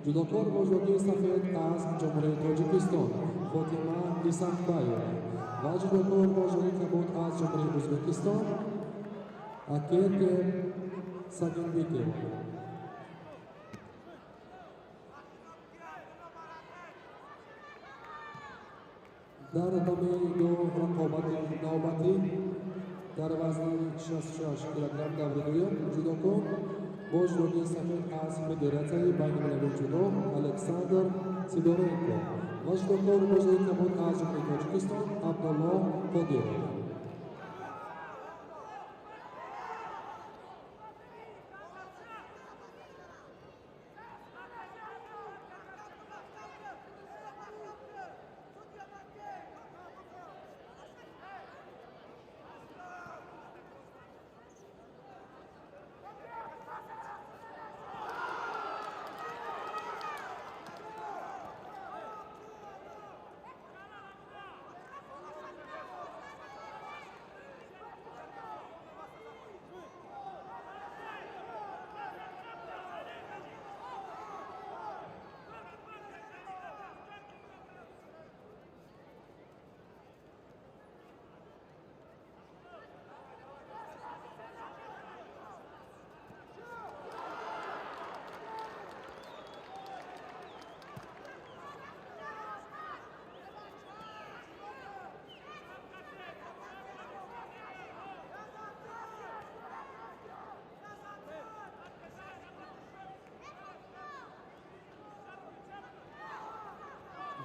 A: ҷудокор бо ждоки сафед аз Ҷумҳурии Тоҷикистон Фотима Исанбаева ва ҷудокор бо ждоки кабуд аз Ҷумҳурии Ӯзбекистон Акерке Сагинбекова. Дар татами ду рақобати навбатӣ дар вазни 66 килограмм даври дуюм ҷудокор бо ҷудоги сафед аз Федератсияи байналмилалии ҷудо Александр Сидоренко ва ҷудокор бо ҷудоги кабуд аз Ҷумҳурии Тоҷикистон Абдулло Қодиров.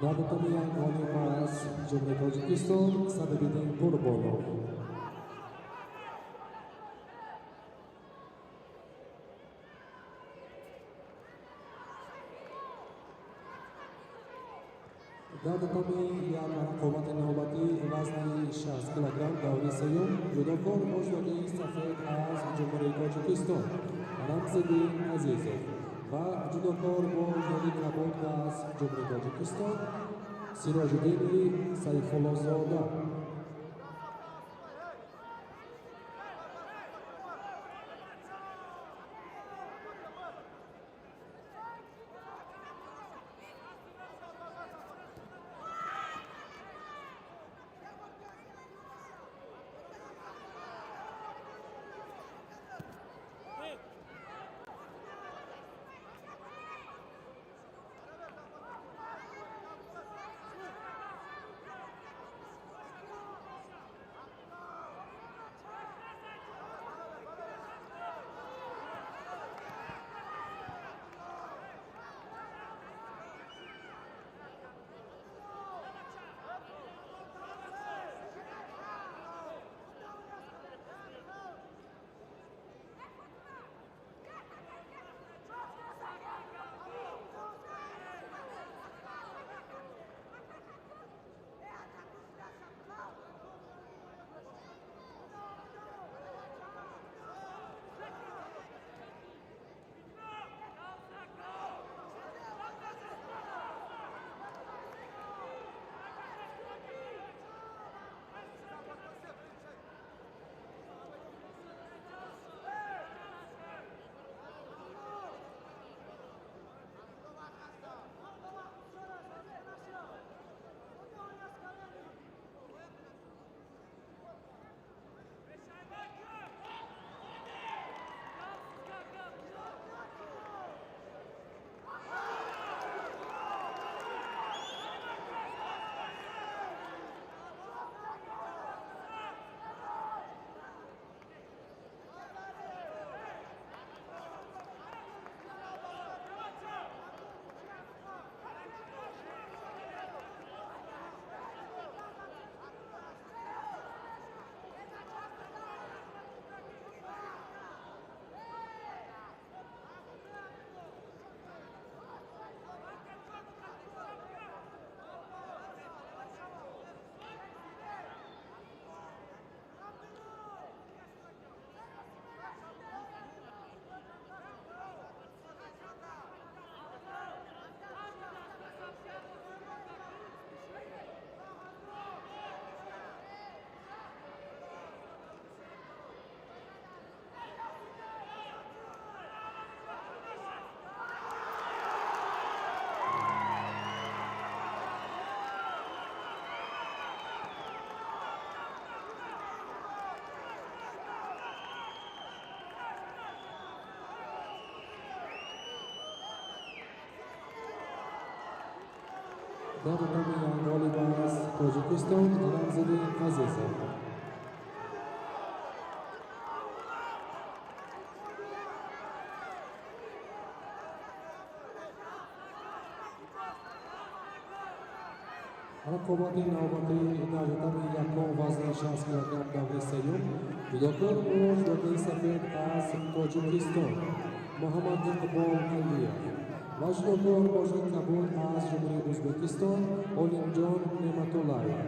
A: Дар татами як ғолиб аз Ҷумҳурии Тоҷикистон Садриддин Қурбонов. Дар татами як рақобати навбатӣ вазни 60 килограмм даври сеюм ҷудокор бо ҷудоги сафед аз Ҷумҳурии Тоҷикистон Рамзиддин Азизов ва ҷудокор бо ҷудоги кабуд аз Ҷумҳурии Тоҷикистон Сироҷиддини Сайфуллозода. Дар татами як ғолиб аз Тоҷикистон Рамзиддин Азизов. Рақобати навбатӣ дар татами якум вазни 60 килограмм даври сеюм ҷудокор бо ҷудокори сафед аз Тоҷикистон Муҳаммад Иқбол Алиев ва ҷудокор бо ҷудоки кабуд аз Ҷумҳурии Ӯзбекистон Олимҷон Неъматуллаев.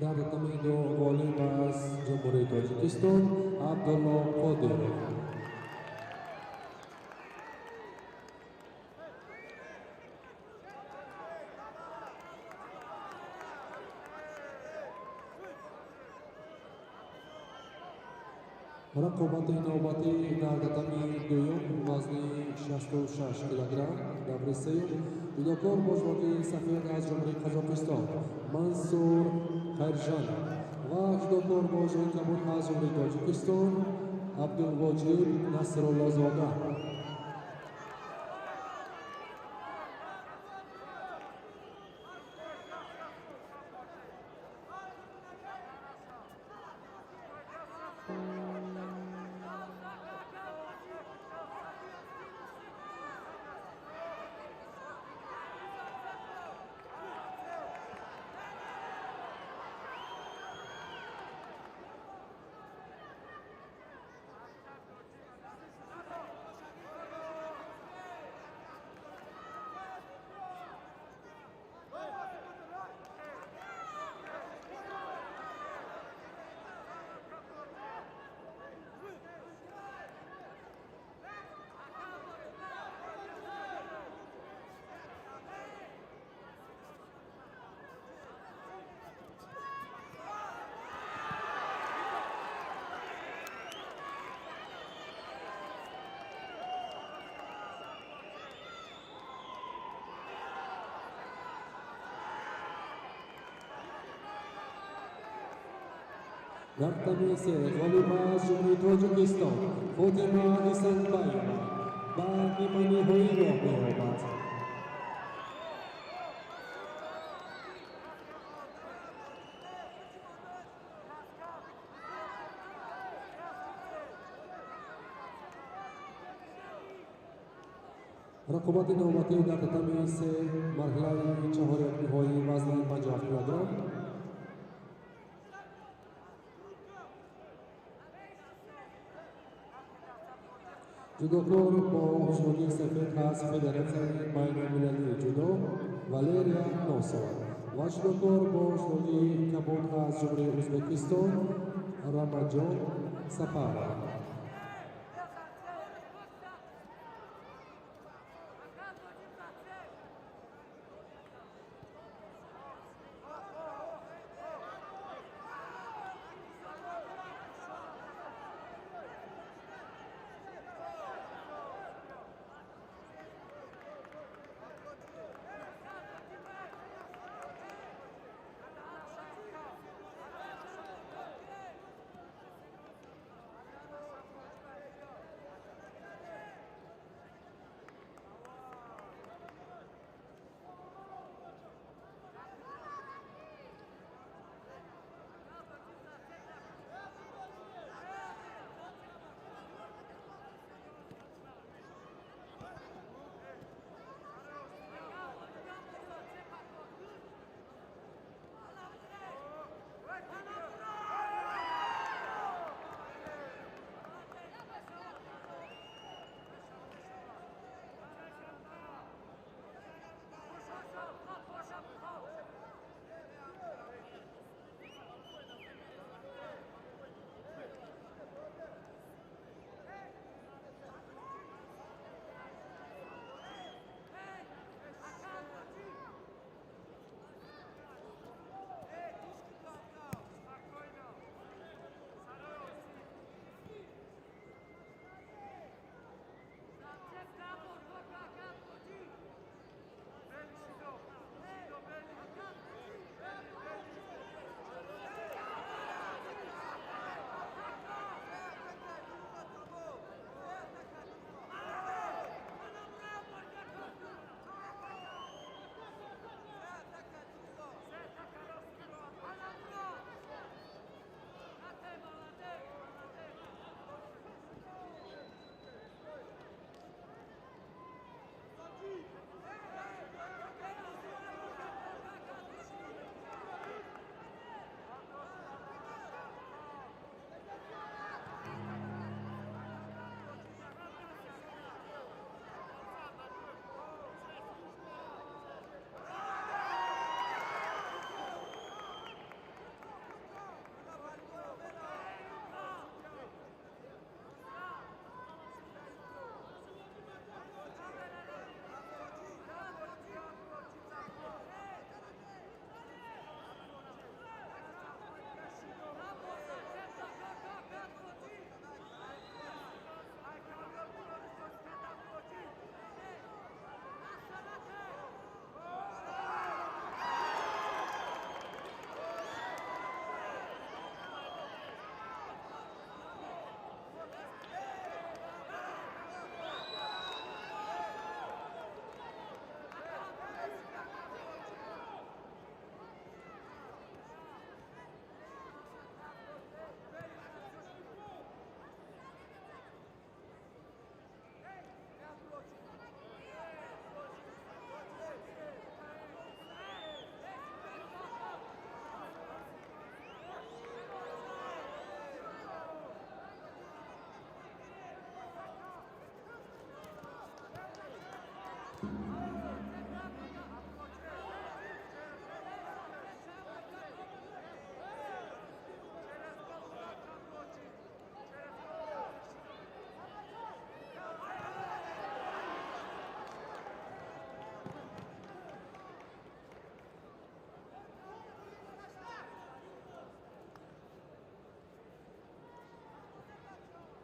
A: Дар татами ду ғолиб аз Ҷумҳурии Тоҷикистон Абдулло Қодиров. Рақобати навбатӣ дар татами дуюм вазни 66 килограмм даври сеюм ҷудокор бо ҷудоки сафед аз Ҷумҳурии Қазоқистон Мансур Хайржанов ва ҷудокор бо ҷудоки кабуд аз Ҷумҳурии Тоҷикистон Абдулвоҷиб Насруллозода. Дар татами се ғолиб аз Ҷумҳурии Тоҷикистон Фотима Исанбаева ба ниманиҳоӣ роҳ меёбад. Рақобати навбатӣ дар татами се марҳилаи чаҳорякниҳоӣ вазни 57 килограмм ҷудокор бо ҷудоки сафед аз Федератсияи байналмилалии ҷудо Валерия Носова ва ҷудокор бо ҷудоки кабуд аз Ҷумҳурии Ӯзбекистон Рамаҷон Сапаров.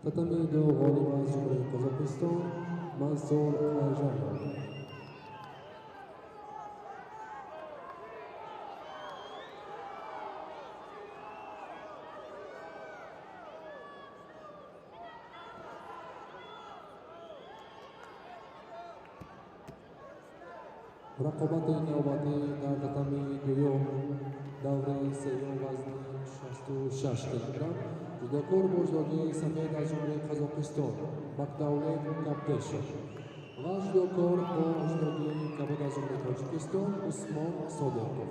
A: Татами ду ғолиб аз Ҷумҳурии Қазоқистон Мансур Қайжанов. Рақобати навбатӣ дар татами дуюм давраи сеюм вазни 66 килограмм ҷудокор бо ҷудогии сафед аз Ҷумҳурии Қазоқистон Бақдавлет Кабдешов ва ҷудокор бо ҷудогии кабуд аз Ҷумҳурии Тоҷикистон Усмон Содиқов.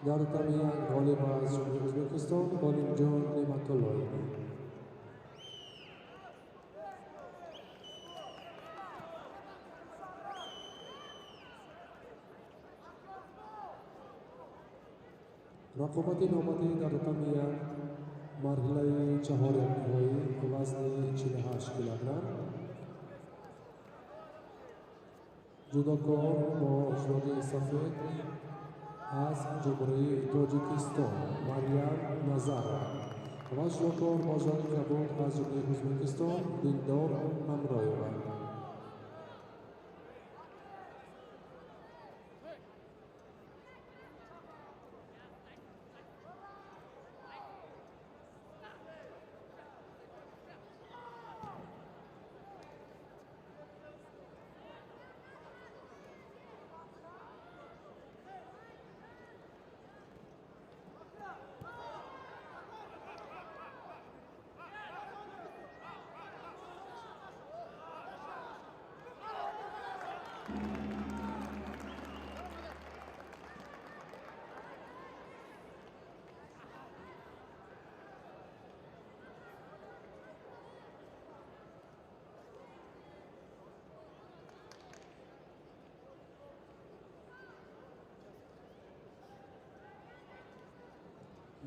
A: Дар татами як ғолиб аз Ҷумҳурии Ӯзбекистон Олимҷон Неъматуллоев. Рақобати навбатӣ дар татами як марҳилаи чаҳорякниҳоӣ вазни 48 килограмм ҷудокор бо ҷудогии сафед аз Ҷумҳурии Тоҷикистон Марьям Назарова ва ҷудокор бо ҷудогии кабуд аз Ҷумҳурии Ӯзбекистон Дилдор Ҳамроева.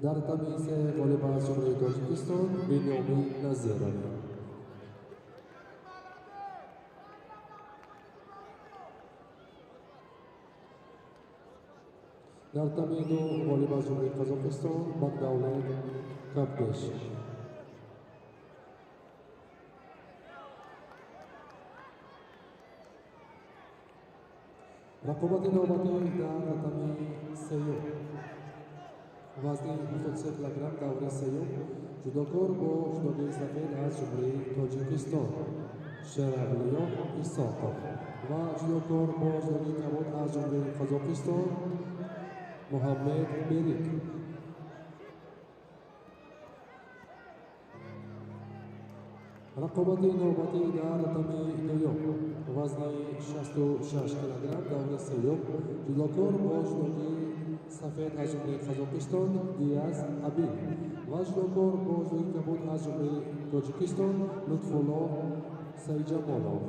A: Дар татами се ғолиб аз Ҷумҳурии Тоҷикистон Биноми Назиров. Дар татами ду ғолиб аз Ҷумҳурии Қазоқистон Бақдавлет Кабдеш. Рақобати навбатӣ дар татами сеюм вазни 73 килограмм давраи сеюм ҷудокор бо ҷудогии сафед аз Ҷумҳурии Тоҷикистон Шеравлиё Исоқов ва ҷудокор бо ҷудогии кабуд аз Ҷумҳурии Қазоқистон Муҳаммед Берик. Рақобати навбатӣ дар татами дуюм вазни 66 килограмм давраи сеюм ҷудокор бо ҷудогии сафед аз Ҷумҳурии Қазоқистон Диаз Абил ва ҷудокор бо ҷудогии кабуд аз Ҷумҳурии Тоҷикистон Лутфулло Сайҷамолов.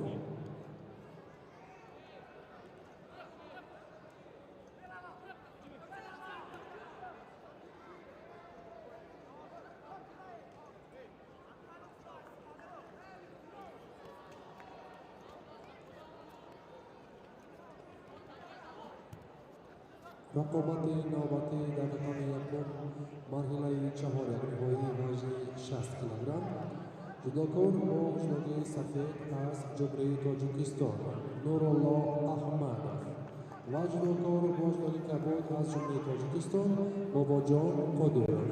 A: Рақобати навбатӣ дар татами якум марҳилаи чаҳорякниҳоии вазни 60 килограмм. Ҷудокор бо ҷудоги сафед аз Ҷумҳурии Тоҷикистон Нурулло Аҳмадов ва ҷудокор бо ҷудоги кабуд аз Ҷумҳурии Тоҷикистон Бобоҷон Қодиров.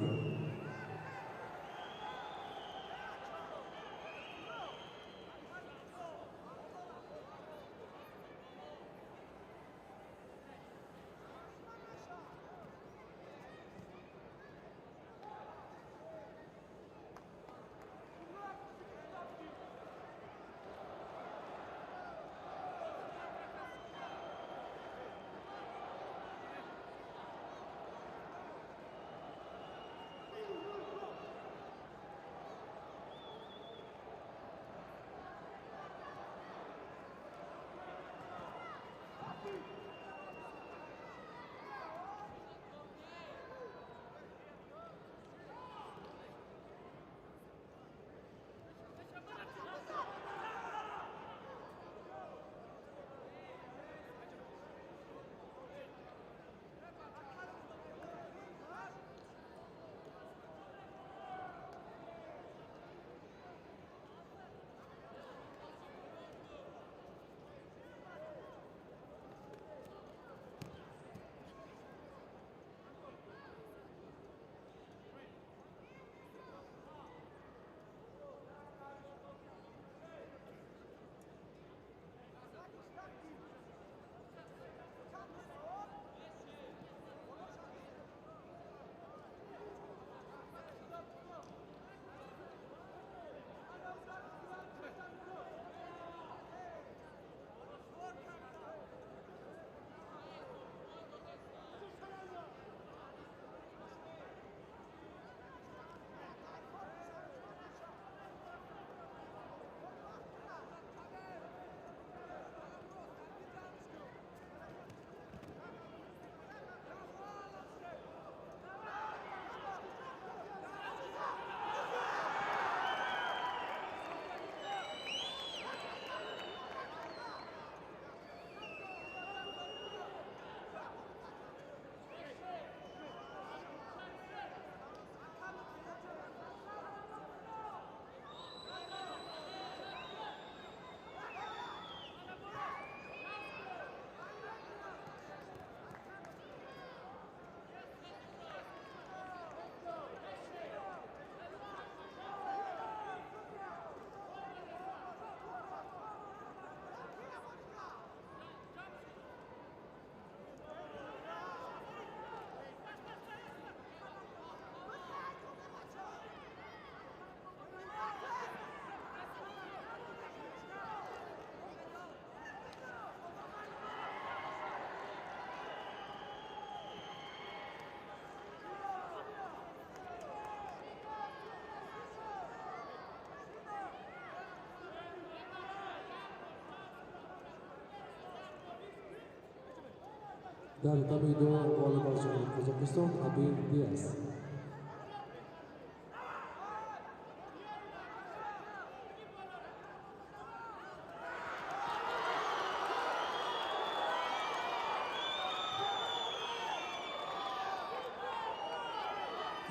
A: Дар татами ду ғолиб аз Ҷумҳурии Қазоқистон Абир Диас.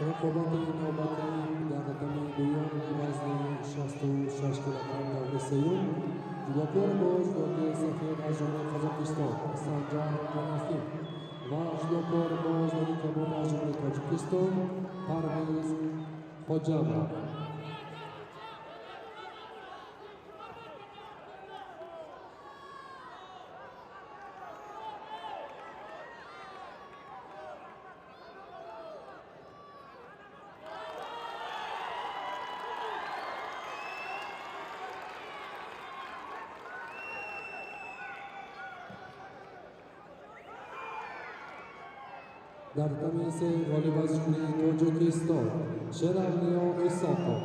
A: Рақобати навбатӣ дар татами дуюм вазни 66 килограмм даври сеюм. Ҷудокор бо ҷудоги сафед аз Ҷумҳурии Қазоқистон Санҷар Қанафин ва ҷудокор бо ҷудоги кабуд аз Ҷумҳурии Тоҷикистон Парвиз Хоҷамов. Дар татами се ғолиб аз Ҷумҳурии Тоҷикистон Шеравлиё Исоқов.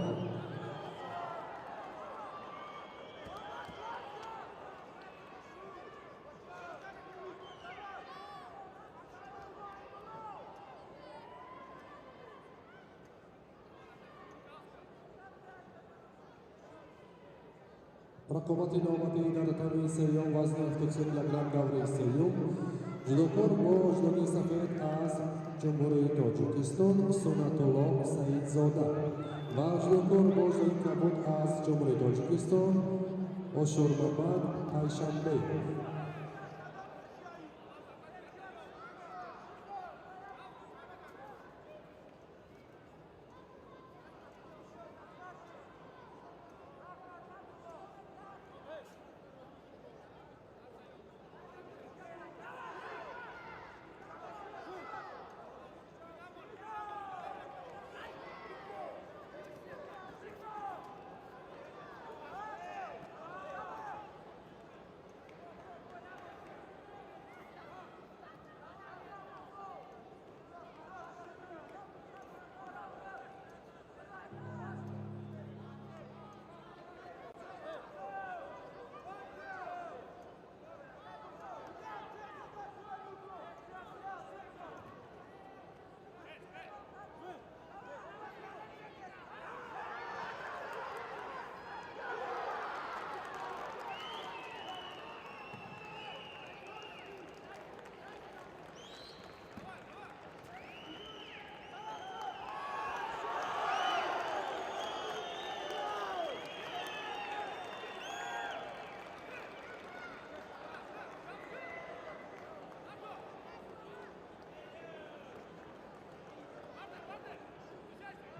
A: Рақобати навбатӣ дар татами сеюм вазни 73 килограмм даври сеюм. Ҷудокор бо ҷудоги сафед аз Ҷумҳурии Тоҷикистон Сунатулло Саидзода ва ҷудокор бо ҷудоги кабуд аз Ҷумҳурии Тоҷикистон Ошурмамад Пайшанбеев.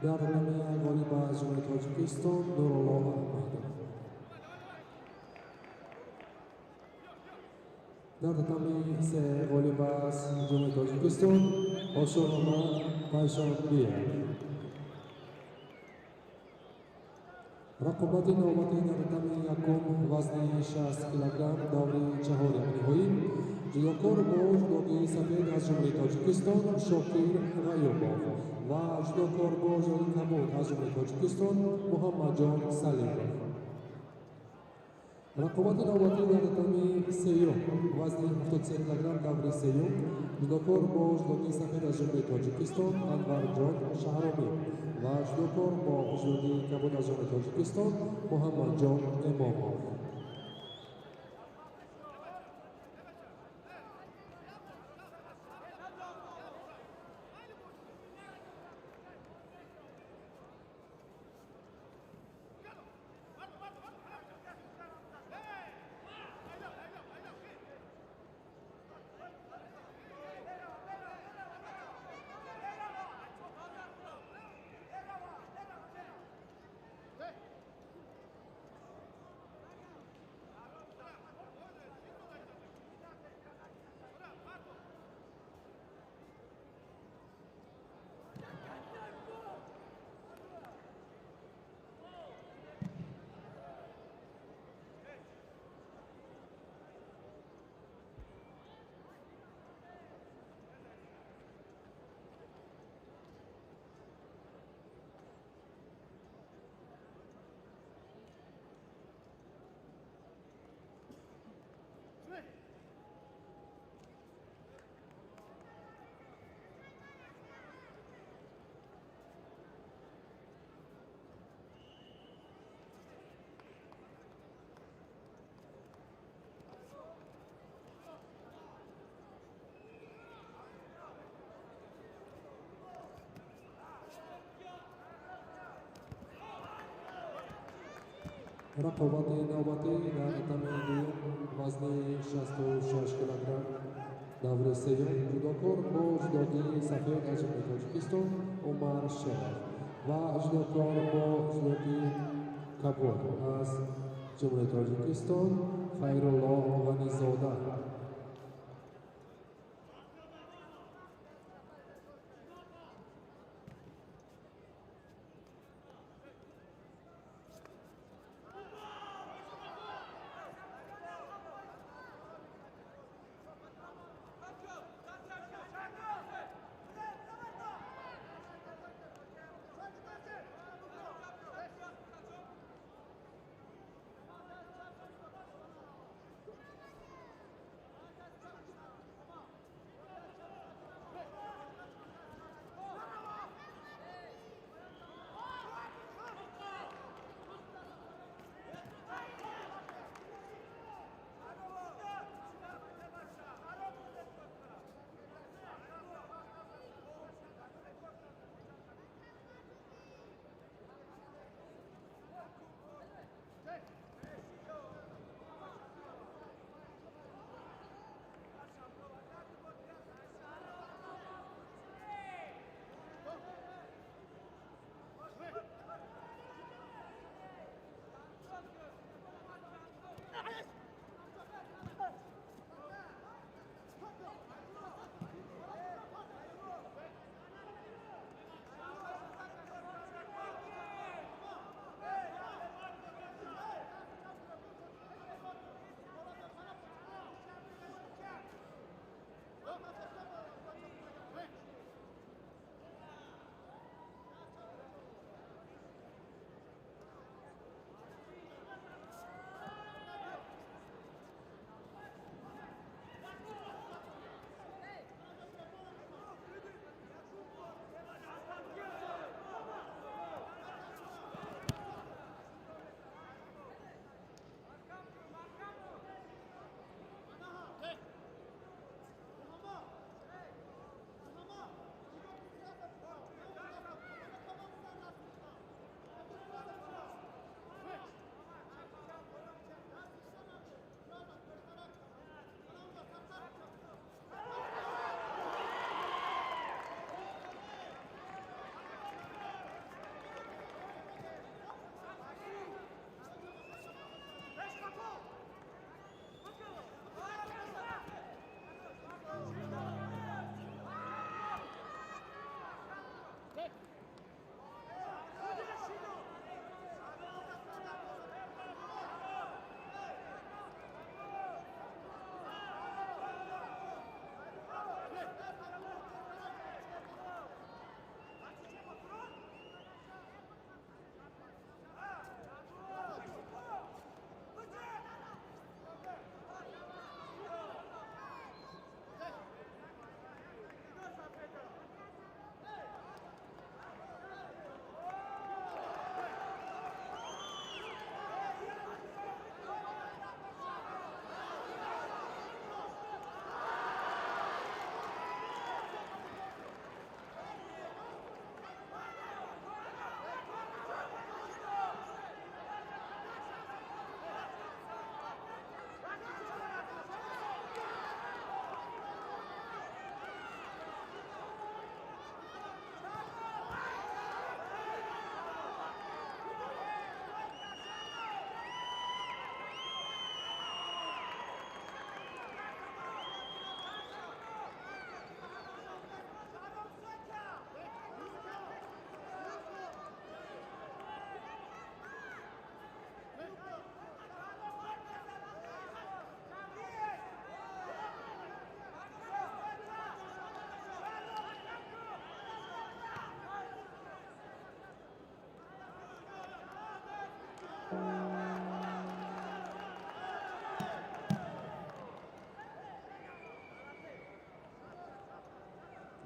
A: Дар намои ғолиб аз Ҷумҳурии Тоҷикистон Нурулло Аҳмадов. Дар татами се ғолиб аз Ҷумҳурии Тоҷикистон Ошурмамад Пайшанбиев. Рақобати навбатӣ дар татами якум вазни 60 килограмм даври чаҳоряк ниҳоӣ. Ҷудокор бо ҷудоги сафед аз Ҷумҳурии Тоҷикистон Шокир Ғаюбов ва ҷудокор бо ҷудоги кабуд аз Ҷумҳурии Тоҷикистон Муҳаммадҷон Салимов. Рақобати навбатӣ дар татами сеюм вазни 73 килограмм даври сеюм. Ҷудокор бо ҷудоги сафед аз Ҷумҳурии Тоҷикистон Анварҷон Шаҳромӣ ва ҷудокор бо ҷудоги кабуд аз Ҷумҳурии Тоҷикистон Муҳаммадҷон Эмомов. Рақобати навбатӣ дар татами дуюм вазни 66 килограмм даври сеюм. Ҷудокор бо ҷудоги сафед аз Ҷумҳурии Тоҷикистон Умар Шеров ва ҷудокор бо ҷудоги кабуд аз Ҷумҳурии Тоҷикистон Хайрулло Ғанизода.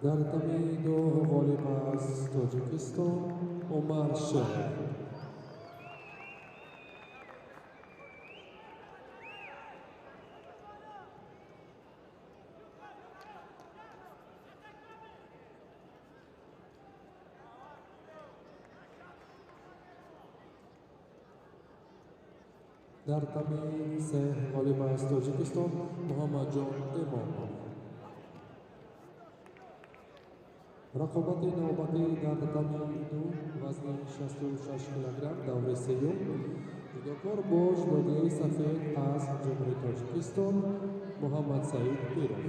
A: Дар татами ду ғолиб аз Тоҷикистон Умар Шеров. Дар татами се ғолиб аз Тоҷикистон Муҳаммадҷон Имомов. Рақобати навбатӣ дар татами ду вазни 66 килограмм даври сеюм. Ҷудокор бо ҷудогии сафед аз Ҷумҳурии Тоҷикистон Муҳаммадсаид Пиров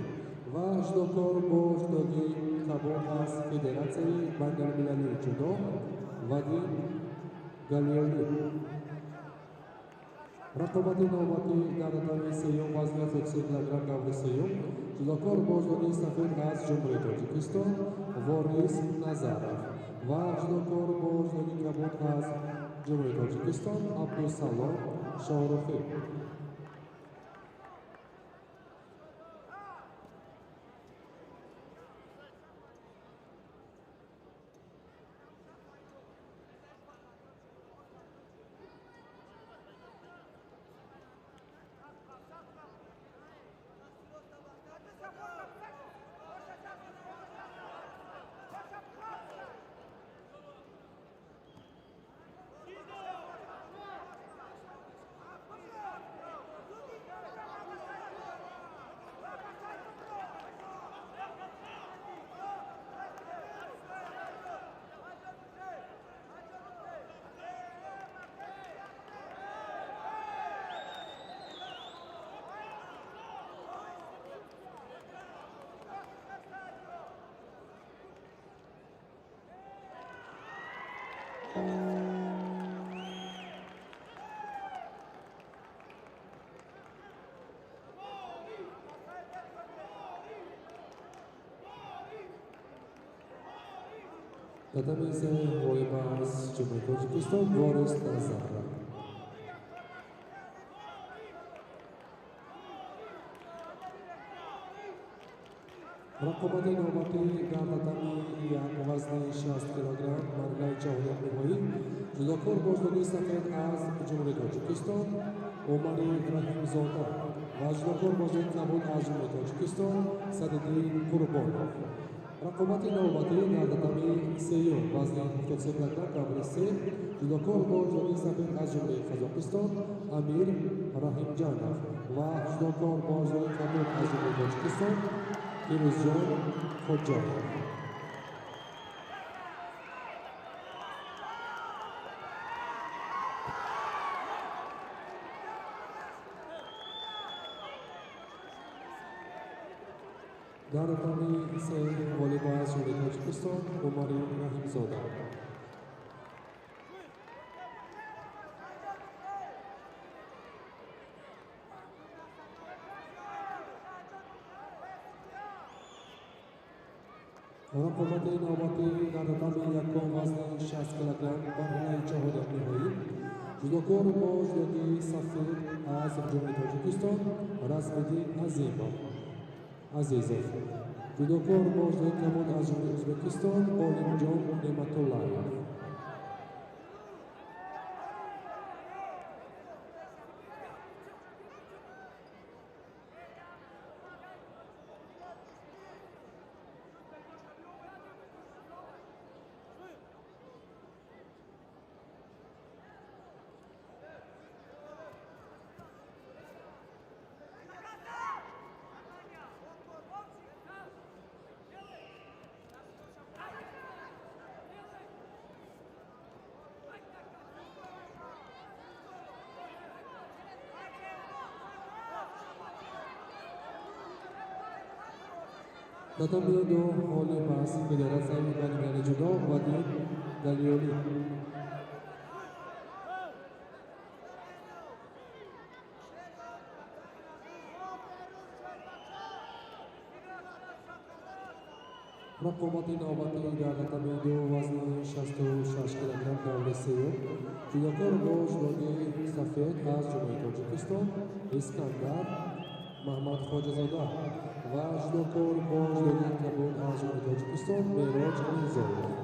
A: ва ҷудокор бо ҷудогии кабуд аз Федератсияи байналмилалии ҷудо Вадим Галиёлӣ. Рақобати навбатӣ дар татами сеюм вазни 73 килограмм даври сеюм. Ҷудокор бо ҷудогии сафед аз Ҷумҳурии Тоҷикистон Ворис Назаров ва ҷудокор бо ҷудогии кабуд аз Ҷумҳурии Тоҷикистон Абдусалом Шоҳрухӣ. Татами се ғолиб аз Ҷумҳурии Тоҷикистон Ворис Назаров. Рақобати навбатӣ дар татами як вазни 60 килограмм марҳилаи чорум ниҳоӣ. Ҷудокор бо ҷудогии сафед аз Ҷумҳурии Тоҷикистон Умари Раҳимзода ва ҷудокор бо ҷудогии кабуд аз Ҷумҳурии Тоҷикистон Садриддин Қурбонов. Рақобати навбатӣ дар татами сеюм вазни 73 килограмм даври се. Ҷудокор бо ҷудогии сафед аз Ҷумҳурии Қазоқистон Амир Раҳимҷанов ва ҷудокор бо ҷудогии кабуд аз Ҷумҳурии Тоҷикистон Фирӯзҷон Хоҷаев. Дар татами се ғолиб аз Ҷумҳурии Тоҷикистон Умари Раҳимзода. Рақобати навбатӣ дар татами якум вазни 60 килограмм марҳилаи чорум ниҳоӣ. Ҷудокор бо ҷудогии сафед аз Ҷумҳурии Тоҷикистон Расмиддин Азизов. Ҷудокор бо ҷудогии кабуд аз Ҷумҳурии Ӯзбекистон Олимҷон Неъматуллаев. Татами ду ғолиб аз Федератсияи байналмилалии ҷудо Вадим Галиёлӣ. Рақобати навбатӣ дар татами ду вазни 66 килограмм даври сеюм. Ҷудокор бо ҷудогии сафед аз Ҷумҳурии Тоҷикистон Искандар Раҳмат Хоҷазода ва ҷудокор бо ҷудогии кабуд аз ҷумҳурии Тоҷикистон Мероҷ Мирзоев.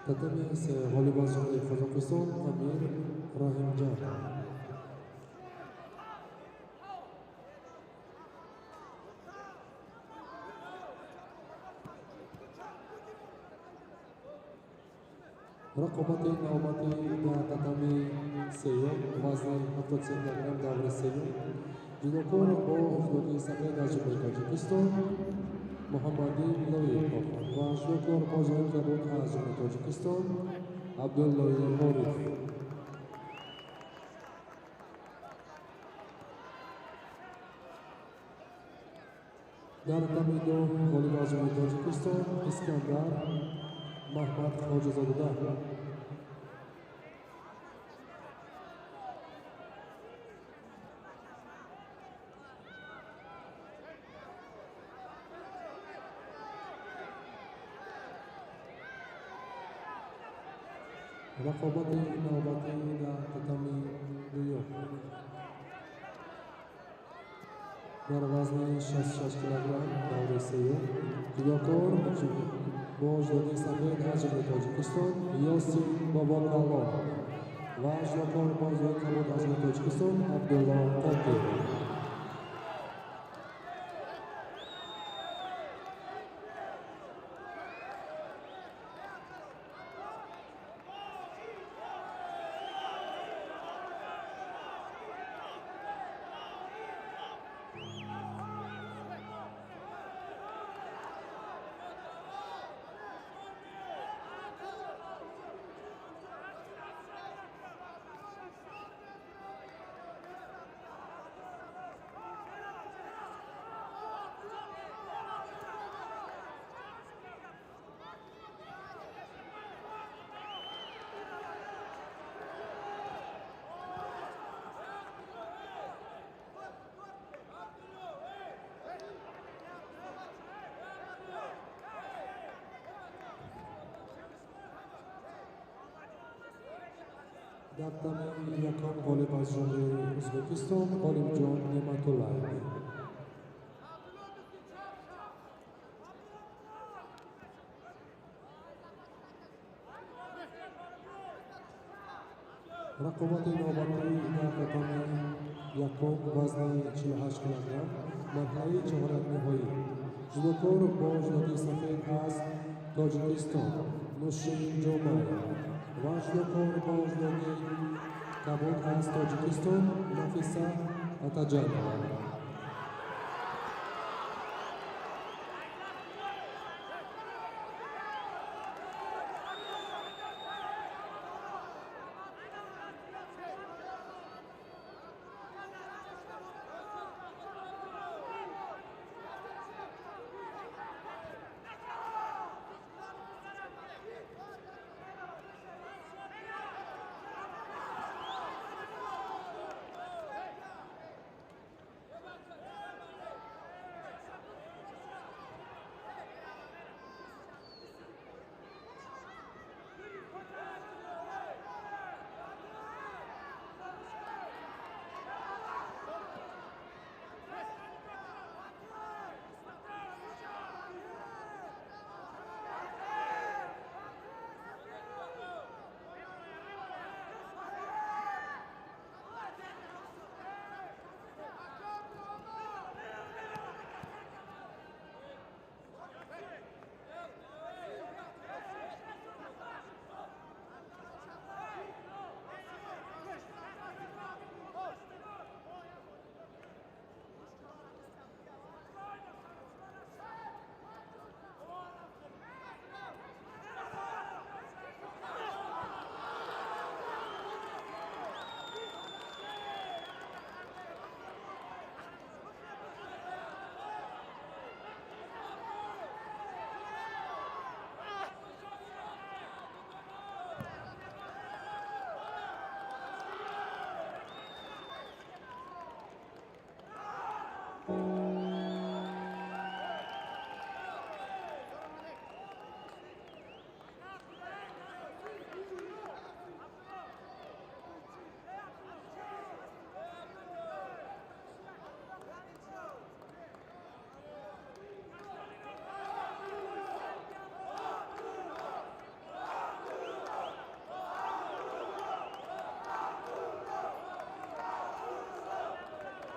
A: Татами ғолиб аз ҷумҳурии Қазоқистон Амир Раҳимҷон. Рақобати навбатӣ дар татами сеюм, вазни 73 килограмм, даври сеюм. Ҷудокор бо ҷудокии сафед аз Ҷумҳурии Тоҷикистон Муҳаммаддин Лоиқов ва ҷудокор бо ҷудокии кабуд аз Ҷумҳурии Тоҷикистон Абдуллои Ориф. Дар татами ду ғолиб аз Ҷумҳурии Тоҷикистон Искандар Маҳмад Хоҷазода. Рақобати навбатӣ дар татами дуюм дар вазни 66 килограмм, даври сеюм. Ҷудокор бо ҷудокии сафед аз Ҷумҳурии Тоҷикистон Ёсин Бобокалон ва ҷудокор бо ҷудокии кабуд аз Ҷумҳурии Тоҷикистон Абдулло Қодиров. Дар тамоми якум ғолиб аз Ҷумҳурии Ӯзбекистон Ғолибҷон Неъматуллаев. Рақобати навбатӣ дар татами якум, вазни 48 килограмм, марҳилаи чорякниҳоӣ. Ҷудокор бо ҷудокии сафед аз Тоҷикистон Нушин Ҷомаев ва ҷудокор бо ҷудокии кабуд аз Тоҷикистон Нафиса Атаҷанова.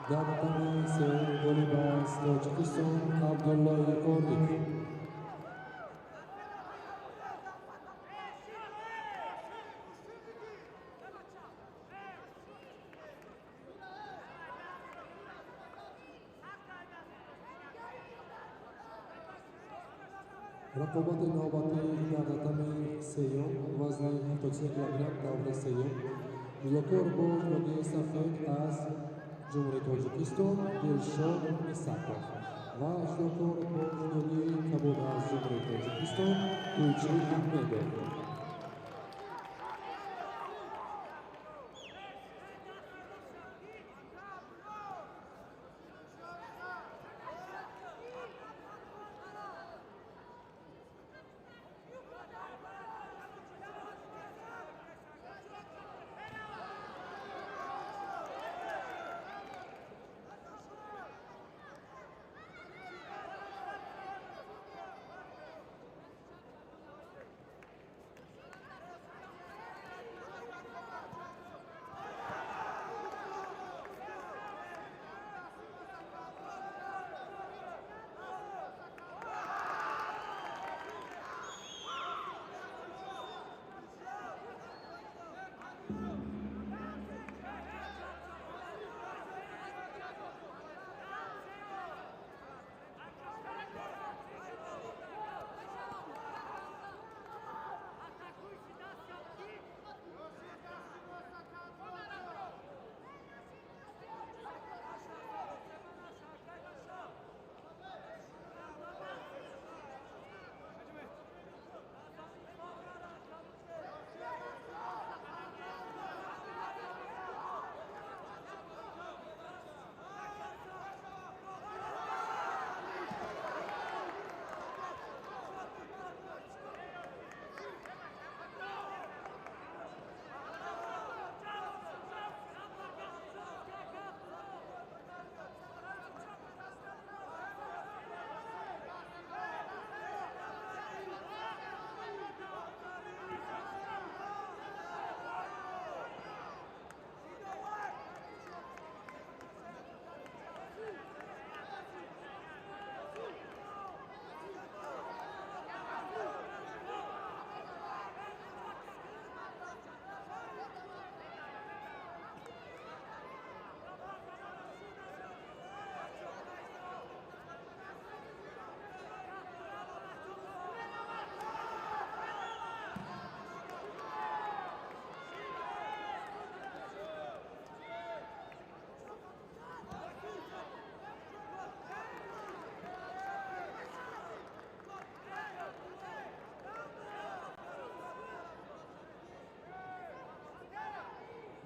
A: Дар татами сеюм ғолиб аз Тоҷикистон Абдуллои Ориф. Рақобати навбатӣ дар татами сеюм вазни 73 килограмм даври сеюм. Ҷудокор бо ҷудогии сафед аз Ҷумҳурии Тоҷикистон Дилшод Исаков ва ҷудокор бо ҷудогии кабуд аз Ҷумҳурии Тоҷикистон Гулчи Аҳмедов.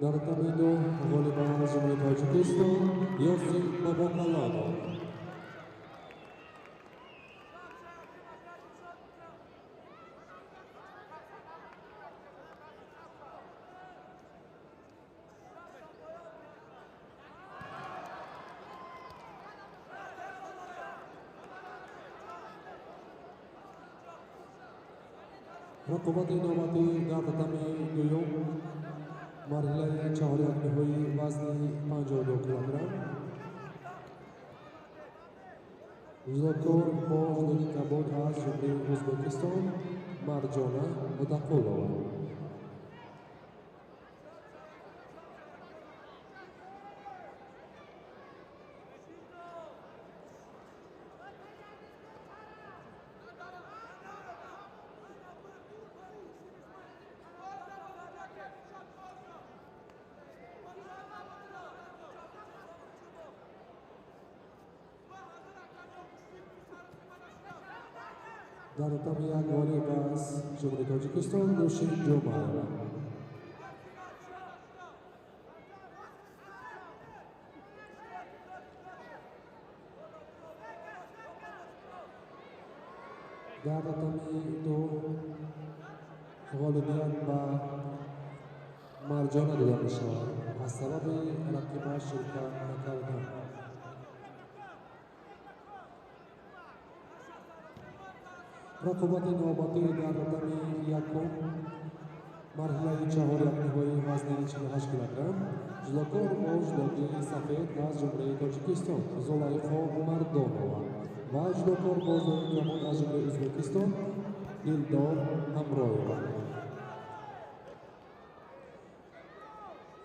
A: Дар татами ду ғолибан аз Ҷумҳурии Тоҷикистон Ёсин Бобокалонов. Рақобати навбатӣ дар татами дуюм марҳилаи чаҳорякниҳои вазни 52 килограмм. Ҷудокор бо ҷудоги кабуд аз Ҷумҳурии Ӯзбекистон Марҷона Одақулова. Дар татами як ғолиб аз Ҷумҳурии Тоҷикистон Нӯшин Ҷумъаева. Дар татами ду ғолибият ба Марҷона дода мешавад аз сабаби рақиба ширкат накардан. Рақобати навбатӣ дар татами якум марҳилаи чаҳорякниҳои вазни 48 килограмм. Ҷудокор бо ҷудогии сафед аз Ҷумҳурии Тоҷикистон Зулайхо Мардонова ва ҷудокор бо ҷудогии кабуд аз Ҷумҳурии Ӯзбекистон Дилдор Ҳамроева.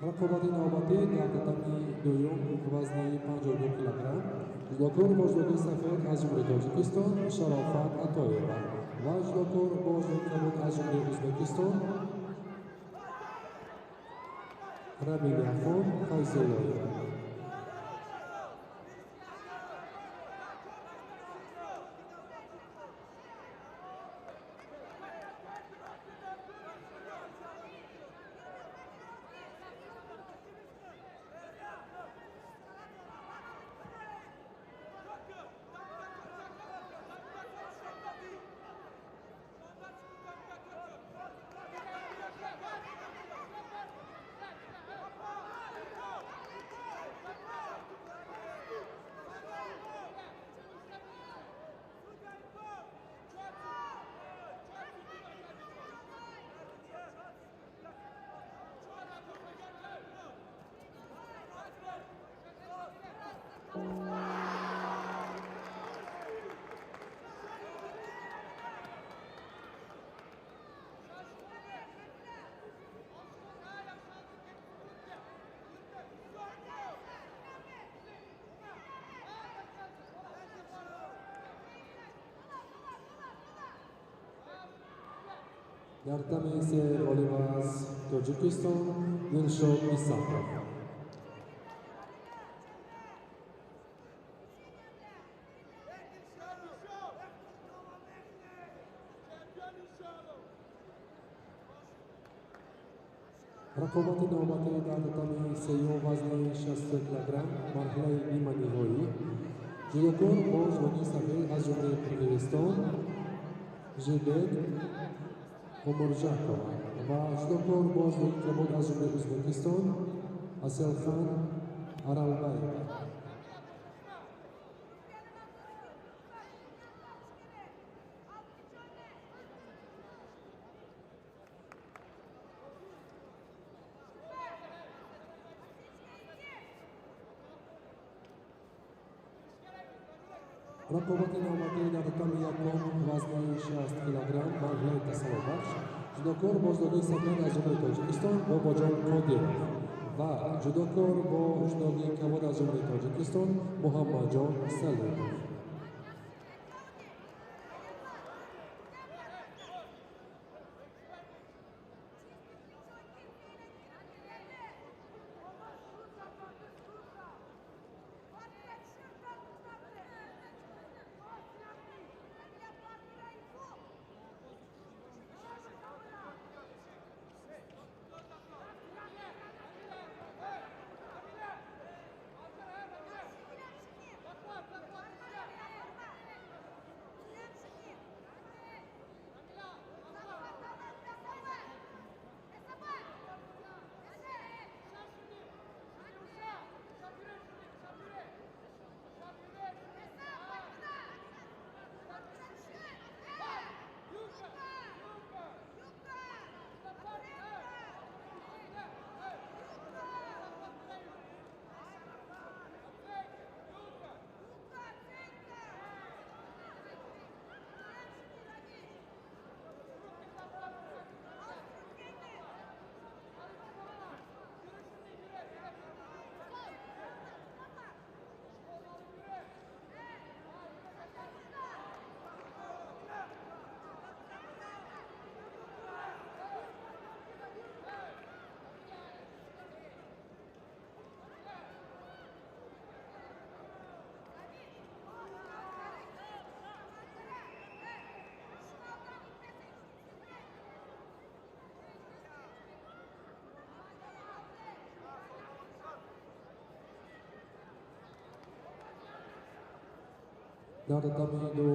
A: Рақобати навбатӣ дар татами дуюм вазни 52 килограмм. Ҷудокор бо ҷудогии сафед аз Ҷумҳурии Тоҷикистон Шарофат Атоева Ва ҷудокор бо ҷудоги кабуд аз Ҷумҳурии Ӯзбекистон Рамилахон Файзуллоева. Дар тами се ғолиб аз Тоҷикистон Дилшод Исақов. Рақобати навбатӣ дар татами сеюм вазни 60 килограмм марҳилаи ниманиҳоӣ. Ҷудокор бо ҷудоги сафед аз Ҷумҳурии Қирғизистон Жибек Умуржакова ва ҷудокор бо ҷудоги кабуд аз Ҷумҳурии Ӯзбекистон Аселхан Аралбаева. Рақобати навбатӣ дар татами якум вазни 60 килограмм марҳилаи тасаллобахш. Ҷудокор бо ҷудоги сафед аз Ҷумҳурии Тоҷикистон Бобоҷон Қодиров ва ҷудокор бо ҷудоги кабуд аз Ҷумҳурии Тоҷикистон Муҳаммадҷон Салимов. Дар татами ду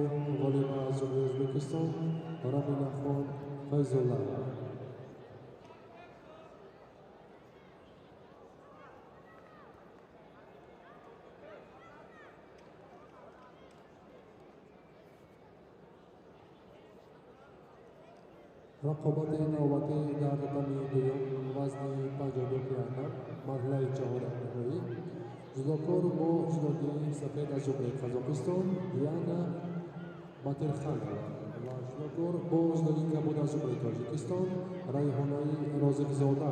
A: ғолиб аз Ҷумҳурии Ӯзбекистон Рамилахон Файзуллаева. Рақобати навбатӣ дар татами дуюм вазни 52 килограмм марҳилаи чорякниҳоӣ. Ҷудокор бо ҷудоги сафед аз Ҷумҳурии Қазоқистон Диана Батирханова ва ҷудокор бо ҷудоги кабуд аз Ҷумҳурии Тоҷикистон Райҳонаи Розиқзода.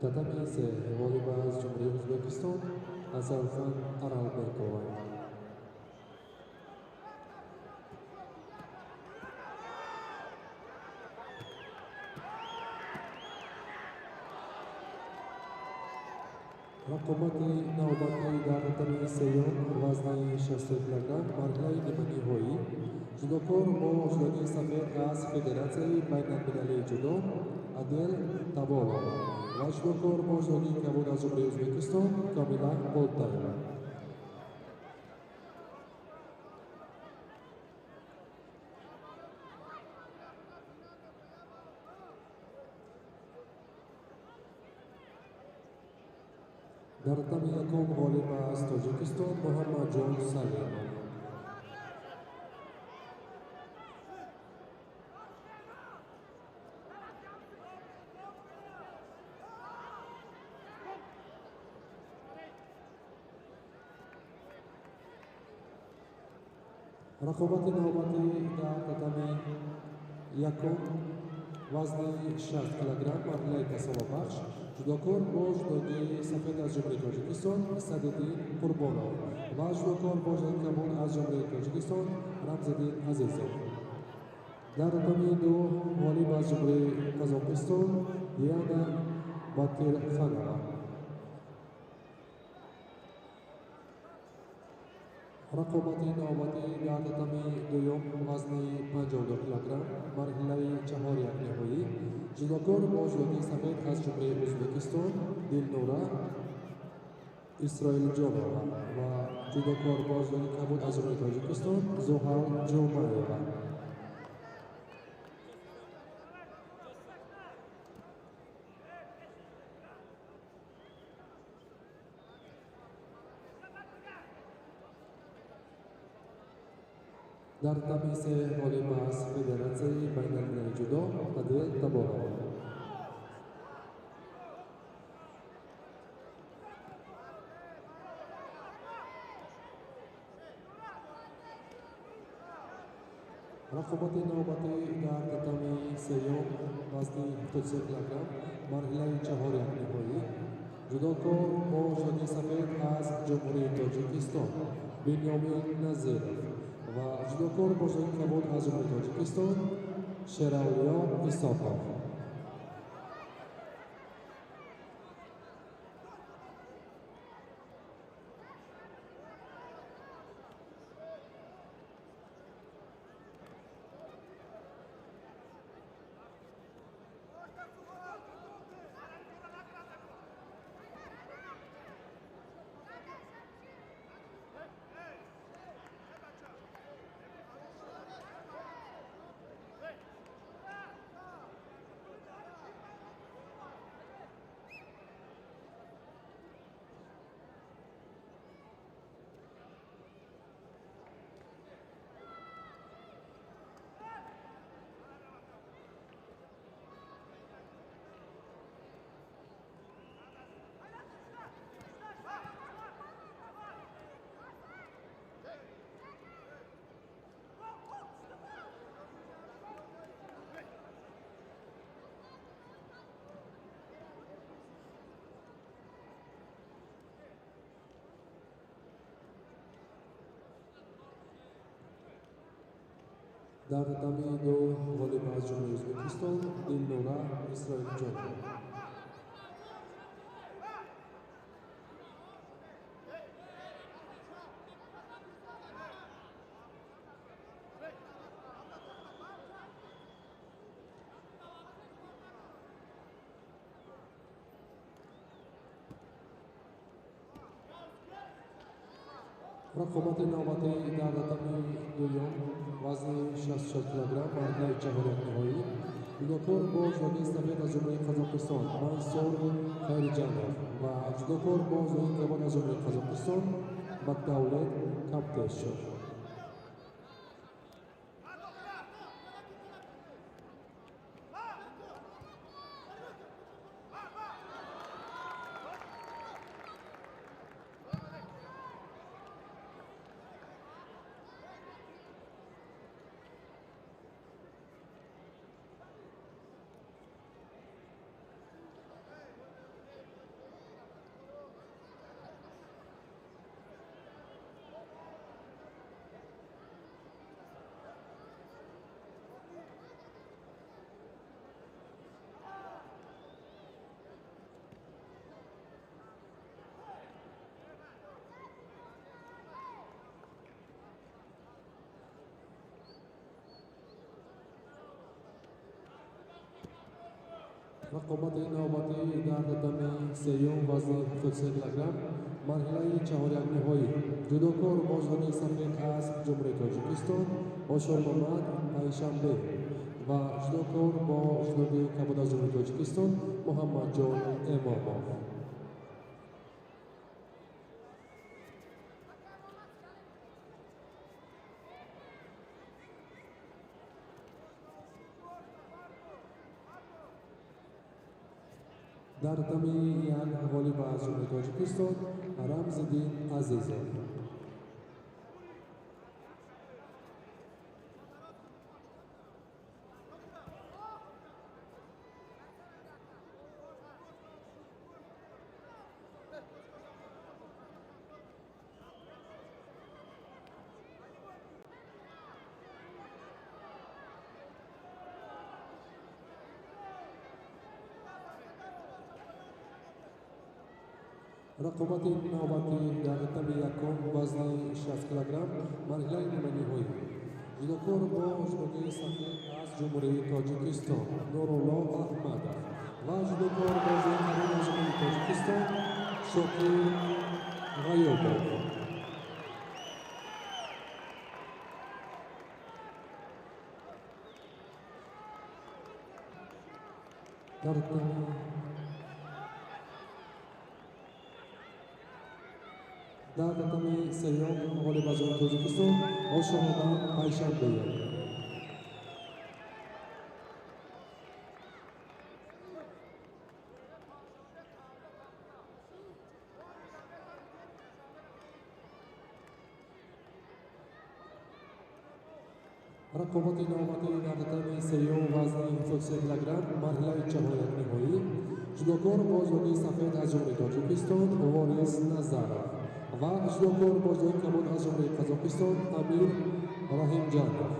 A: Татами се ғолиб аз Ҷумҳурии Ӯзбекистон Азалхан Аралбекова. Рақобати навбатӣ дар татами сеюм вазни 60 кг марҳилаи ниманиҳоӣ. Ҷудокор бо ҷудогии сафед аз Федератсияи байналмилалии ҷудо Адел Таболов ва ҷудокор бо ҷудогии кабуд аз Ҷумҳурии Ӯзбекистон Комила Болтаева. Дар татами якум ғолиб аз Тоҷикистон Муҳаммадҷон Салимов. Рақобати навбатӣ дар татами якум вазни 60 кг марҳилаи касалобахш. Ҷудокор бо ҷудогии сафед аз Ҷумҳурии Тоҷикистон Садиддин Қурбонов ва ҷудокор бо ҷудогии кабуд аз Ҷумҳурии Тоҷикистон Рамзиддин Азизов. Дар татами ду ғолиб аз Ҷумҳурии Қазоқистон Диана Батирханова. Рақобати навбатӣ дар татами дуюм вазни 52 кг марҳилаи чаҳорякниҳоӣ. Ҷудокор бо ҷудогии сафед аз Ҷумҳурии Ӯзбекистон Дилнура Исроилҷонова ва ҷудокор бо ҷудогии кабуд аз Ҷумҳурии Тоҷикистон Зуҳал Ҷумаева. Дар татами се ғолиб аз Федератсияи байналмилалии ҷудо Адел Таболов. Рақобати навбатӣ дар татами сеюм вазни 73 кг марҳилаи чаҳорякниҳоӣ. Ҷудокор бо ҷудогии сафед аз Ҷумҳурии Тоҷикистон Бинёмин Назиров ва ҷудокор бо ҷудогии кабуд аз Ҷумҳурии Тоҷикистон Шеравлиё Исоқов. Дар татами ду ғолиб аз Ҷумҳурии Ӯзбекистон Дилнура Исроилҷонова. Рақобати навбатӣ дар татами дуюм вазни 64 кг марҳилаи чаҳорякниҳоӣ. Ҷудокор бо ҷудогии сафед аз Ҷумҳурии Қазоқистон Мансур Хайриҷанов ва ҷудокор бо ҷудогии кабуд аз Ҷумҳурии Қазоқистон Бакдавлет Каптешев. Рақобати навбатӣ дар татами сеюм вазни 73 килограмм, марҳилаи чаҳорякниҳоӣ. Ҷудокор бо ҷудои сафед аз Ҷумҳурии Тоҷикистон Ошормамад Пайшанбе ва ҷудокор бо ҷудои кабуд аз Ҷумҳурии Тоҷикистон Муҳаммадҷон Эмомов. Дар татами як ғолиб аз Ҷумҳурии Тоҷикистон Рамзиддин Азизов. Рақобати навбатӣ дар татами якум вазни 60 килограмм, марҳилаи ниманиҳоӣ. Ҷудокор бо ҷудои сафед аз Ҷумҳурии Тоҷикистон Нурулло Аҳмадов ва ҷудокор бо ҷудои кабуд аз Ҷумҳурии Тоҷикистон Шокир Ғайобов. Дар татами сеюм ғолиб аз Ҷумҳурии Тоҷикистон Ошомодан Пайшанбеев. Рақобати навбатӣ дар татами сеюм вазни 73 килограмм, марҳилаи чаҳорякниҳоӣ. Ҷудокор бо ҷудои сафед аз Ҷумҳурии Тоҷикистон Ворис Назаров ва ҷудокор бо ҷудои кабуд аз Ҷумҳурии Қазоқистон Амир Раҳимҷанов.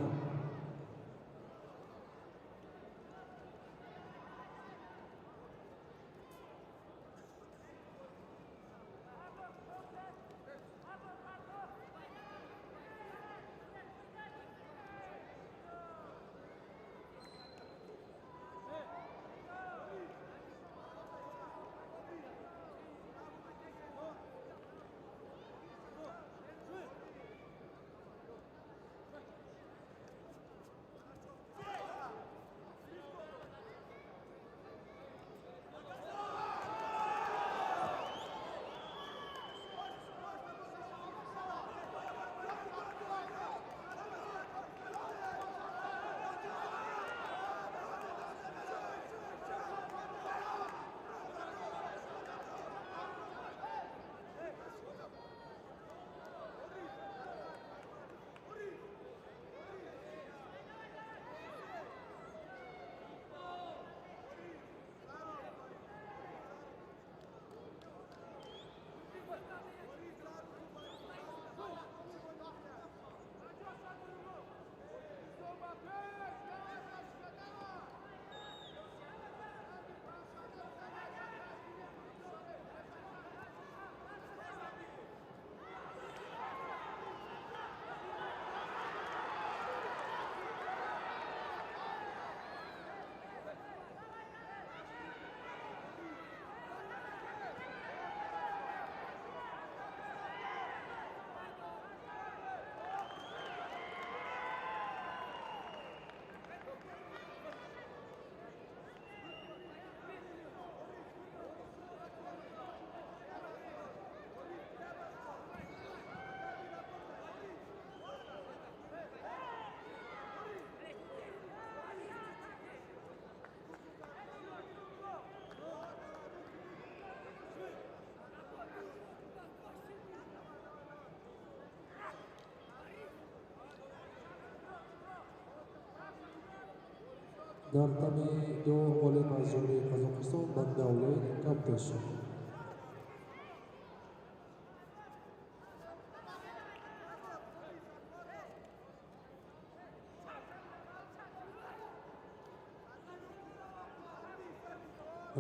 A: Дар татами ду ғолиб аз Ҷумҳурии Қазоқистон Бақдавлет Қабдашев.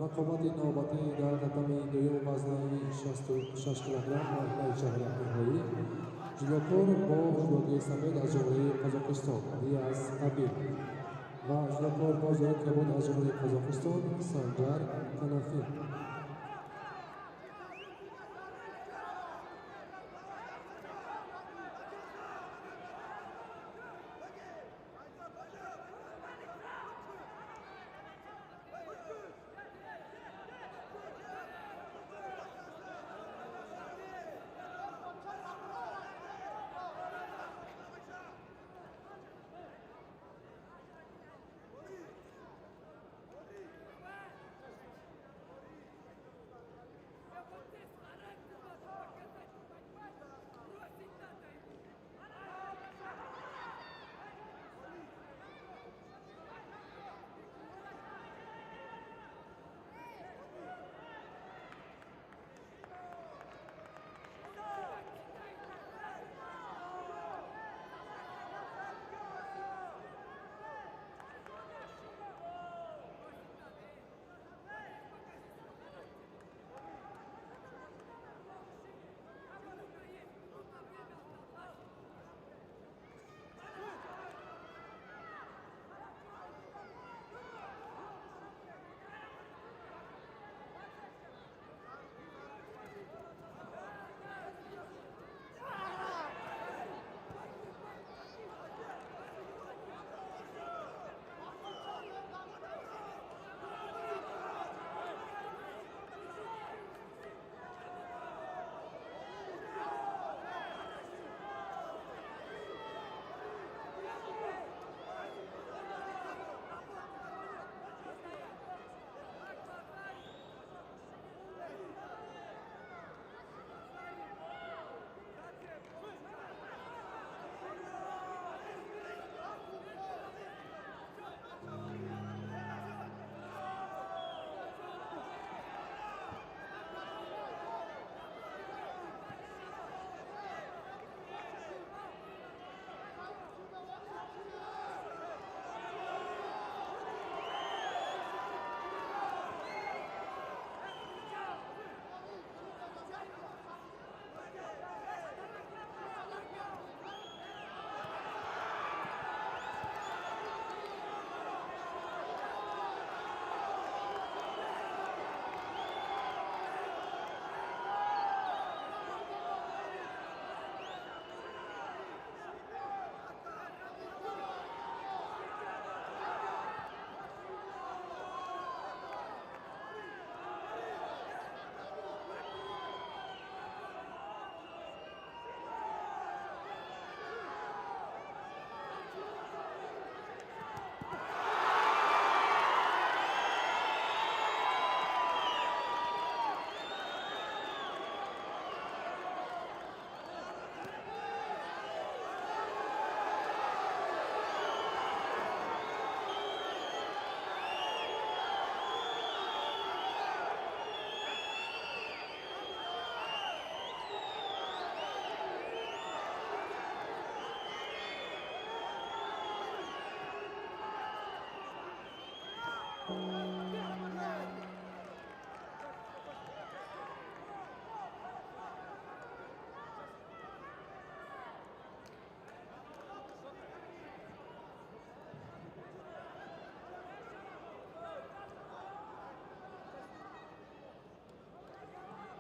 A: Рақобати навбатӣ дар татами дуюм вазни 66 килограмм, марҳилаи чаҳорякниҳоӣ. Ҷудокор бо ҷудои сафед аз Ҷумҳурии Қазоқистон Диас Абил Ва ҷудокор бо зоҳири кабуд аз Ҷумҳурии Қазоқистон Санҷар Қанафин.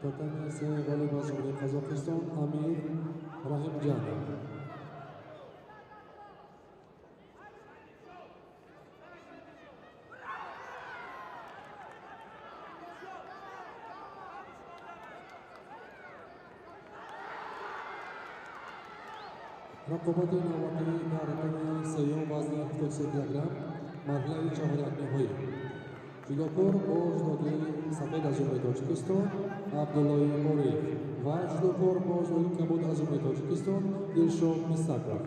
A: Татами се ғолиб аз Ҷумҳурии Қазоқистон Амир Раҳимҷанов. Рақобати навбатӣ дар рақами сеюм вазни 73 килограмм марҳилаи чаҳорякниҳоӣ. Ҷудокор бо ҷудогии сафед аз Ҷумҳурии Тоҷикистон Абдуллои Ориев ва ҷудокор бо ҷудогии кабуд аз Ҷумҳурии Тоҷикистон Дилшод Мисаков.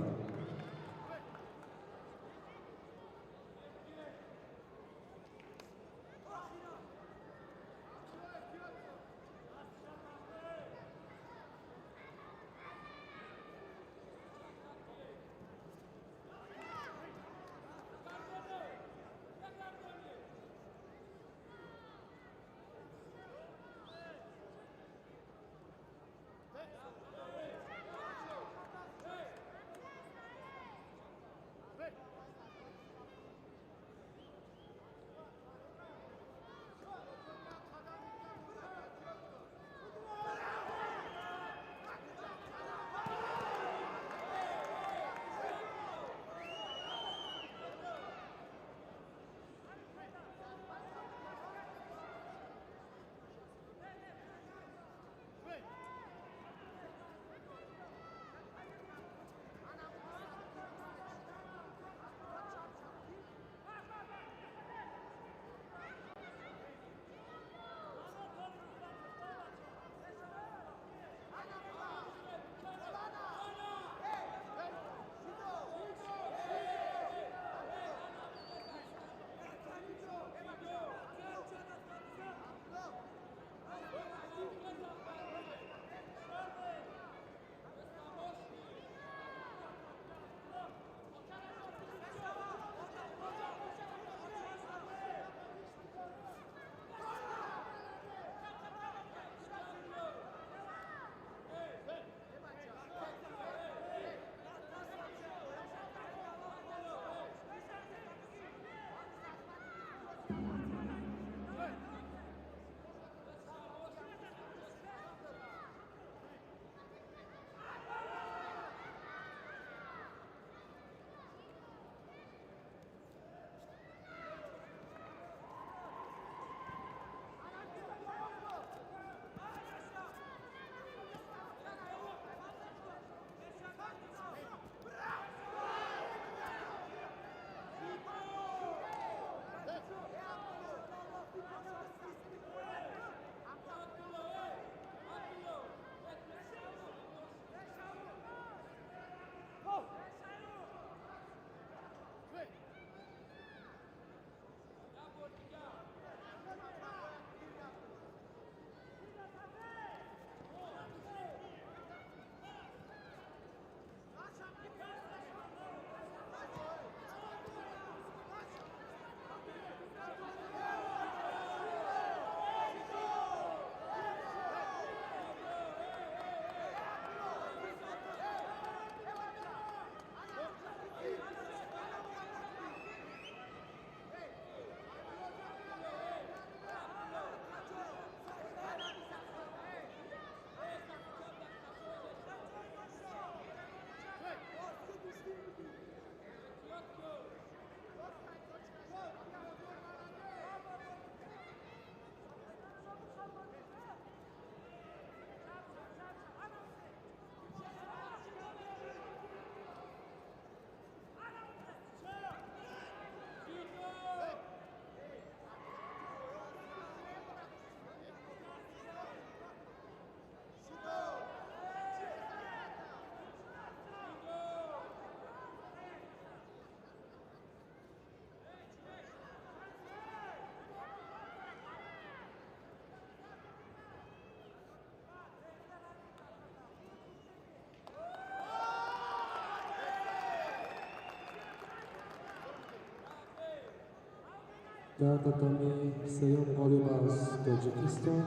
A: Дар татами сеюм ғолиб аз Тоҷикистон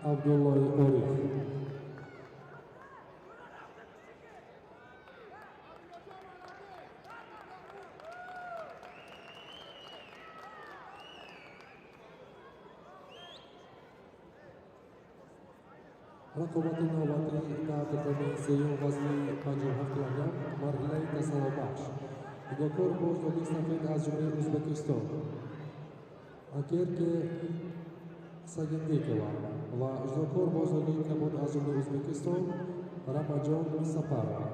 A: Абдуллои Ориф. Рақобати навбатӣ дар татами сеюм вазни 57 килограмм, марҳилаи тасаллобахш. Ҷудокор бо ҷудоги сафед аз Ҷумҳурии Ӯзбекистон Акерке Сагиндекова ва ҷудокор бо ҷудоги кабуд аз Ҷумҳурии Ӯзбекистон Рамаҷон Сапарова.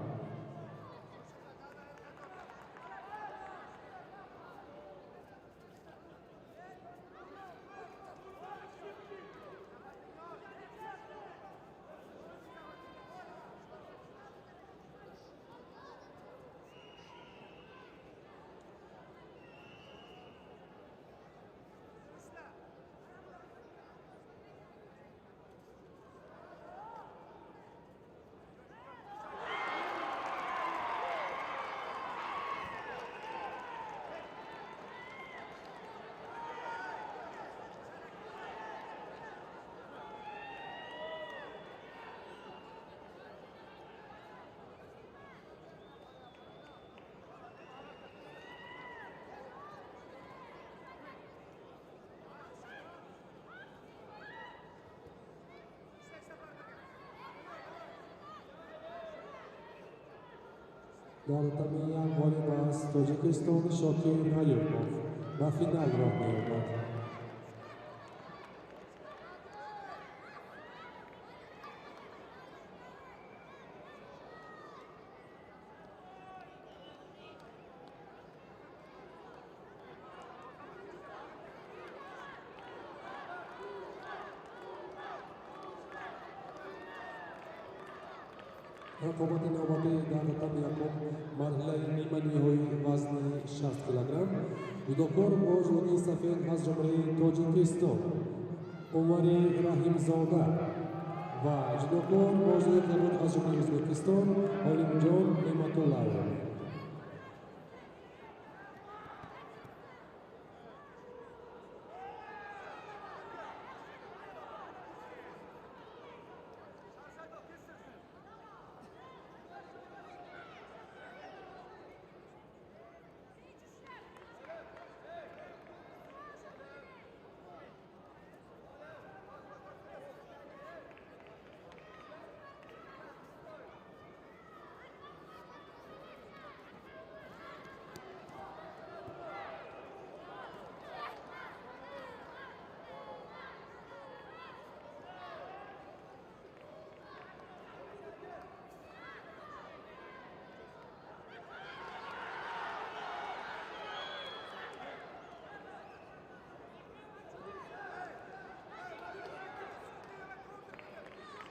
A: Дар татами як ғолиб аз Тоҷикистон Шокир Аюбов ба финал роҳ меёбад. Рақобати навбатӣ дар татами якум, марҳилаи ниманиҳои вазни 60 килограмм. Ҷудокор бо ҷудоги сафед аз Ҷумҳурии Тоҷикистон Умари Раҳимзода ва ҷудокор бо ҷудоги кабуд аз Ҷумҳурии Ӯзбекистон Олимҷон Неъматуллаев.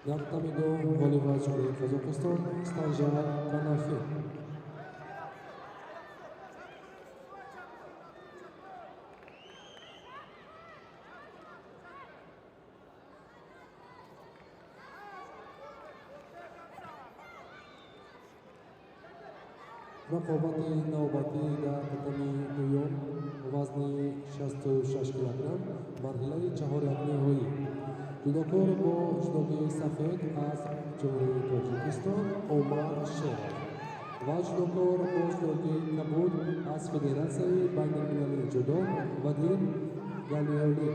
A: Дар татами дуюм ғолиб аз Ҷумҳурии Қазоқистон Станжар Канафин. Рақобати навбатӣ дар татами дуюм вазни 66 килограмм, марҳилаи чаҳорякниҳоӣ. Ҷудокор бо ҷудоги сафед аз Ҷумҳурии Тоҷикистон Умар Шеров ва ҷудокор бо ҷудоги кабуд аз Федератсияи байналмилалии ҷудо Вадим Галиёлӣ.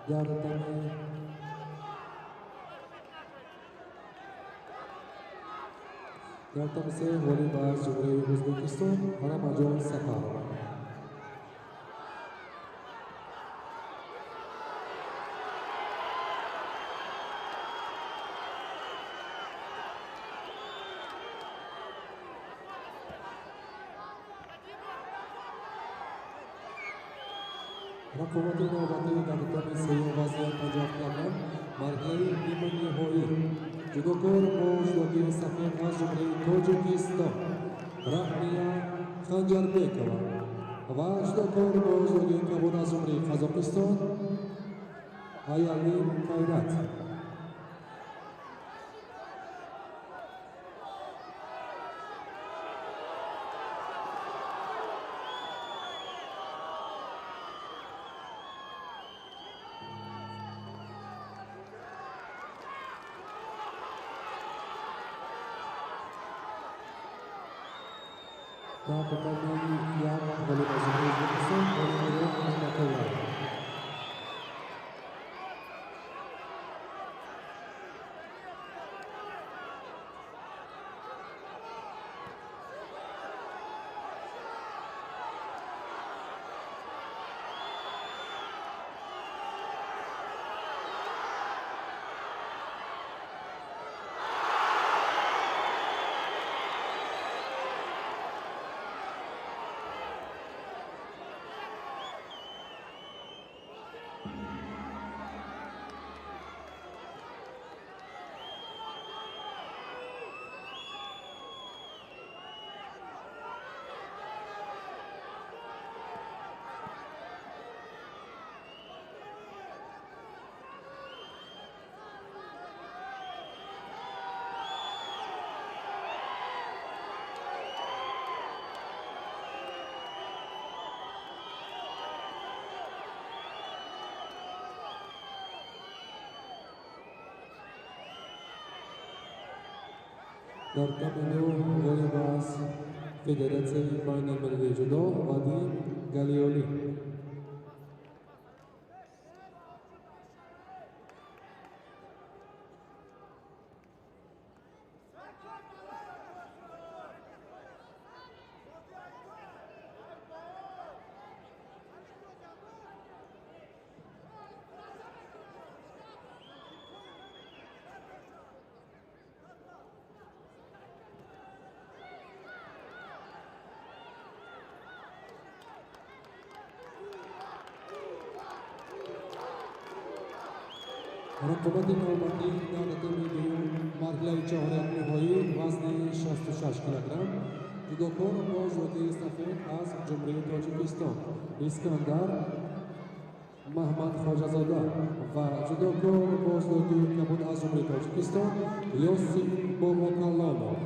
A: Дар татами се ғолиб аз Ҷумҳурии Ӯзбекистон Рамаҷон Сафарова. Рақобати навбатӣ дар татами сеюм вазни 50 килограмм марҳилаи ниманиҳоӣ. Ҷудокор бо ҷудогии сафед аз Ҷумҳурии Тоҷикистон Раҳмия Ханҷарбекова ва ҷудокор бо ҷудогии кабуд аз Ҷумҳурии Қазоқистон Аялим Қайрат. Дар татами як ғолиб аз Ҷумҳурии Ӯзбекистон Олимиён Неъматуллаев. Дар татами ду ғолиб аз Федератсияи байналмилалии ҷудо Вадим Галиолӣ. Рақобати навбатӣ дар татами дуюм марҳилаи чорякниҳоӣ вазни 66 килограмм. Ҷудокор бо ҷудогии сафед аз Ҷумҳурии Тоҷикистон Искандар Маҳмадхоҷазода ва ҷудокор бо ҷудогии кабуд аз Ҷумҳурии Тоҷикистон Ёсин Бобокалломов.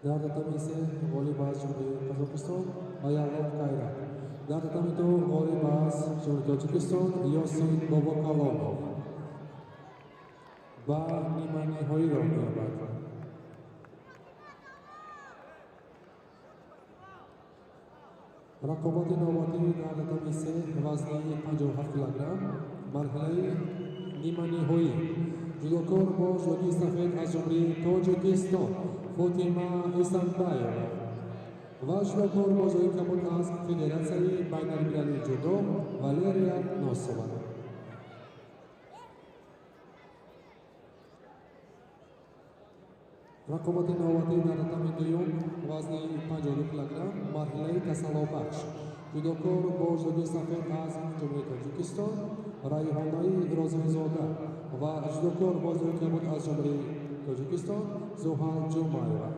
A: Дар татами се ғолиб аз Ҷумҳурии Қазоқистон Аялов Қайрат. Дар татами ду ғолиб аз Ҷумҳурии Тоҷикистон Ёсин Бобокалонов ба ниманиҳоӣ роҳ меёбад. Рақобати навбатӣ дар татами се вазни 57 килограмм, марҳилаи ниманиҳоӣ. Ҷудокор бо ҷудоги сафед аз Ҷумҳурии Тоҷикистон Фотима Исанбаева ва ҷудокор бо ҷудоги кабуд аз Федератсияи байналмилалии ҷудо Валерия Носова. Рақобати навбатӣ дар татами дуюм вазни 52 килограмм, марҳилаи тасаллобахш. Ҷудокор бо ҷудоги сафед аз Ҷумҳурии Тоҷикистон Райҳонаи Розиқзода ва ҷудокор бо ҷудоги кабуд аз Ҷумҳурии Тоҷикистон Зуҳал Ҷумаева.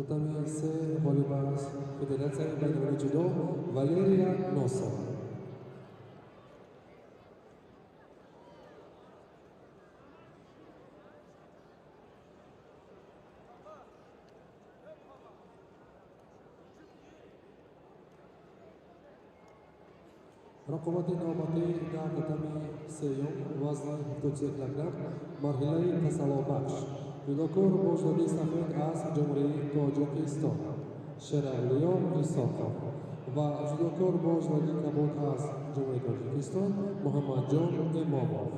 A: Татами се ғолиб аз Федератсияи байналмилалии ҷудо Валерия Носова. Рақобати навбатӣ дар татами сеюм вазни 73 килограмм, марҳилаи тасаллобахш. Ҷудокор бо ҷудоги сафед аз Ҷумҳурии Тоҷикистон Шеравлиёр Исоқов ва ҷудокор бо ҷудоги кабуд аз Ҷумҳурии Тоҷикистон Муҳаммадҷон Имомов.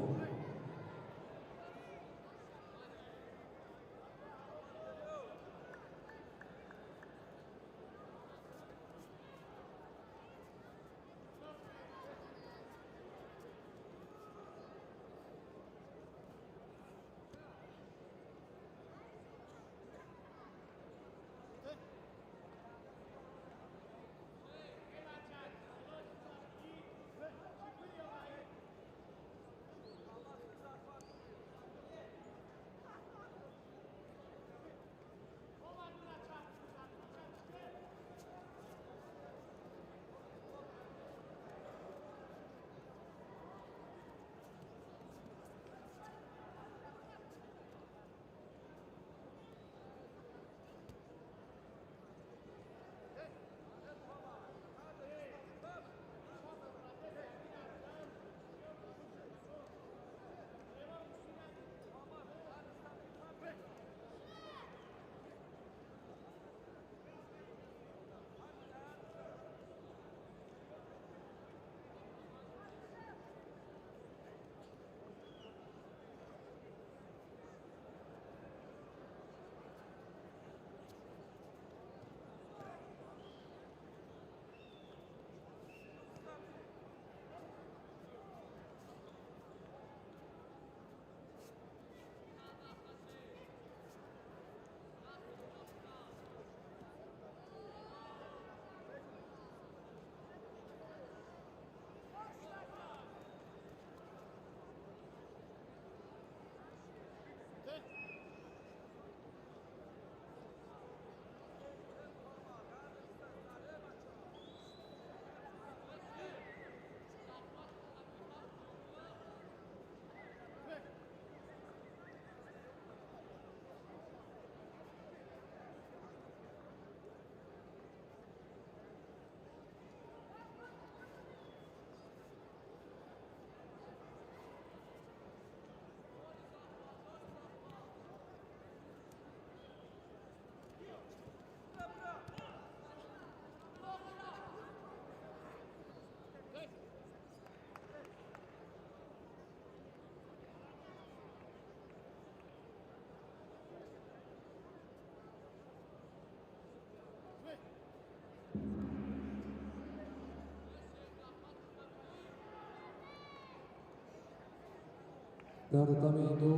A: Дар татами ду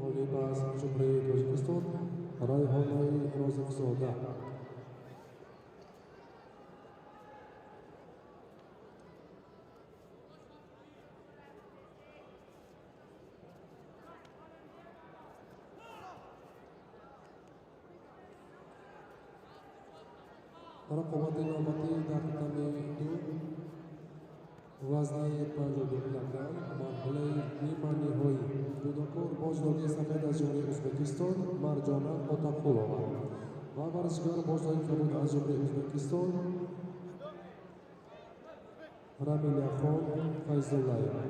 A: ғолиб аз Ҷумҳурии Тоҷикистон Райҳонаи Розиқзода. Рақобати навбатӣ дар татами ду вазни 52 килограмм, марҳилаи ниманиҳоӣ. Ҷудокор бо ҷилоги сафед аз Ҷумҳурии Ӯзбекистон Марҷона Отақулова ва варзишгар бо ҷилоги кабуд аз Ҷумҳурии Ӯзбекистон Рамиляхон Файзуллаева.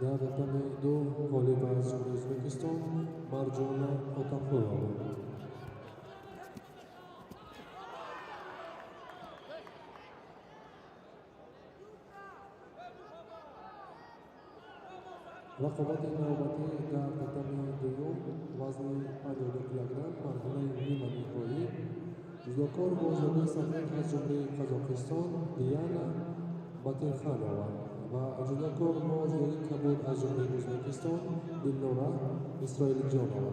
A: Дар татами ду ғолиб аз Ҷумҳурии Ӯзбекистон Марҷона Отақулова. Рақобати навбатӣ дар татами дуюм вазни 52 килограмм, марҳилаи ниманиҳоӣ. Ҷудокор бо ҷилоги сафед аз Ҷумҳурии Қазоқистон Диана Батирханова ва ҷудокор бо ҷилоги кабуд аз Ҷумҳурии Ӯзбекистон Дилнора Исроилҷонова.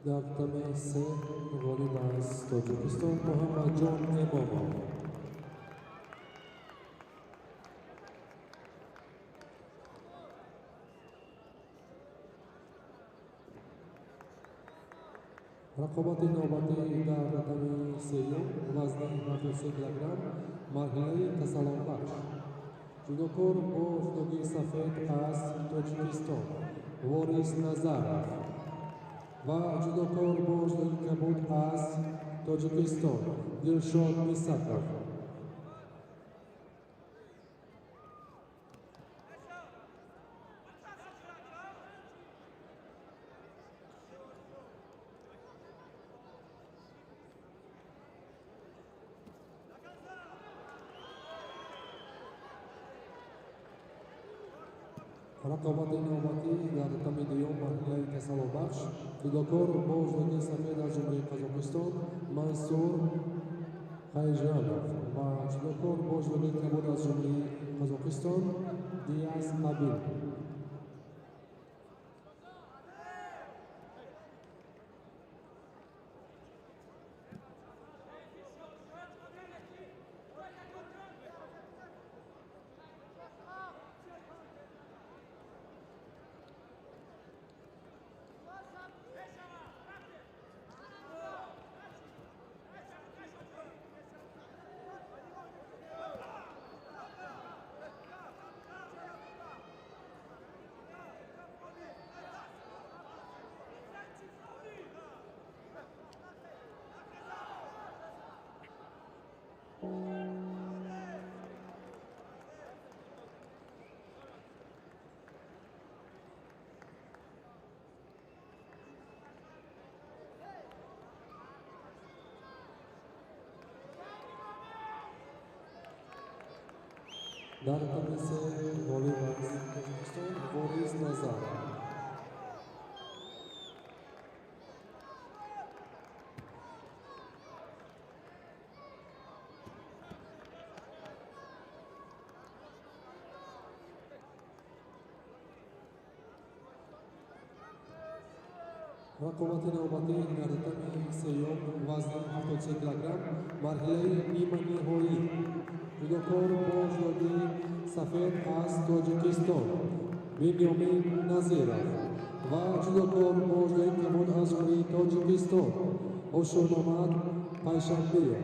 A: Дар татами се ғолиб аз Тоҷикистон Муҳаммадҷон Имомов. Рақобати навбатӣ дар татами сеюм вазни 73 килограмм марҳилаи касалонбахш. Ҷудокор бо ҷудогии сафед аз Тоҷикистон Ворис Назаров ва ҷудокор бо ҷудогии кабуд аз Тоҷикистон Дилшод Мисаков. Рақобати навбатӣ дар татами дуюм марҳилаи касалобахш. Ҷудокор бо ҷудогии сафед аз Ҷумҳурии Қазоқистон Мансур Хайжанов ва ҷудокор бо ҷудогии кабуд аз Ҷумҳурии Қазоқистон Диас Қабил. Дар татами се ғолиб аз Тоҷикистон Ворис Назаров. Рақобати навбатӣ дар татами сеюм вазни 73 килограмм марҳилаи ниманиҳоӣ. Ҷудокор бо ҷудогии сафед аз Тоҷикистон Бинёмин Назиров ва ҷудокор бо ҷудогии кабуд аз Ҷумҳурии Тоҷикистон Ошурмамад Пайшанбиев.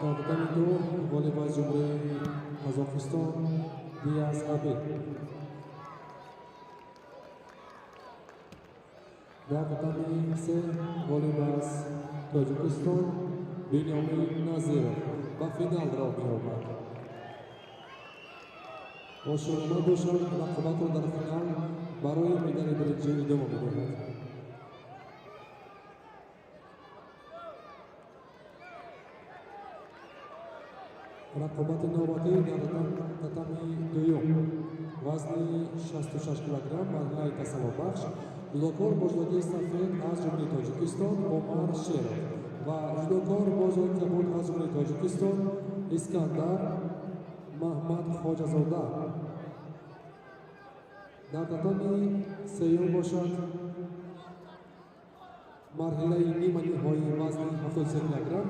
A: Дар татами ду ғолиб аз Ҷумҳурии Қазоқистон Диас Абид. Дар татами се ғолиб аз Тоҷикистон Бинёмин Назиров ба финал роҳ меёбад. Ошӯрома бошад, рақобатро дар финал барои медали биринҷӣ идома медиҳад. Рақобати навбатӣ дар татами дуюм, вазни 66 килограмм, марҳилаи тасаллобахш, ҷудокор бо ҷудокии сафед аз Ҷумҳурии Тоҷикистон Омар Шеров ва ҷудокор бо ҷудокии кабуд аз Ҷумҳурии Тоҷикистон Искандар Маҳмад Хоҷазода. Дар татами сеюм бошад, марҳилаи ниманиҳоии, вазни 73 килограмм,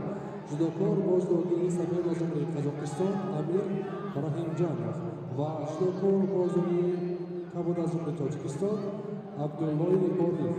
A: ҷудокор бо ҷудокии сафед аз Ҷумҳурии Қазоқистон Амир Раҳимҷанов ва ҷудокор бо ҷудокии кабуд аз Ҷумҳурии Тоҷикистон Абдуллои Ориф.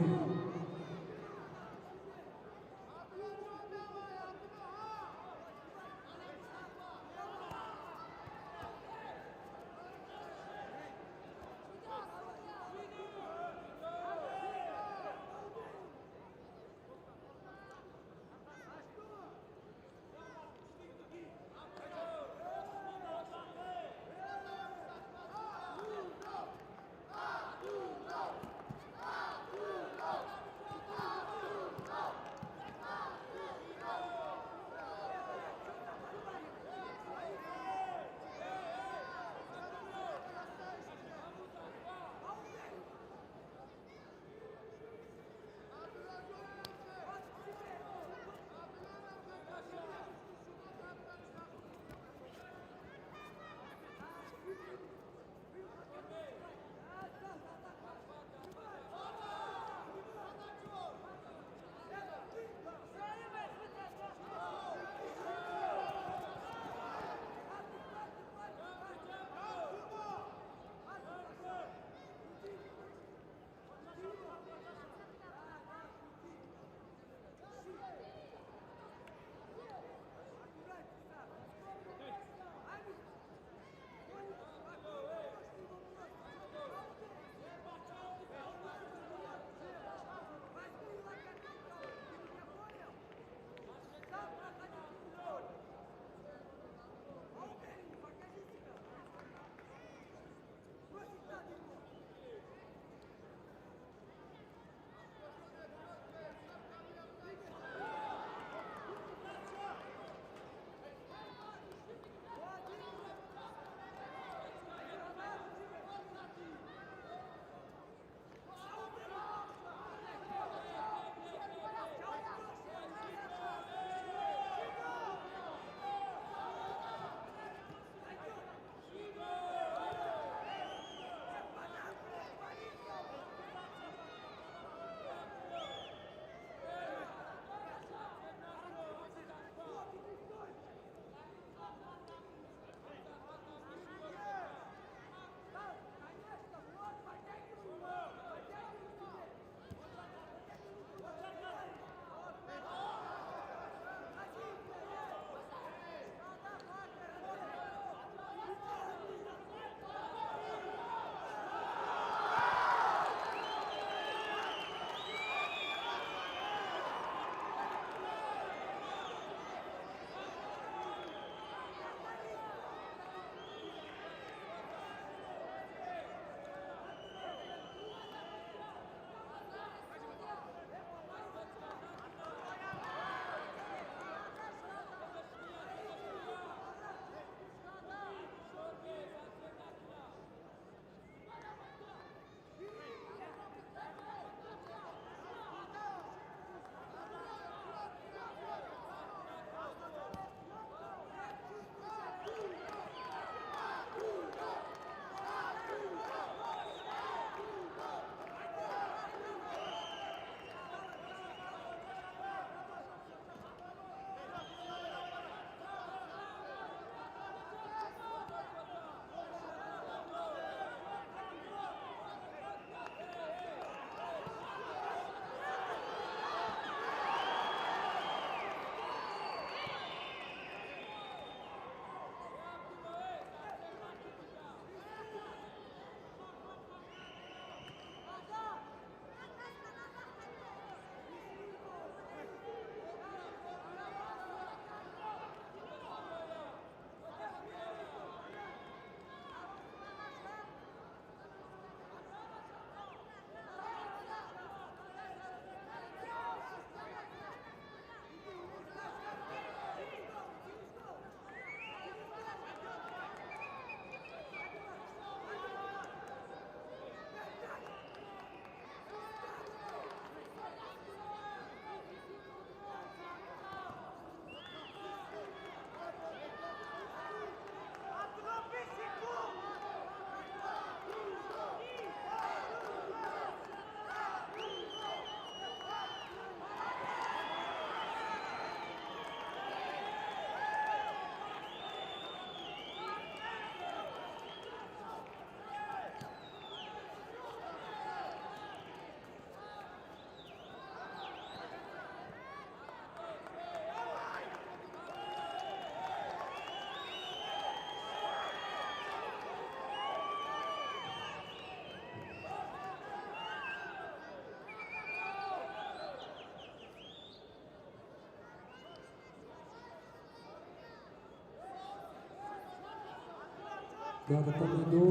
A: Дар татами ду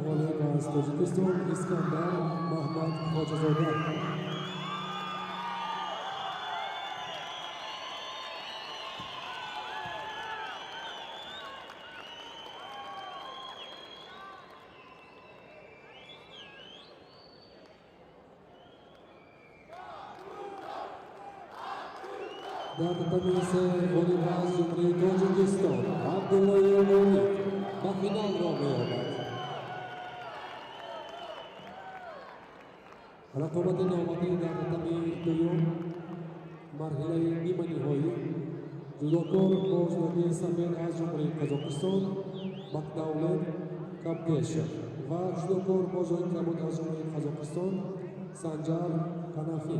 A: ғолиб аз Тоҷикистон Искандар Маҳмад Хоҷазода. Дар татами се ғолиб аз Ҷумҳурии Тоҷикистон Абдуллои Умид ба финал роҳ меёбад. Рақобати навбатӣ дар татами дуюм, марҳилаи ниманиҳоӣ, ҷудокор бо ҷудокии сафед аз Ҷумҳурии Қазоқистон Бақдавлет Кабдешев ва ҷудокор бо ҷои кабуд аз Ҷумҳурии Қазоқистон Санҷар Канафи.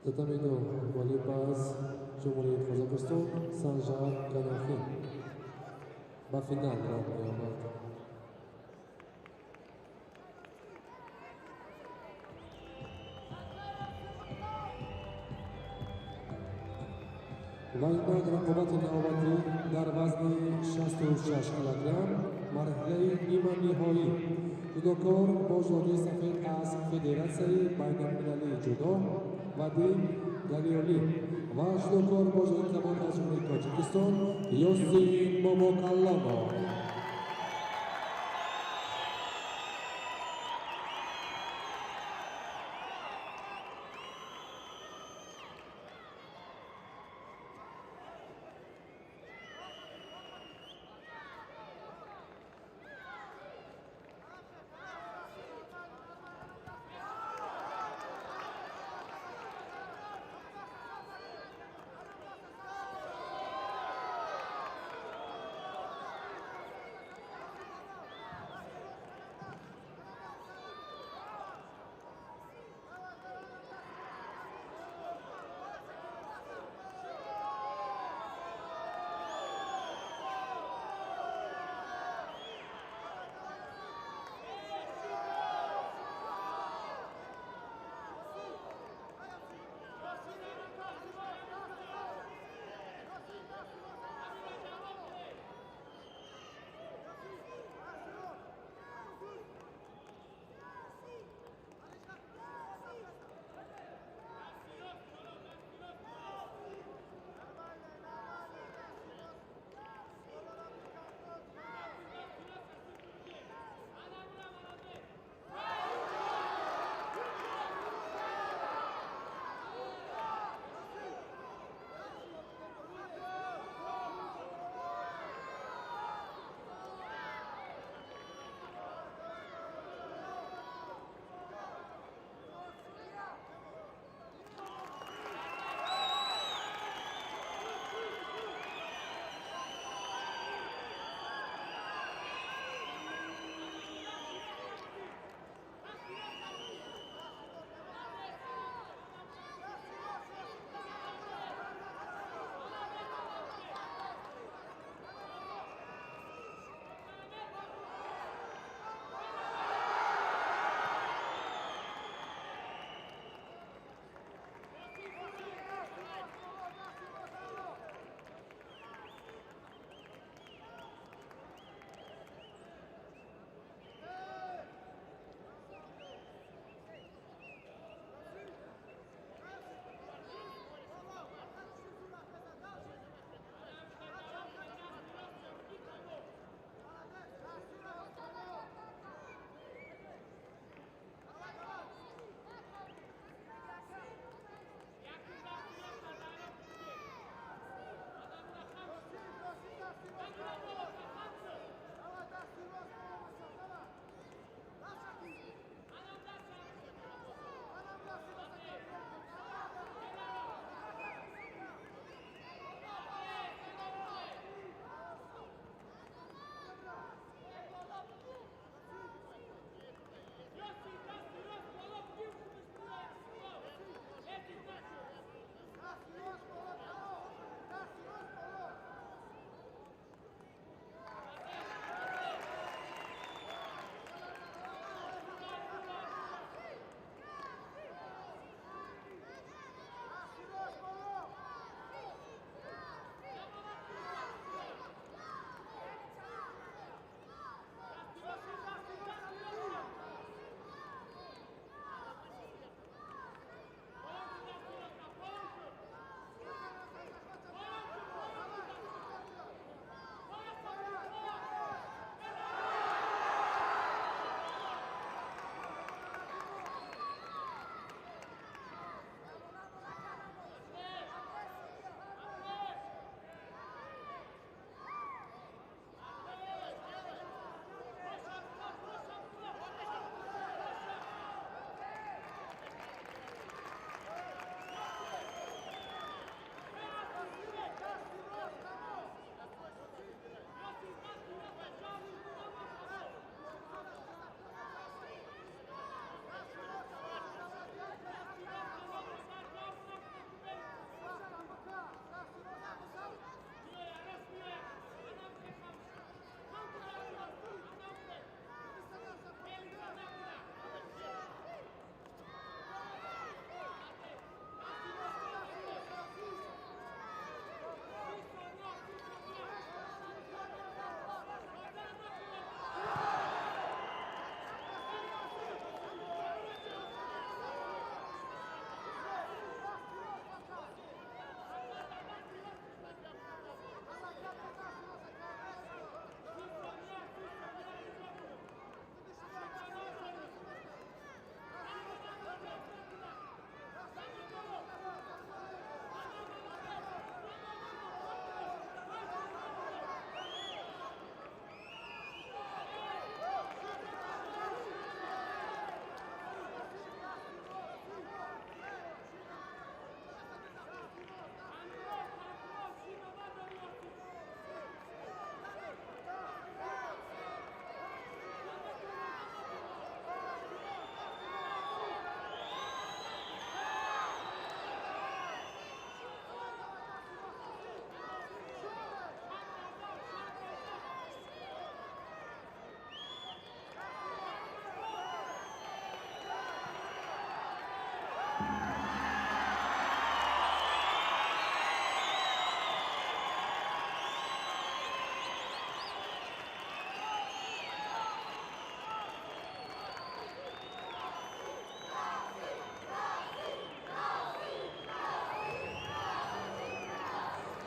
A: Татами ду ғолиб аз Ҷумҳурии Қазоқистон Санжар Канахин ба финал роҳ меёбад. Ва инак рақобати навбатӣ дар вазни 66 килограмм, марҳилаи ниманиҳоӣ. Ҷудокор бо ҷудои сафед аз Федератсияи байналмилалии ҷудо Вадим Галиолин ва ҷудокор бо ҷудои кабуд аз Ҷумҳурии Тоҷикистон Ёсин Бобокалломов.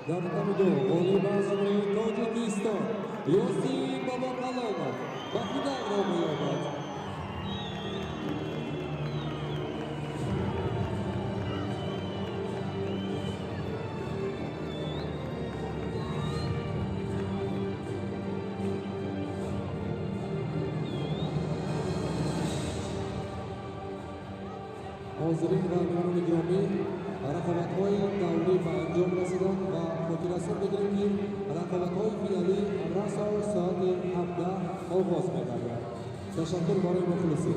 A: Дар рақами 2 ғолиб аз Ҷумҳурии Тоҷикистон Ёсин Бобоқалонов ба финал роҳ меёбад. Ҳозирин ва меҳмонони гиромӣ, рақобатҳои даврӣ ба анҷом расиданд ва хотиррасон мегирем, ки рақобатҳои финалӣ расо соати 17 оғоз мегардад. Ташаккур барои мухлисӣ.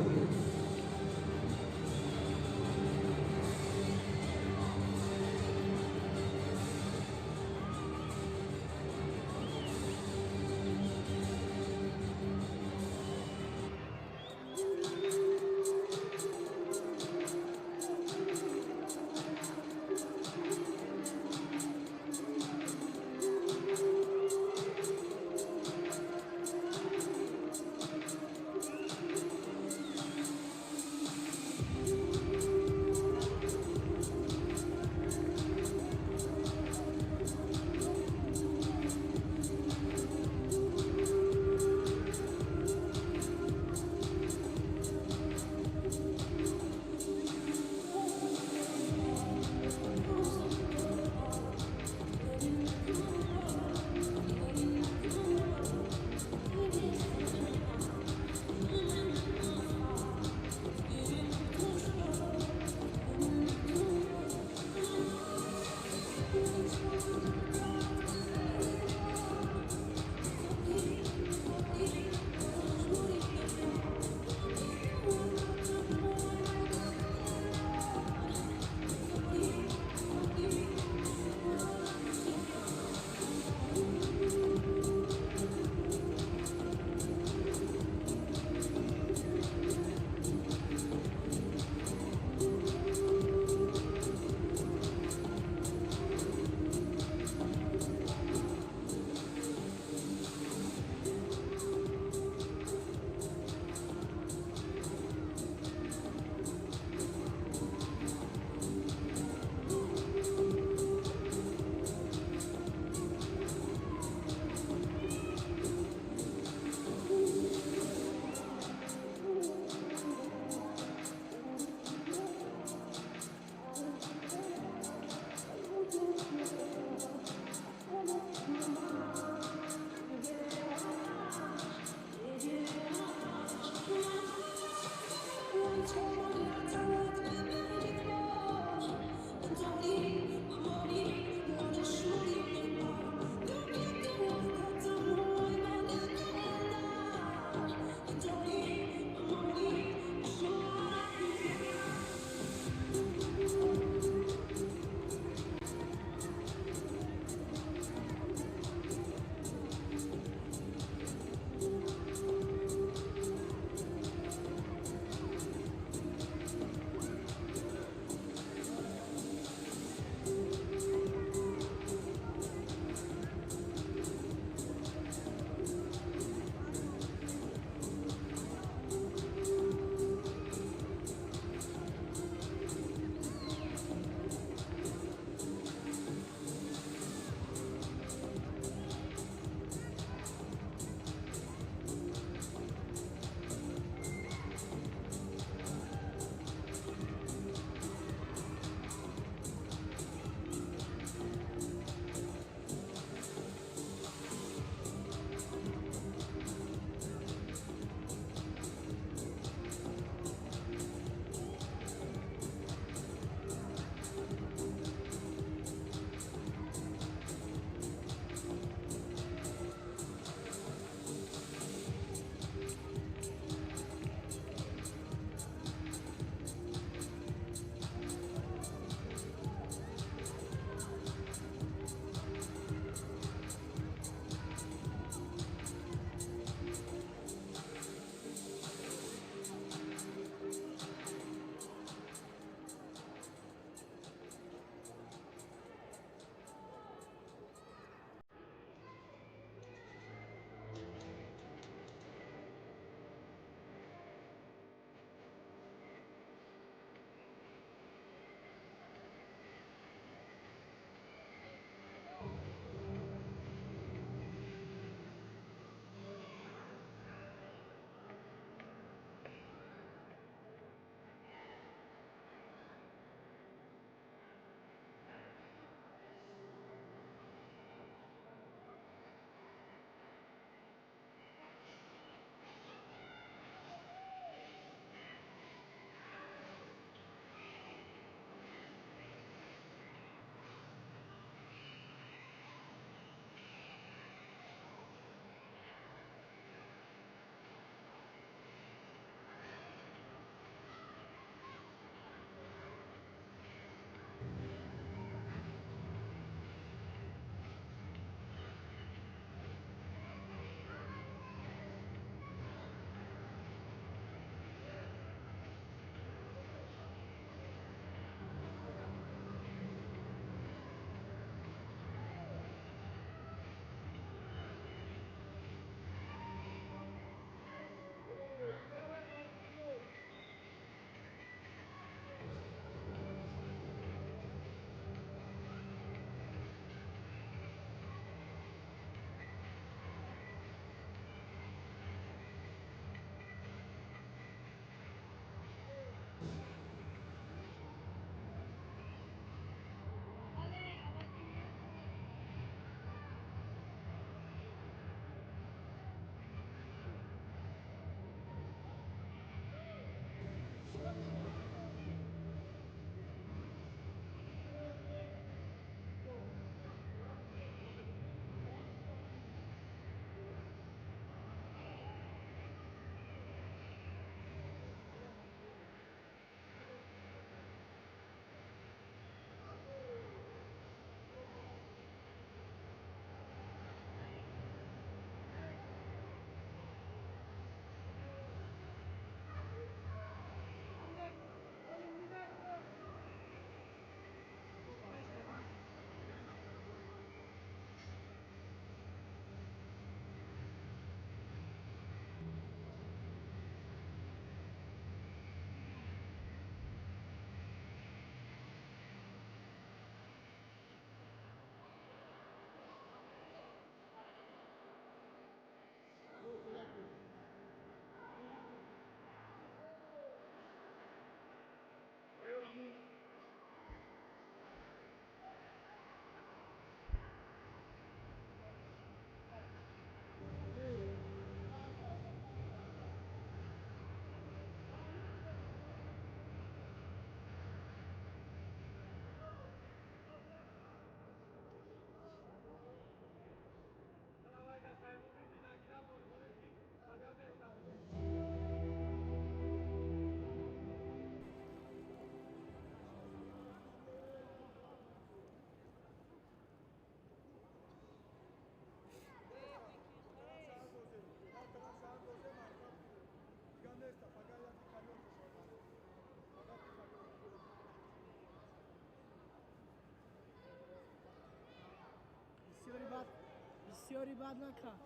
B: Бисёри бад накард.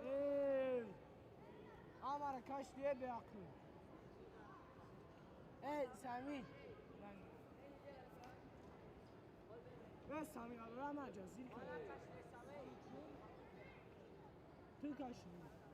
B: Эй, ҳамара кашти, э беақл. Эй, Самир. Э, Самир, ама ҷазир кард. Ту кашти.